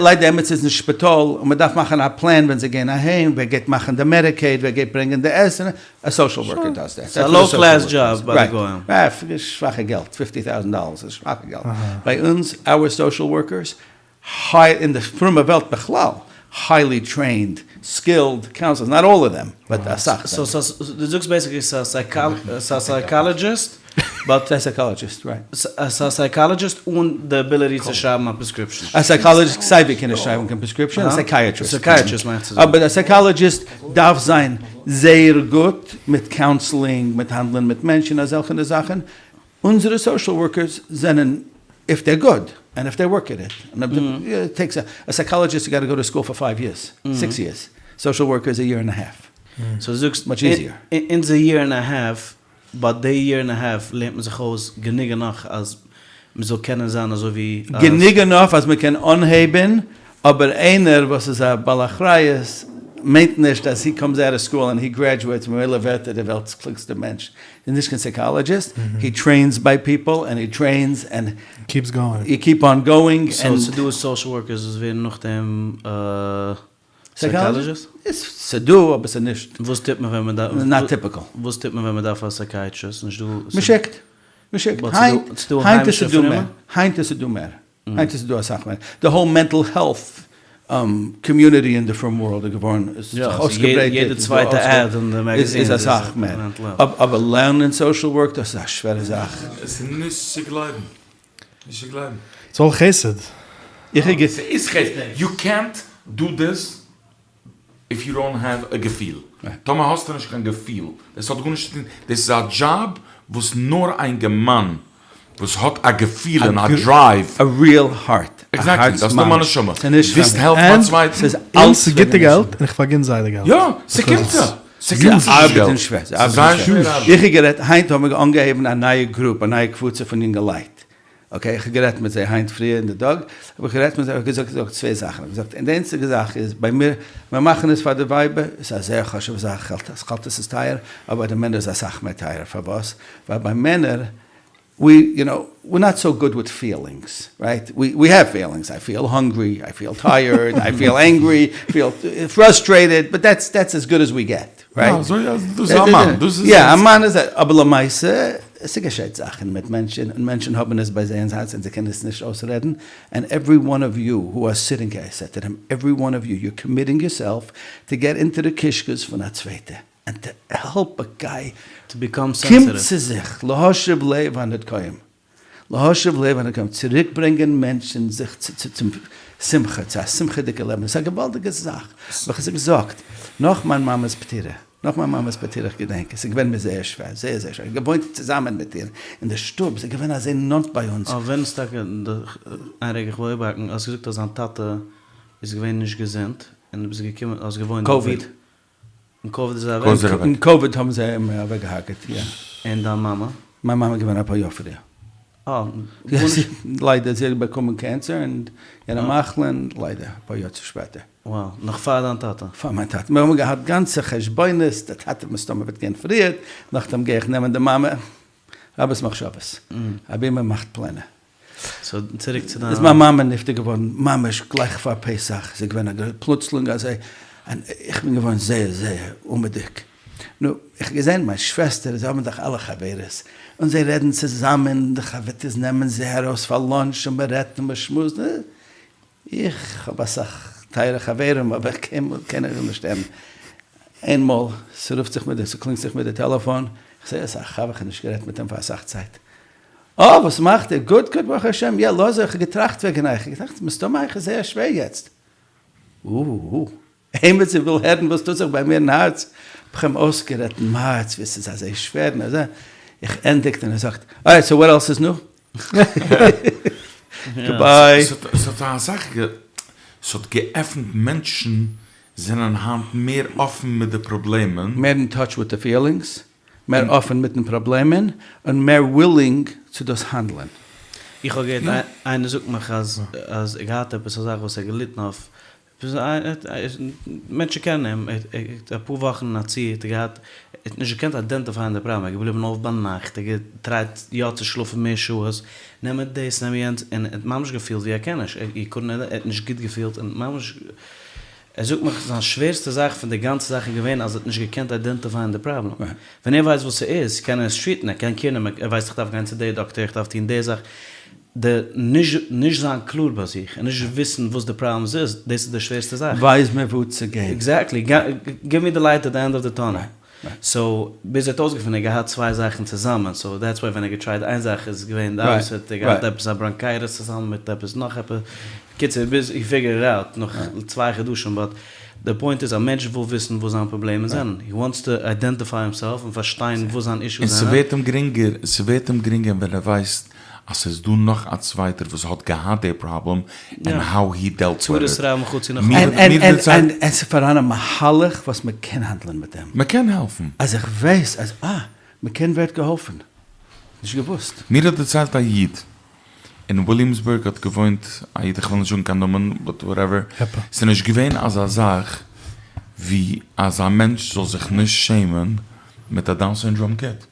ליידער עמיצער איז אין שפיטאל און מען דארף מאכן א פלאן ווען זיי גייען אהיים, ווער גייט מאכן די Medicaid, ווער גייט ברענגען די עסן, א social worker does that. ס'איז א low class job ביי די גוים. רייט, שוואכע געלט, fifty thousand dollars איז שוואכע געלט. ביי אונז, our social workers, אין די פרומע וועלט בכלל, highly trained, skilled counselors, not all of them, but אסאך זענען. so דו זאגסט basically ס'איז א psychologist, but. ס'איז א psychologist, right. ס'איז א psychologist אן די ability צו שרייבן א prescription. א psychologist סייווי קען נישט שרייבן קיין prescription, א psychiatrist. Psychiatrist מיין איך צו זאגן. אבער א psychologist דארף זיין זייער גוט מיט counseling, מיט האנדלען מיט מענטשן, אזעלכענע זאכן. אונזערע social workers זענען if they're good and if they work at it, it takes a psychologist you gotta go to school for five years, six years, social worker איז א year and a half. so זאגסט much easier. אונזער year and a half, ביי די year and a half לערנט מען זיך אויס גענוג enough אז מען זאל קענען זיין אזוי ווי א. גענוג enough אז מען קען אנהייבען, אבער איינער וואס איז א בעל אחריות מיינט נישט אז he comes out of school and he graduates ממילא ווערט ער די וועלטס קלוגסטע מענטש, איז נישט קיין psychologist, he trains by people and he trains and keeps going. You keep on going. so ס'דא social workers וואס ווערן נאכדעם psychologist? ס'דא אבער ס'איז נישט. וואס טוט מען ווען מ'דארף? Not typical. וואס טוט מען ווען מ'דארף א psychiatrist? נישט דא. מ'שיקט. מ'שיקט. היינט היינט איז ס'דא מער. היינט איז ס'דא מער. היינט איז דא אסאך מער. די whole mental health community אין די פרום world איז געווארן, עס האט זיך אויסגעברייטערט. יעדע צווייטע ad אין די magazine איז אסאך מער. אבער לערנען social work דאס איז א שווערע זאך. עס איז נישט צו גלייבן. נישט צו גלייבן. ס'איז אויך חסד. איך האב גע. ס'איז חסד. יו קענט דו דיס איף יו דאנט העוו א געפיל. טאמער האסטו נישט קיין געפיל, דאס האט גארנישט צו טון, דאס איז א דזשאב וואס נאר א אינגערמאן וואס האט א געפיל און א drive. א real heart. Exactly, דאס איז נאר מיין נשמה. ווילסט העלפן א צווייטן? ס'איז און ס'איז גוטע געלט און איך פארגין זיי די געלט. יא, ס'קומט זיי. ס'קומט זיי נישט געלט. ס'איז זייער שווער ארבעט. איך האב גערעדט, היינט האבן מיר אנגעהויבן א נייע group, א נייע קבוצה פון יונגעלייט. Okay, איך האב גערעדט מיט זיי היינט פריער אין די טאג, האב איך גערעדט מיט זיי, האב איך געזאגט געזאגט צוויי זאכן, האב געזאגט, די איינציגע זאך איז ביי מיר, מיר מאכן עס פאר די ווייבער, עס איז א זייער חשוב'ע זאך, איך האלט עס איז טייער, אבער ביי די מענער איז אסאך מער טייער, פארוואס? ווייל ביי מענער, we, you know, we're not so good with feelings, right? We we have feelings, I feel hungry, I feel tired, I feel angry, feel frustrated, but that's that's as good as we get. Right? אזוי אז דאס איז א מאן, דאס איז יא, א מאן איז א, אבער למעשה, ס'געשעט זאכן מיט מענטשן, און מענטשן האבן עס ביי זיי אין הארץ און זיי קענען עס נישט אויסרעדן, and every one of you who are sitting here, I said to them, every one of you, you're committing yourself to get into די קישקעס פון א צווייטע, and to help a guy to become קומט sensitive. צו זיך, להשיב לב הנדכאים. להשיב לב הנדכאים, צוריקברענגען מענטשן זיך צום שמחה, צו א שמחה'דיגע לעבן, עס איז א געוואלדיגע זאך, האב איך זיי געזאגט, נאך מיין מאמע'ס פטירה, נאך מיין מאמע'ס פטירה, איך געדענק, עס איז געווען מיר זייער שווער, זייער זייער שווער, געוואוינט צוזאמען מיט איר אין די שטוב, עס איז געווען אזוי נאנט ביי אונז. אה, ווען איז טאקע די, איין רגע איך וויל איבערהאקן, האסט געזאגט אז דיין טאטע איז געווען נישט געזונט, און דו ביסט געקומען, האסט געוואוינט COVID. אין COVID איז ער אוועק? אין COVID האבן זיי אים אוועקגעהארגעט, יא. און דיין מאמע? מיין מאמע איז געווען אפאר יאר פריער. אה, גארנישט. ליידער, זי האט באקומען קענסער און יענע מחלה און ליידער אפאר יאר צו שפעטער. Wow, נאך פאר דיין טאטע? פאר מיין טאטע. מיר האבן געהאט גאנצע חשבונות, דער טאטע מסתמא וועט גיין פריער, נאכדעם גיי איך נעמען די מאמע. רבות מחשבות. אבי מען מאכט פלענער. So צוריק צו דיין. איז מיין מאמע נפטר געווארן ממש גלייך פאר פסח, ס'איז געווען א פלוצלונג אזוי, און איך בין געווארן זייער זייער אומעדיג, נו, איך האב געזען מיין שוועסטער, זיי האבן דאך אלע חברות, און זיי רעדן צוזאמען, די חבר'טעס נעמען זיי ארויס פאר lunch און מען רעדט און מען שמועסט, איך האב אסאך טייערע חברים אבער קיינמאל קיינער וויל נישט הערן, איינמאל ס'רופט זיך מיר די ס'קלינגט זיך מיר די טעלעפאן, איך זע עס איז א חבר, איך האב נישט גערעדט מיט אים פאר אסאך צייט, אה, וואס מאכט איר? גוט גוט ברוך השם, יא לאזער, איך האב געטראכט וועגן אייך, איך האב געטראכט מסתמא אייך איז זייער שווער יעצט. אוהו, עימיצער וויל הערן וואס טוט זיך ביי מיר אין הארץ, האב איך אים אויסגערעדט אין הארץ ווי עס איז אזוי שווער און אזוי, איך ענדיגט און ער זאגט, alright so what else is new? Goodbye. ס'האט א סאך, ס'האט געעפנט מענטשן זענען היינט מער אפן מיט די פראבלעמען. מער אין touch with די feelings, מער אפען מיטן פראבלעמען און מער willing צו דאס האנדלען. איך האב געהערט איינער זאגט מיך אז אז ער געהאט עפעס א זאך וואס ער האט געליטן אויף. מענטשן קענען אים, אפאר וואכן אין א צי האט ער געהאט, ער האט נישט געקענט איידענטיפייען די פראבלעם, ער איז געבליבן אויף ביינאכט, ער האט געטרייט יא צו שלאפן מער שעות, נעמען דאס נעמען יענץ, און ער האט ממש געפילט ווי ער קען נישט, ער האט נישט גוט געפילט, און ממש, ער זאגט מיך זיין שווערסטע זאך פון די גאנצע זאך איז געווען אז ער האט נישט געקענט איידענטיפייען די פראבלעם, ווען ער ווייסט וואס ס'איז קען ער עס טריעטן, ער קען קעיר נעמען, ער ווייסט איך דארף גיין צו די דאקטער, איך דארף טון די זאך, די נישט נישט זיין קלאר ביי זיך און נישט וויסן וואס די פראבלעמס איז, דאס איז די שווערסטע זאך. ווייז מיר וואו צו גיין. Exactly, give me the light at the end of the tunnel. So ביז ער האט אויסגעפונען ער האט געהאט צוויי זאכן צוזאמען, so that's why ווען ער געטרייט איין זאך איז געווען די opposite, ער געהאט עפעס א bronchitis צוזאמען מיט עפעס נאך עפעס, בקיצור ביז he figured it out נאך צוויי חדשים, but די point איז א מענטש וויל וויסן וואס זיין פראבלעמען זענען, he wants to identify himself און פארשטיין וואס זיין אישוס און זענען. ס'ווערט אים גרינגער, ס'ווערט אים גרינגער ווען ער ווייסט אז ס'איז דא נאך א צווייטער וואס האט געהאט די פראבלעם and how he dealt with it. צרות רבים חצי נחמה. מיר האט מיר דערציילט. און ס'איז פאראן א מהלך וואס מ'קען האנדלען מיט דעם. מ'קען העלפן. אז איך ווייס אז אה, מ'קען ווערט געהאלפן. נישט געוואוסט. מיר האט דערציילט א איד אין וויליאמסבורג האט געוואוינט א איד איך וויל נישט זאגן קיין נאמען but whatever, ס'איז נישט געווען אזא זאך ווי אז א מענטש זאל זיך נישט שעמען מיט א Down syndrome kid,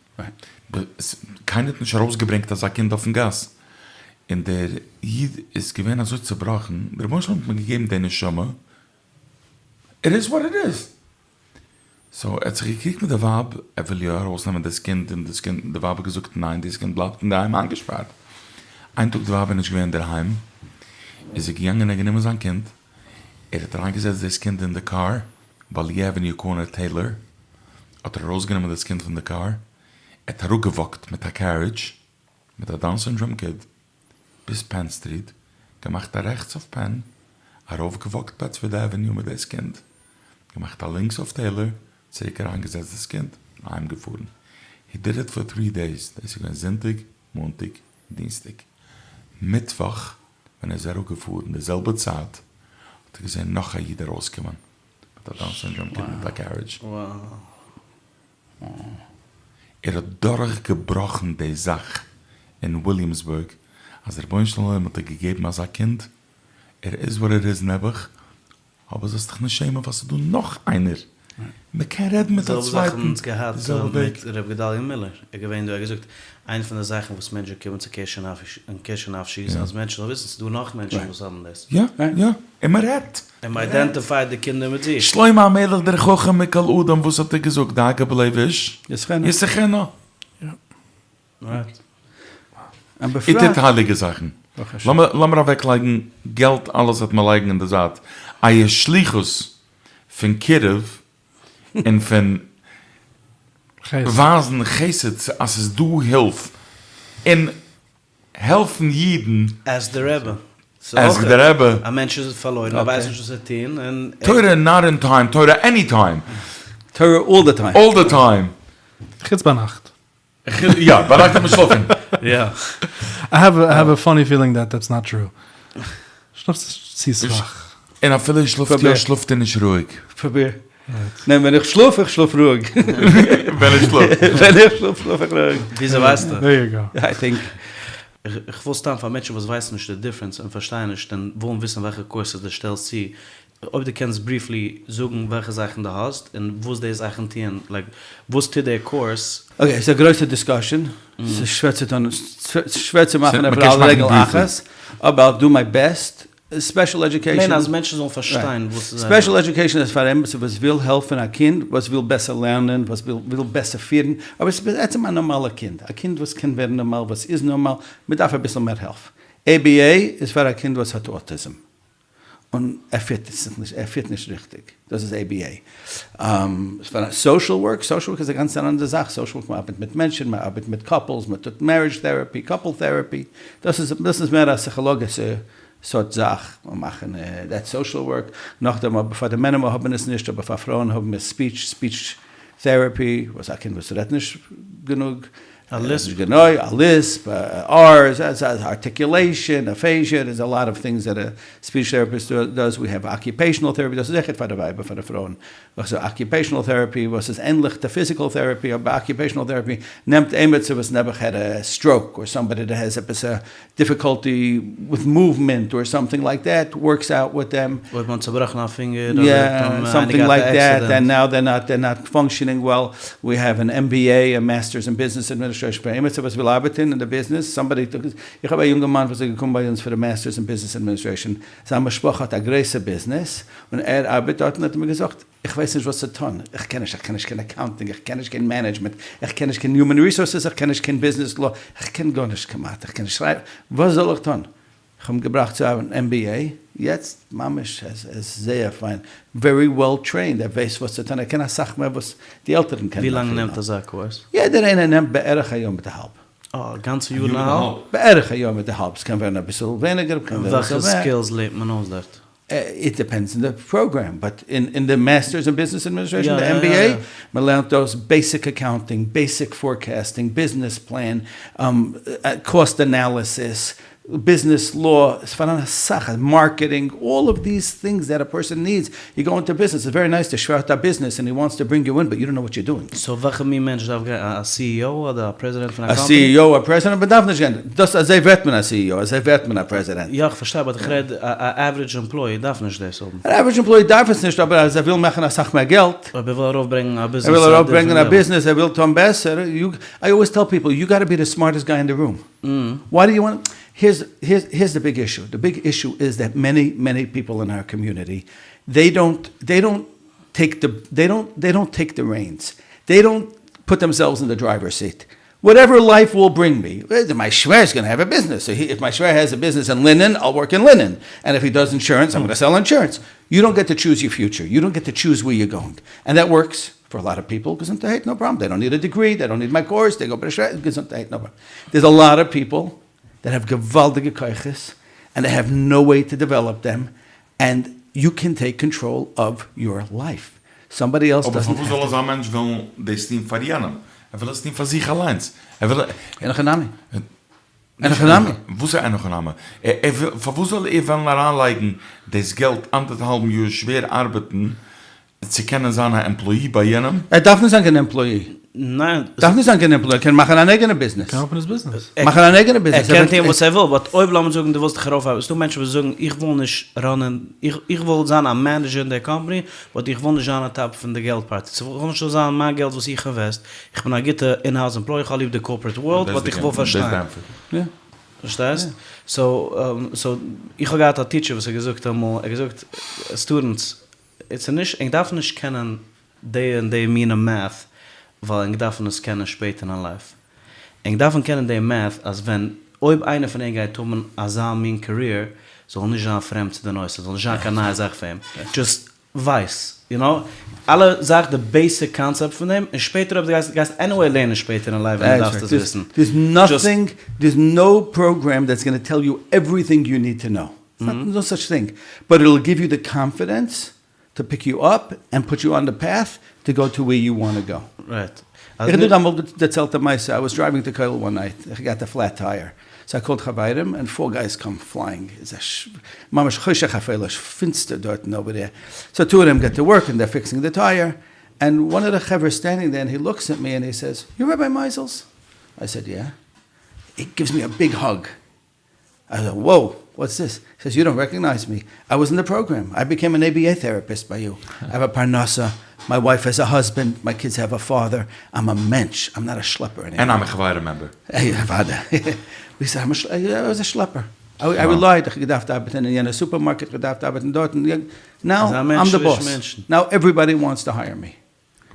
קיינער האט נישט ארויסגעברענגט אזא קינד אויפן גאס, און דער איד איז געווען אזוי צובראכן, דער רבונו של עולם האט מיר געגעבן די נשמה, it is what it is. So ער האט זיך געקריגט מיט די ווייב, ער וויל יא ארויסנעמען דאס קינד, און דאס קינד, די ווייב האט געזאגט ניין, דאס קינד בלייבט אינדערהיים איינגעשפארט. איין טאג די ווייב איז נישט געווען אינדערהיים, איז ער געגאנגען און גענומען זיין קינד, ער האט אריינגעזעצט דאס קינד אין די קאר, ביי Lee Avenue corner Taylor, האט ער ארויסגענומען דאס קינד פון די קאר, ער האט אראפגעוואקט מיט א carriage, מיט א Down syndrome kid, ביז Penn Street, געמאכט א רעכטס אויף Penn, ארויפגעוואקט Bedford Avenue מיט דאס קינד, געמאכט א לינקס אויף Taylor, צוריק אריינגעזעצט דאס קינד, און אהיימגעפארן. He did it for three days, דאס איז געווען זונטאג, מאנטאג, דינסטאג. מיטוואך ווען ער איז אראפגעפארן די זעלבע צייט, האט ער געזען נאך א איד ארויסקומען מיט א Down syndrome קינד מיט א carriage. ער האט דורך געבראכן די זאך אין וויליאמסבורג אז רבונו של עולם האט דיר געגעבן אזא קינד, ער איז וואט ער איז נעבעך, אבער זאלסט דיך נישט שעמען ווייל ס'איז דא נאך איינער, מ'קען רעדן מיט א צווייטן די זעלבע וועג. מיט ר' גדליה מילער איז געווען דא, ער האט געזאגט איינע פון די זאכן וואס מענטשן קומען צו קשר נפשי איז אז מענטשן זאלן וויסן ס'איז דא נאך מענטשן וואס האבן דאס. יא יא, און מ'רעדט. און מ'אידענטיפייט די קינדער מיט זיך. שלמה המלך דער חכם מכל אדם וואס האט ער געזאגט דאגה בלב איש ישחנה. איר טוט הייליגע זאכן. לאמיר אוועק לייגן געלט אלעס וועט מען לייגן אין די זייט. אייער שליחות פון קירוב און פון ווייזן חסד אז ס'איז דא הילף און העלפן אידן. Ask the רבי. Ask the רבי. א מענטש איז פארלוירן ער ווייסט נישט וואס צו טון און. תורה not in time, תורה any time. תורה all the time. All the time. חוץ ביינאכט. יא, ביינאכט דארף מען שלאפן. יא. I have a funny feeling that that's not true. שלאפסט צו סאך. און אפילו ער שלאפט יא שלאפט ער נישט רואיג. פרוביר. ניין ווען איך שלאף איך שלאף רואיג. ווען ער שלאפט. ווען איך שלאף שלאף איך רואיג. וויאזוי ווייסטו? There you go. I think. איך וויל סתם פאר מענטשן וואס ווייסן נישט די difference און פארשטייען נישט און ווילן וויסן וועלכע courses דו שטעלסט צו, אויב דו קענסט briefly זאגן וועלכע זאכן דו האסט און וואס די זאכן טוען, like וואס טוט דער course? Okay, ס'איז א גרויסע discussion, ס'איז שווער צו טון, ס'איז שווער צו מאכן אויף על רגל אחת, אבער I'll do my best, special education. Plain אז מענטשן זאלן פארשטיין וואס זיי. Special education איז פאר עמיצער וואס וויל העלפן א קינד וואס וויל בעסער לערנען, וואס וויל בעסער פירן, אבער ס'איז בעצם א נארמאלע קינד, א קינד וואס קען ווערן נארמאל, וואס איז נארמאל, מ'דארף אביסל מער הילף. ABA איז פאר א קינד וואס האט autism. און ער פירט זיך נישט, ער פירט נישט ריכטיג, דאס איז ABA. Social work, social work איז א גאנץ אנדערע זאך, social work מען ארבעט מיט מענטשן, מען ארבעט מיט couples, מען טוט marriage therapy, couple therapy, דאס איז דאס איז מער א פסיכאלאגישע סארט זאך, מאכן that's social work, נאכדעם אבער פאר די מענער מיר האבן עס נישט, אבער פאר פרויען האבן מיר speech, speech therapy, וואס א קינד וואס רעדט נישט גענוג. א ליספ? גענוי, א ליספ, ארס, ארטיקולעישאן, אפעיזשע, דערס א לאט אוו טינגס דעט א ספיטש טעראפיסט דאז, ווי העוו אקיופעישאנעל טעראפי, דאס איז עכט פאר די ווייבער, פאר די פרויען, וואס איז אקיופעישאנעל טעראפי, וואס איז ענליך צו פיזיקעל טעראפי, אבער אקיופעישאנעל טעראפי נעמט עימיצער וואס נעבעך העד א סטראוק, אר סאמבאדי דעט העז עפעס א דיפיקאלטי וויט מאוומענט אר סאמטינג לייק דעט, ווארקס אוט וויט דעם. אויב מ'האט צובראכן א פינגער אדער יא, סאמטינג לייק דעט, ענד נאו דער נאט דער נאט פאנקשענינג וועל, ווי העוו אן עם בי עי, א מאסטערס אין ביזנעס אדמיניסטרעישאן פאר עימיצער וואס וויל ארבעטען אין די ביזנעס, סאמבאדי טוק, איך האב א יונגערמאן וואס איז געקומען ביי אונז פאר די מאסטערס אין ביזנעס אדמיניסטרעישאן, זיין משפחה האט א גרויסע ביזנעס, און ער ארבעט דארטן, האט ער מיר געזאגט, איך ווייס נישט וואס צו טון, איך קען נישט, איך קען נישט קיין אקאונטינג, איך קען נישט קיין מענעדזשמענט, איך קען נישט קיין יומען ריסארסעס, איך קען נישט קיין ביזנעס לאו, איך קען גארנישט כמעט, איך קען נישט שרייבן, וואס זאל איך טון? איך האב אים געבראכט צו אן MBA, יעצט ממש ער איז זייער פיין, very well trained, ער ווייסט וואס צו טון, ער קען אסאך מער וואס די עלטערן קענען ווי לאנג אפילו. נעמט אזא קורס? יעדער איינער נעמט בערך א יאר מיט א האלב. אה, א גאנצע יאר און א האלב? בערך א יאר מיט א האלב, ס'קען ווערן אביסל ווייניגער, קען ווערן אביסל מער. וועלכע skills לערנט מען אויס דארט? איט דיפענדס אין די פראגרעם, באט אין די מאסטערס אין ביזנעס אדמיניסטרעישאן, די MBA, מען לערנט אויס בעיסיק אקאונטינג, בעיסיק פארקעסטינג, ביזנעס פלען, קאסט אנאליסיס, ביזנעס לאו, עס פארהאן אסאך, מארקעטינג, אלל אוו דיס טינגס דעט א פערסאן נידס, יו גאו אינטו ביזנעס, איטס ווערי נייס די שווער האט א ביזנעס און הי וואנטס טו ברינג יו אין באט יו דאנט נאו וואט יו דואינג. סאו וועלכע מין מענטש דארף גיין? א CEO אדער א פרעזידענט פון א א קאמפאני? CEO א פרעזידענט? מען דארף נישט גיין, דאס אזוי ווערט מען א CEO, אזוי ווערט מען א פרעזידענט. יא איך פארשטיי באט איך רעד א עווערידזש עמפלאי דארף נישט דאס האבן. אן עווערידזש עמפלאי דארף עס נישט אבער אז ער וויל מאכן אסאך מער געלט. אויב ער וויל ארויפברענגן א ביזנעס ער וויל ארויפברענגן א ביזנעס, ער וויל טון בעסער, יו, איי אלוועיס טעל פיפל, יו גאטע בי די סמארטעסט גיי אין די רום. וויי דו יו וואנט, הירס הירס די ביג אישו, די ביג אישו איז דעט מעני מעני פיפל אין אוער קאמיוניטי דעי דאנט דעי דאנט טעיק די דעי דאנט דעי דאנט טעיק די רעינס, דעי דאנט פוט דעמסעלווס אין די דרייווער סיט, וואטעווער לייף וויל ברינג מי, מיי שווער איז גאנא העוו א ביזנעס, סאו איף מיי שווער העז א ביזנעס אין לינען, אייל ווארק אין לינען, ענד איף הי דאז אינשורענס, איים גאנא סעל אינשורענס, יו דאנט געט טו טשוז יור פיוטשער, יו דאנט געט טו טשוז וועיר יור גאוינג, ענד דעט ווארקס פאר א לאט אוו פיפל, געזונטערהייט נאו פראבלעם, דעי דאנט ניד א דעגרי, דעי דאנט ניד מיי קאורס, דעי גאו ביי די שווער, געזונטערהייט נאו פראבלעם, דערס א לאט אוו פיפל דעט העוו געוואלדיגע כוחות, ענד דעי העוו נאו וועי טו דעוועלאפ דעם, ענד יו קען טעיק קאנטראל אוו יור לייף, סאמבאדי עלס אבער דאזענט פארוואס העוו זאל טו. אזא מענטש וועלן דאס טון פאר יענעם? ער וויל עס טון פאר זיך אליינס, ער וויל. אין הכי נמי. אין הכי נמי. וואס איז אין הכי נמי? ער וויל, פארוואס זאל ער וועלן אריינלייגן דאס געלט אנדערטהאלבן יאר שווער ארבעטן צו קענען זיין א עמפלאי ביי יענעם? ער דארף נישט זיין קיין עמפלאי. ניין. דארף נישט זיין קיין עמפלאי, ער קען מאכן אן אייגענע ביזנעס. קען אופען היז ביזנעס. מאכן אן אייגענע ביזנעס. ער קען טון וואס ער וויל, באט אויב לאמיר זאגן דו ווילסט דיך ארויפהייבן, ס'דא מענטשן וואס זאגן איך וויל נישט ראנען, איך וויל זיין א מענעדזשער אין דער קאמפאני, באט איך וויל נישט זיין אן טאפ פון די געלט פארט, איך וויל נישט ס'זאל זיין מיין געלט וואס איך אינוועסט, איך בין א גוטע אין-האוז עמפלאי, איך האב ליב די קארפארעט ווארלד, באט איך וויל פארשטיין. פארשטייסט? סאו, סאו, איך האב געהאט א טיטשער וואס האט געזאגט אמאל, ער האט געזאגט, סטודענטס, עס איז נישט, ענק דארפן נישט קענען די און די מינע math ווייל ענק דארפן עס קענען שפעטער אין לייף. ענק דארפן קענען די math אז ווען אויב איינער פון ענק גייט האבן אזא מין קעריער זאל נישט זיין פרעמד צו די נושא, זאל נישט זיין קיין נייע זאך פאר אים. דזשאסט ווייס, יו נאו, אלע זאך די בעיסיק קאנצעפט פון דעם, און שפעטער אויב דו גייסט גייסט עניוועי לערנען שפעטער אין לייף ווען דו דארפסט עס וויסן. דערס נאטינג, דערס נאו פראגרעם דעטס גאנא טעל יו עווריטינג יו ניד טו נאו. נאו סאטש טינג, באט איט וויל גיוו יו די קאנפידענס טו פיק יו אפ ענד פוט יו אן די פעט טו גאו טו וועיר יו וואנט טו גאו. רייט. איך האב דיר אמאל דערציילט א מעשה, איי וואס דרייווינג טו כולל וואן נייט, איך האב געהאט א פלעט טייער, סאו איי קאלד חברים ענד פאר גייס קאם פלייאינג, איז א ממש חושך אפלה, פינסטער דארטן אווער דער, סאו טו אוו דעם געט טו ווארק ענד דער פיקסינג די טייער, ענד וואן אוו די חברה איז סטענדינג דער ענד הי לוקס עט מי ענד הי סעיז, יו ראביי מייזעלס? איי סעד יא, הי גיווס מי א ביג האג, איי סעד וואו, וואטס דיס? הי סעיס יו דאנט רעקאגנייז מי, איי וואס אין די פראגרעם, איי ביקעים אן ABA טעראפיסט ביי יו, איי האוו א פרנסה, מיי ווייף העז א האזבענד, מיי קידס העוו א פאדער, איים א מענטש, איים נאט א שלעפער ענימאר. ענד איים א חברים מעמבער. אוודאי. ווי סעד איי וואס א שלעפער, איי רילייד, איך האב געדארפט ארבעטען אין יענע סופערמארקעט, איך האב געדארפט ארבעטען דארטן, נאו איים די באס, נאו עווריבאדי וואנטס טו הייער מי.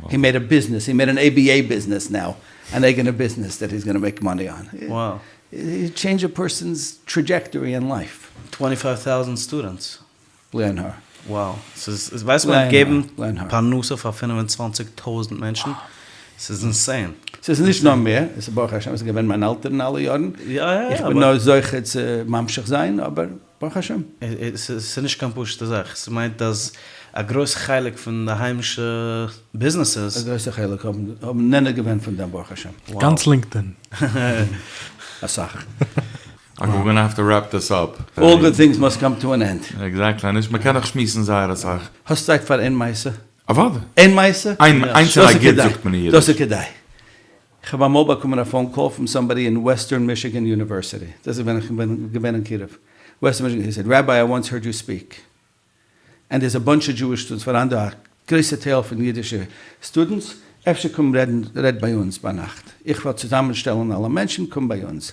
הי מעיד א ביזנעס, הי מעיד אן ABA ביזנעס נאו, אן אייגענע ביזנעס דעט היז גאנא מעיק מאני אן. וואו. יו טשעינדזש א פערסאנס טראדזשעקטארי אין לייף. טווענטי פייוו טאוזענט סטודענטס. בלי עין הרע. וואו. ס'איז, ווייסט מען געבן פרנסה פאר 25 טויזענט מענטשן? ס'איז אינסעין. ס'איז נישט נאר מיר, עס איז ברוך השם, עס איז געווען מיין עלטערן אלע יארן. איך בין נאר זוכה צו ממשיך זיין, אבער. ברוך השם. ס'איז נישט קיין פשוט'ע זאך, ס'מיינט אז א גרויס חלק פון די היימישע ביזנעסעס. א גרויסע חלק האבן נהנה געווען פון דעם ברוך השם. גאנץ לינקדאין. אסאך. אקעי ווער גאנא האוו טו רעפ דיס אפ. אלל גוד טינגס מאסט קאם טו אן ענד. עקזעקטלי, נישט מ'קען נאך שמועסן זייער אסאך. האסט צייט פאר איין מעשה? אוודאי. איין מעשה? איינס און א גוט זאגט מען אין אידיש. דאס איז כדאי. איך האב אמאל באקומען א phone call פון somebody אין וועסטערן מישיגען university, דאס איז ווען איך בין געווען אין קירוב, וועסטערן מישיגען, he said Rabbi I once heard you speak and there's a bunch of Jewish students, פאראן דא א גרויסע טייל פון אידישע students, אפשר קום רעדן, רעד ביי אונז ביינאכט, איך וועל צוזאמען שטעלן אלע מענטשן, קום ביי אונז.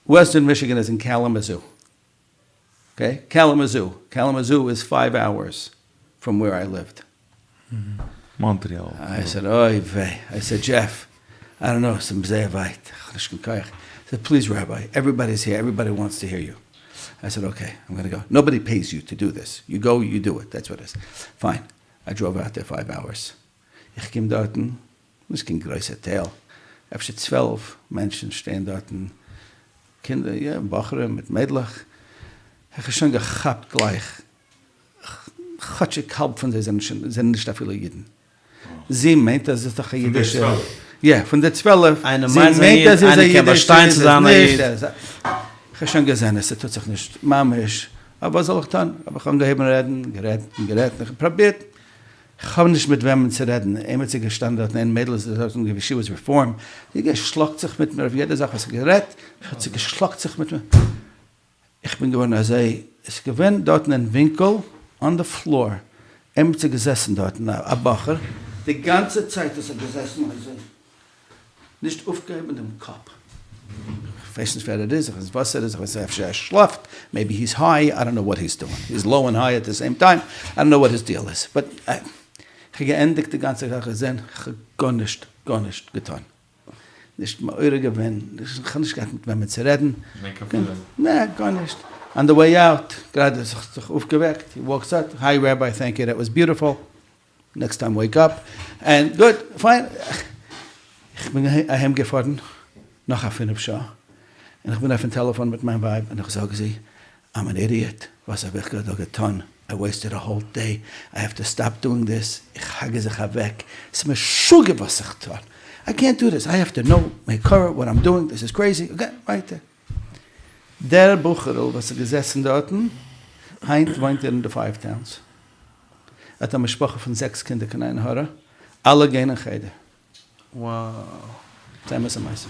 וועסטערן מישיגען איז אין קעלעמעזו, okay, קעלעמעזו, קעלעמעזו איז five hours from where I lived. מאנטריאל. I said אוי וויי, I said דזשעף, I don't know, ס'איז זייער ווייט, איך האב נישט קיין כח, he said please rabbi, everybody is here, everybody wants to hear you, I said okay, I'm gonna go, nobody pays you to do this, you go you do it, that's what איז, fine, I drove out there five hours, איך קום דארטן, נישט קיין גרויסע טייל, אפשר 12 מענטשן שטייען דארטן, קינדער, יא, בחורים מיט מיידלעך, איך האב שוין געכאפט גלייך, כאטשיג האלב פון זיי זענען נישט אפילו אידן. זי מיינט אז זי איז דאך א אידישע. יא, פון די 12. איינער מיינט זי איז א איד, איינער קען באשטיין צו זיין א איד. איך האב שוין געזען אז ס'טוט זיך נישט ממש, אבער וואס זאל איך טון? האב איך אנגעהויבן רעדן, גערעדט און גערעדט, איך האב פראבירט, איך האב נישט מיט וועמען צו רעדן, עימיצער איז געשטאנען דארטן, איין מיידל איז דארטן געווען, she was Reform, זי געשלאגט זיך מיט מיר אויף יעדע זאך וואס איך האב גערעדט, האט זי געשלאגט זיך מיט מיר. איך בין געווארן אזוי, עס איז געווען דארטן אין ווינקל on the floor, עמיצער געזעסן דארטן, א בחור, די גאנצע צייט איז ער געזעסן אזוי, נישט אויפגעהויבן דעם קאפ, איך ווייס נישט ווער ער איז, איך ווייס נישט וואס ער איז, איך ווייס נישט אפשר ער שלאפט, maybe he's high, I don't know what he's doing, he's low and high at the same time, I don't know what his deal is, but איך האב געענדיגט די גאנצע זאך, געזען איך האב גארנישט גארנישט געטון. נישט מעורר געווען, איך האב נישט געהאט מיט וועמען צו רעדן, נע גארנישט, on the way out, גראדע זיך זיך אויפגעוועקט, he walks out, hi rabbi thank you that was beautiful, next time wake up, and good, fine, איך בין אהיים געפארן נאך א פינף שעה, און איך בין אויפן טעלעפאן מיט מיין ווייב און איך זאג זי, I'm an idiot, וואס האב איך דא געטון, I wasted a whole day, I have to stop doing this, איך הרג'ע זיך אוועק, ס'איז משוגע וואס איך טון, איי קענט דו דיס, איי העוו טו נאו מעיקרא וואט I'm doing, this is crazy, okay, ווייטער. דער בחור'ל וואס איז געזעסן דארטן, היינט וואוינט ער אין די Five Towns, ער האט א משפחה פון זעקס קינדער קיין עין הרע, אלע גייען אין חדר. Wow. ס'איז אמת א מעשה.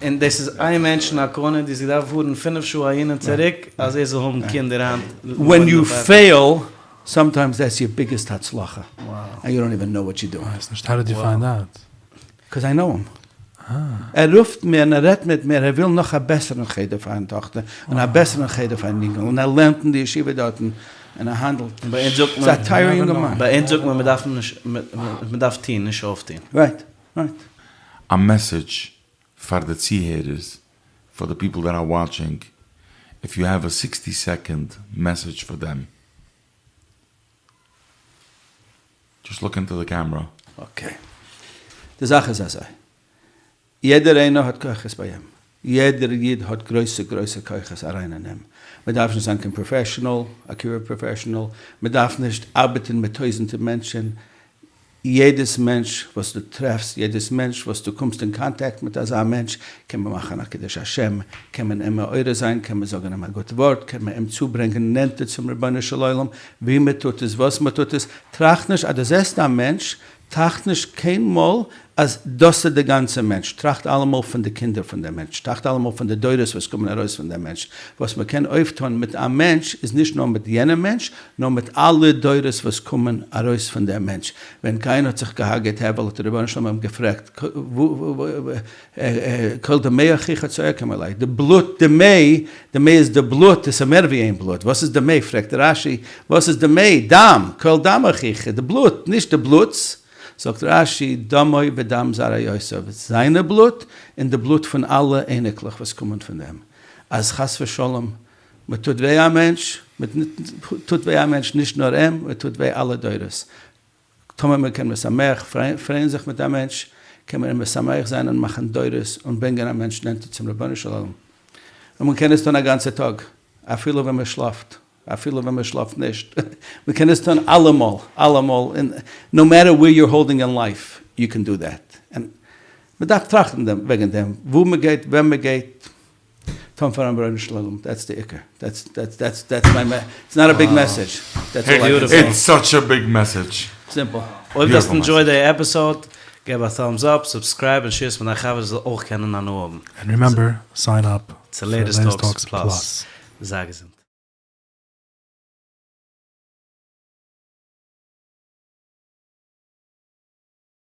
און דאס איז איין מענטש אין א corner, דו האסט געדארפט פארן פינף שעה אהין און צוריק אז ער זאל האבן קינדער היינט. When you fail, sometimes that's your biggest הצלחה, and you don't even know what you're doing. ווייס נישט, how did you find out? Cause I know him. ער רופט מיר און ער רעדט מיט מיר, ער וויל נאך א בעסערן חדר פארן טאכטער, און א בעסערן חדר פארן יונגעל, און ער לערנט אין די ישיבה דארטן, און ער האנדלט. ביי אונז זאגט מען, ס'איז א טייערע יונגערמאן. ביי אונז זאגט מען מ'דארף נישט, מ'דארף טון, נישט אויפטון. Right, right. א message פאר די צוהערערס, for the people that are watching, if you have a sixty second message for them, just look into the camera. Okay. די זאך איז אזוי. יעדער איינער האט כוחות ביי אים. יעדער איד האט גרויסע גרויסע כוחות אריין אין אים. מען דארף נישט זיין קיין professional, א קירוב professional, מען דארף נישט ארבעטען מיט טויזענטער מענטשען, יעדעס מענטש וואס דו טרעפסט, יעדעס מענטש וואס דו קומסט אין קאנטאקט מיט אזא מענטש, קען מען מאכן א קידוש השם, קען מען אים מעורר זיין, קען מען זאגן אים א גוט ווארט, קען מען אים צוברענגען נענטער צום רבונו של עולם, ווי מען טוט עס, וואס מען טוט עס, טראכט נישט אז דו זעסט א מענטש, טראכט נישט קיינמאל אז דאס איז די גאנצע מענטש, טראכט אלעמאל פון די קינדער פון דעם מענטש, טראכט אלעמאל פון די דורות וואס קומען ארויס פון דעם מענטש, וואס מען קען אויפטון מיט א מענטש איז נישט נאר מיט יענעם מענטש, נאר מיט אלע דורות וואס קומען ארויס פון דעם מענטש. ווען קין האט זיך געהארגעט הבל האט דער רבונו של עולם אים געפרעגט, קול דמי אחיך צועקים אלי, די בלוט, דמי, דמי איז די בלוט, עס איז מער ווי איין בלוט, וואס איז דמי, פרעגט רש"י, וואס איז דמי, דם, קול דם אחיך, די בלוט, נישט די בלוטס, זאגט רש"י, דמו ודם זרע יוסף, זיינע בלוט און די בלוט פון אלע אייניקלעך וואס קומען פון דעם, אז חס ושלום מען טוט וויי א מענטש, מען טוט וויי א מענטש נישט נאר אים, מען טוט וויי אלע דורות, טאמער מען קען משמח פרייען זיך מיט א מענטש, קען מען אים משמח זיין און מאכן דורות און ברענגען א מענטש נענטער צום רבונו של עולם. און מען קען עס טון א גאנצע טאג. אפילו ווען מען שלאפט, אפילו ווען מען שלאפט נישט, מען קען עס טון אלעמאל, אלעמאל, און no matter where you're holding in life, you can do that, און מען דארף טראכטן וועגן דעם, וואו מען גייט, ווען מען גייט, טון פארן רבונו של עולם, that's די עיקר, that's that's that's that's my message, it's not a big message, that's all I can say. It's such a big message. Simple. אויב דו האסט enjoyed די episode, געב א thumbs up, subscribe און share עס מיט דיין חבר זאל אויך קענען הנאה האבן. And remember, sign up צו Latest Talks Plus. זיי געזונט.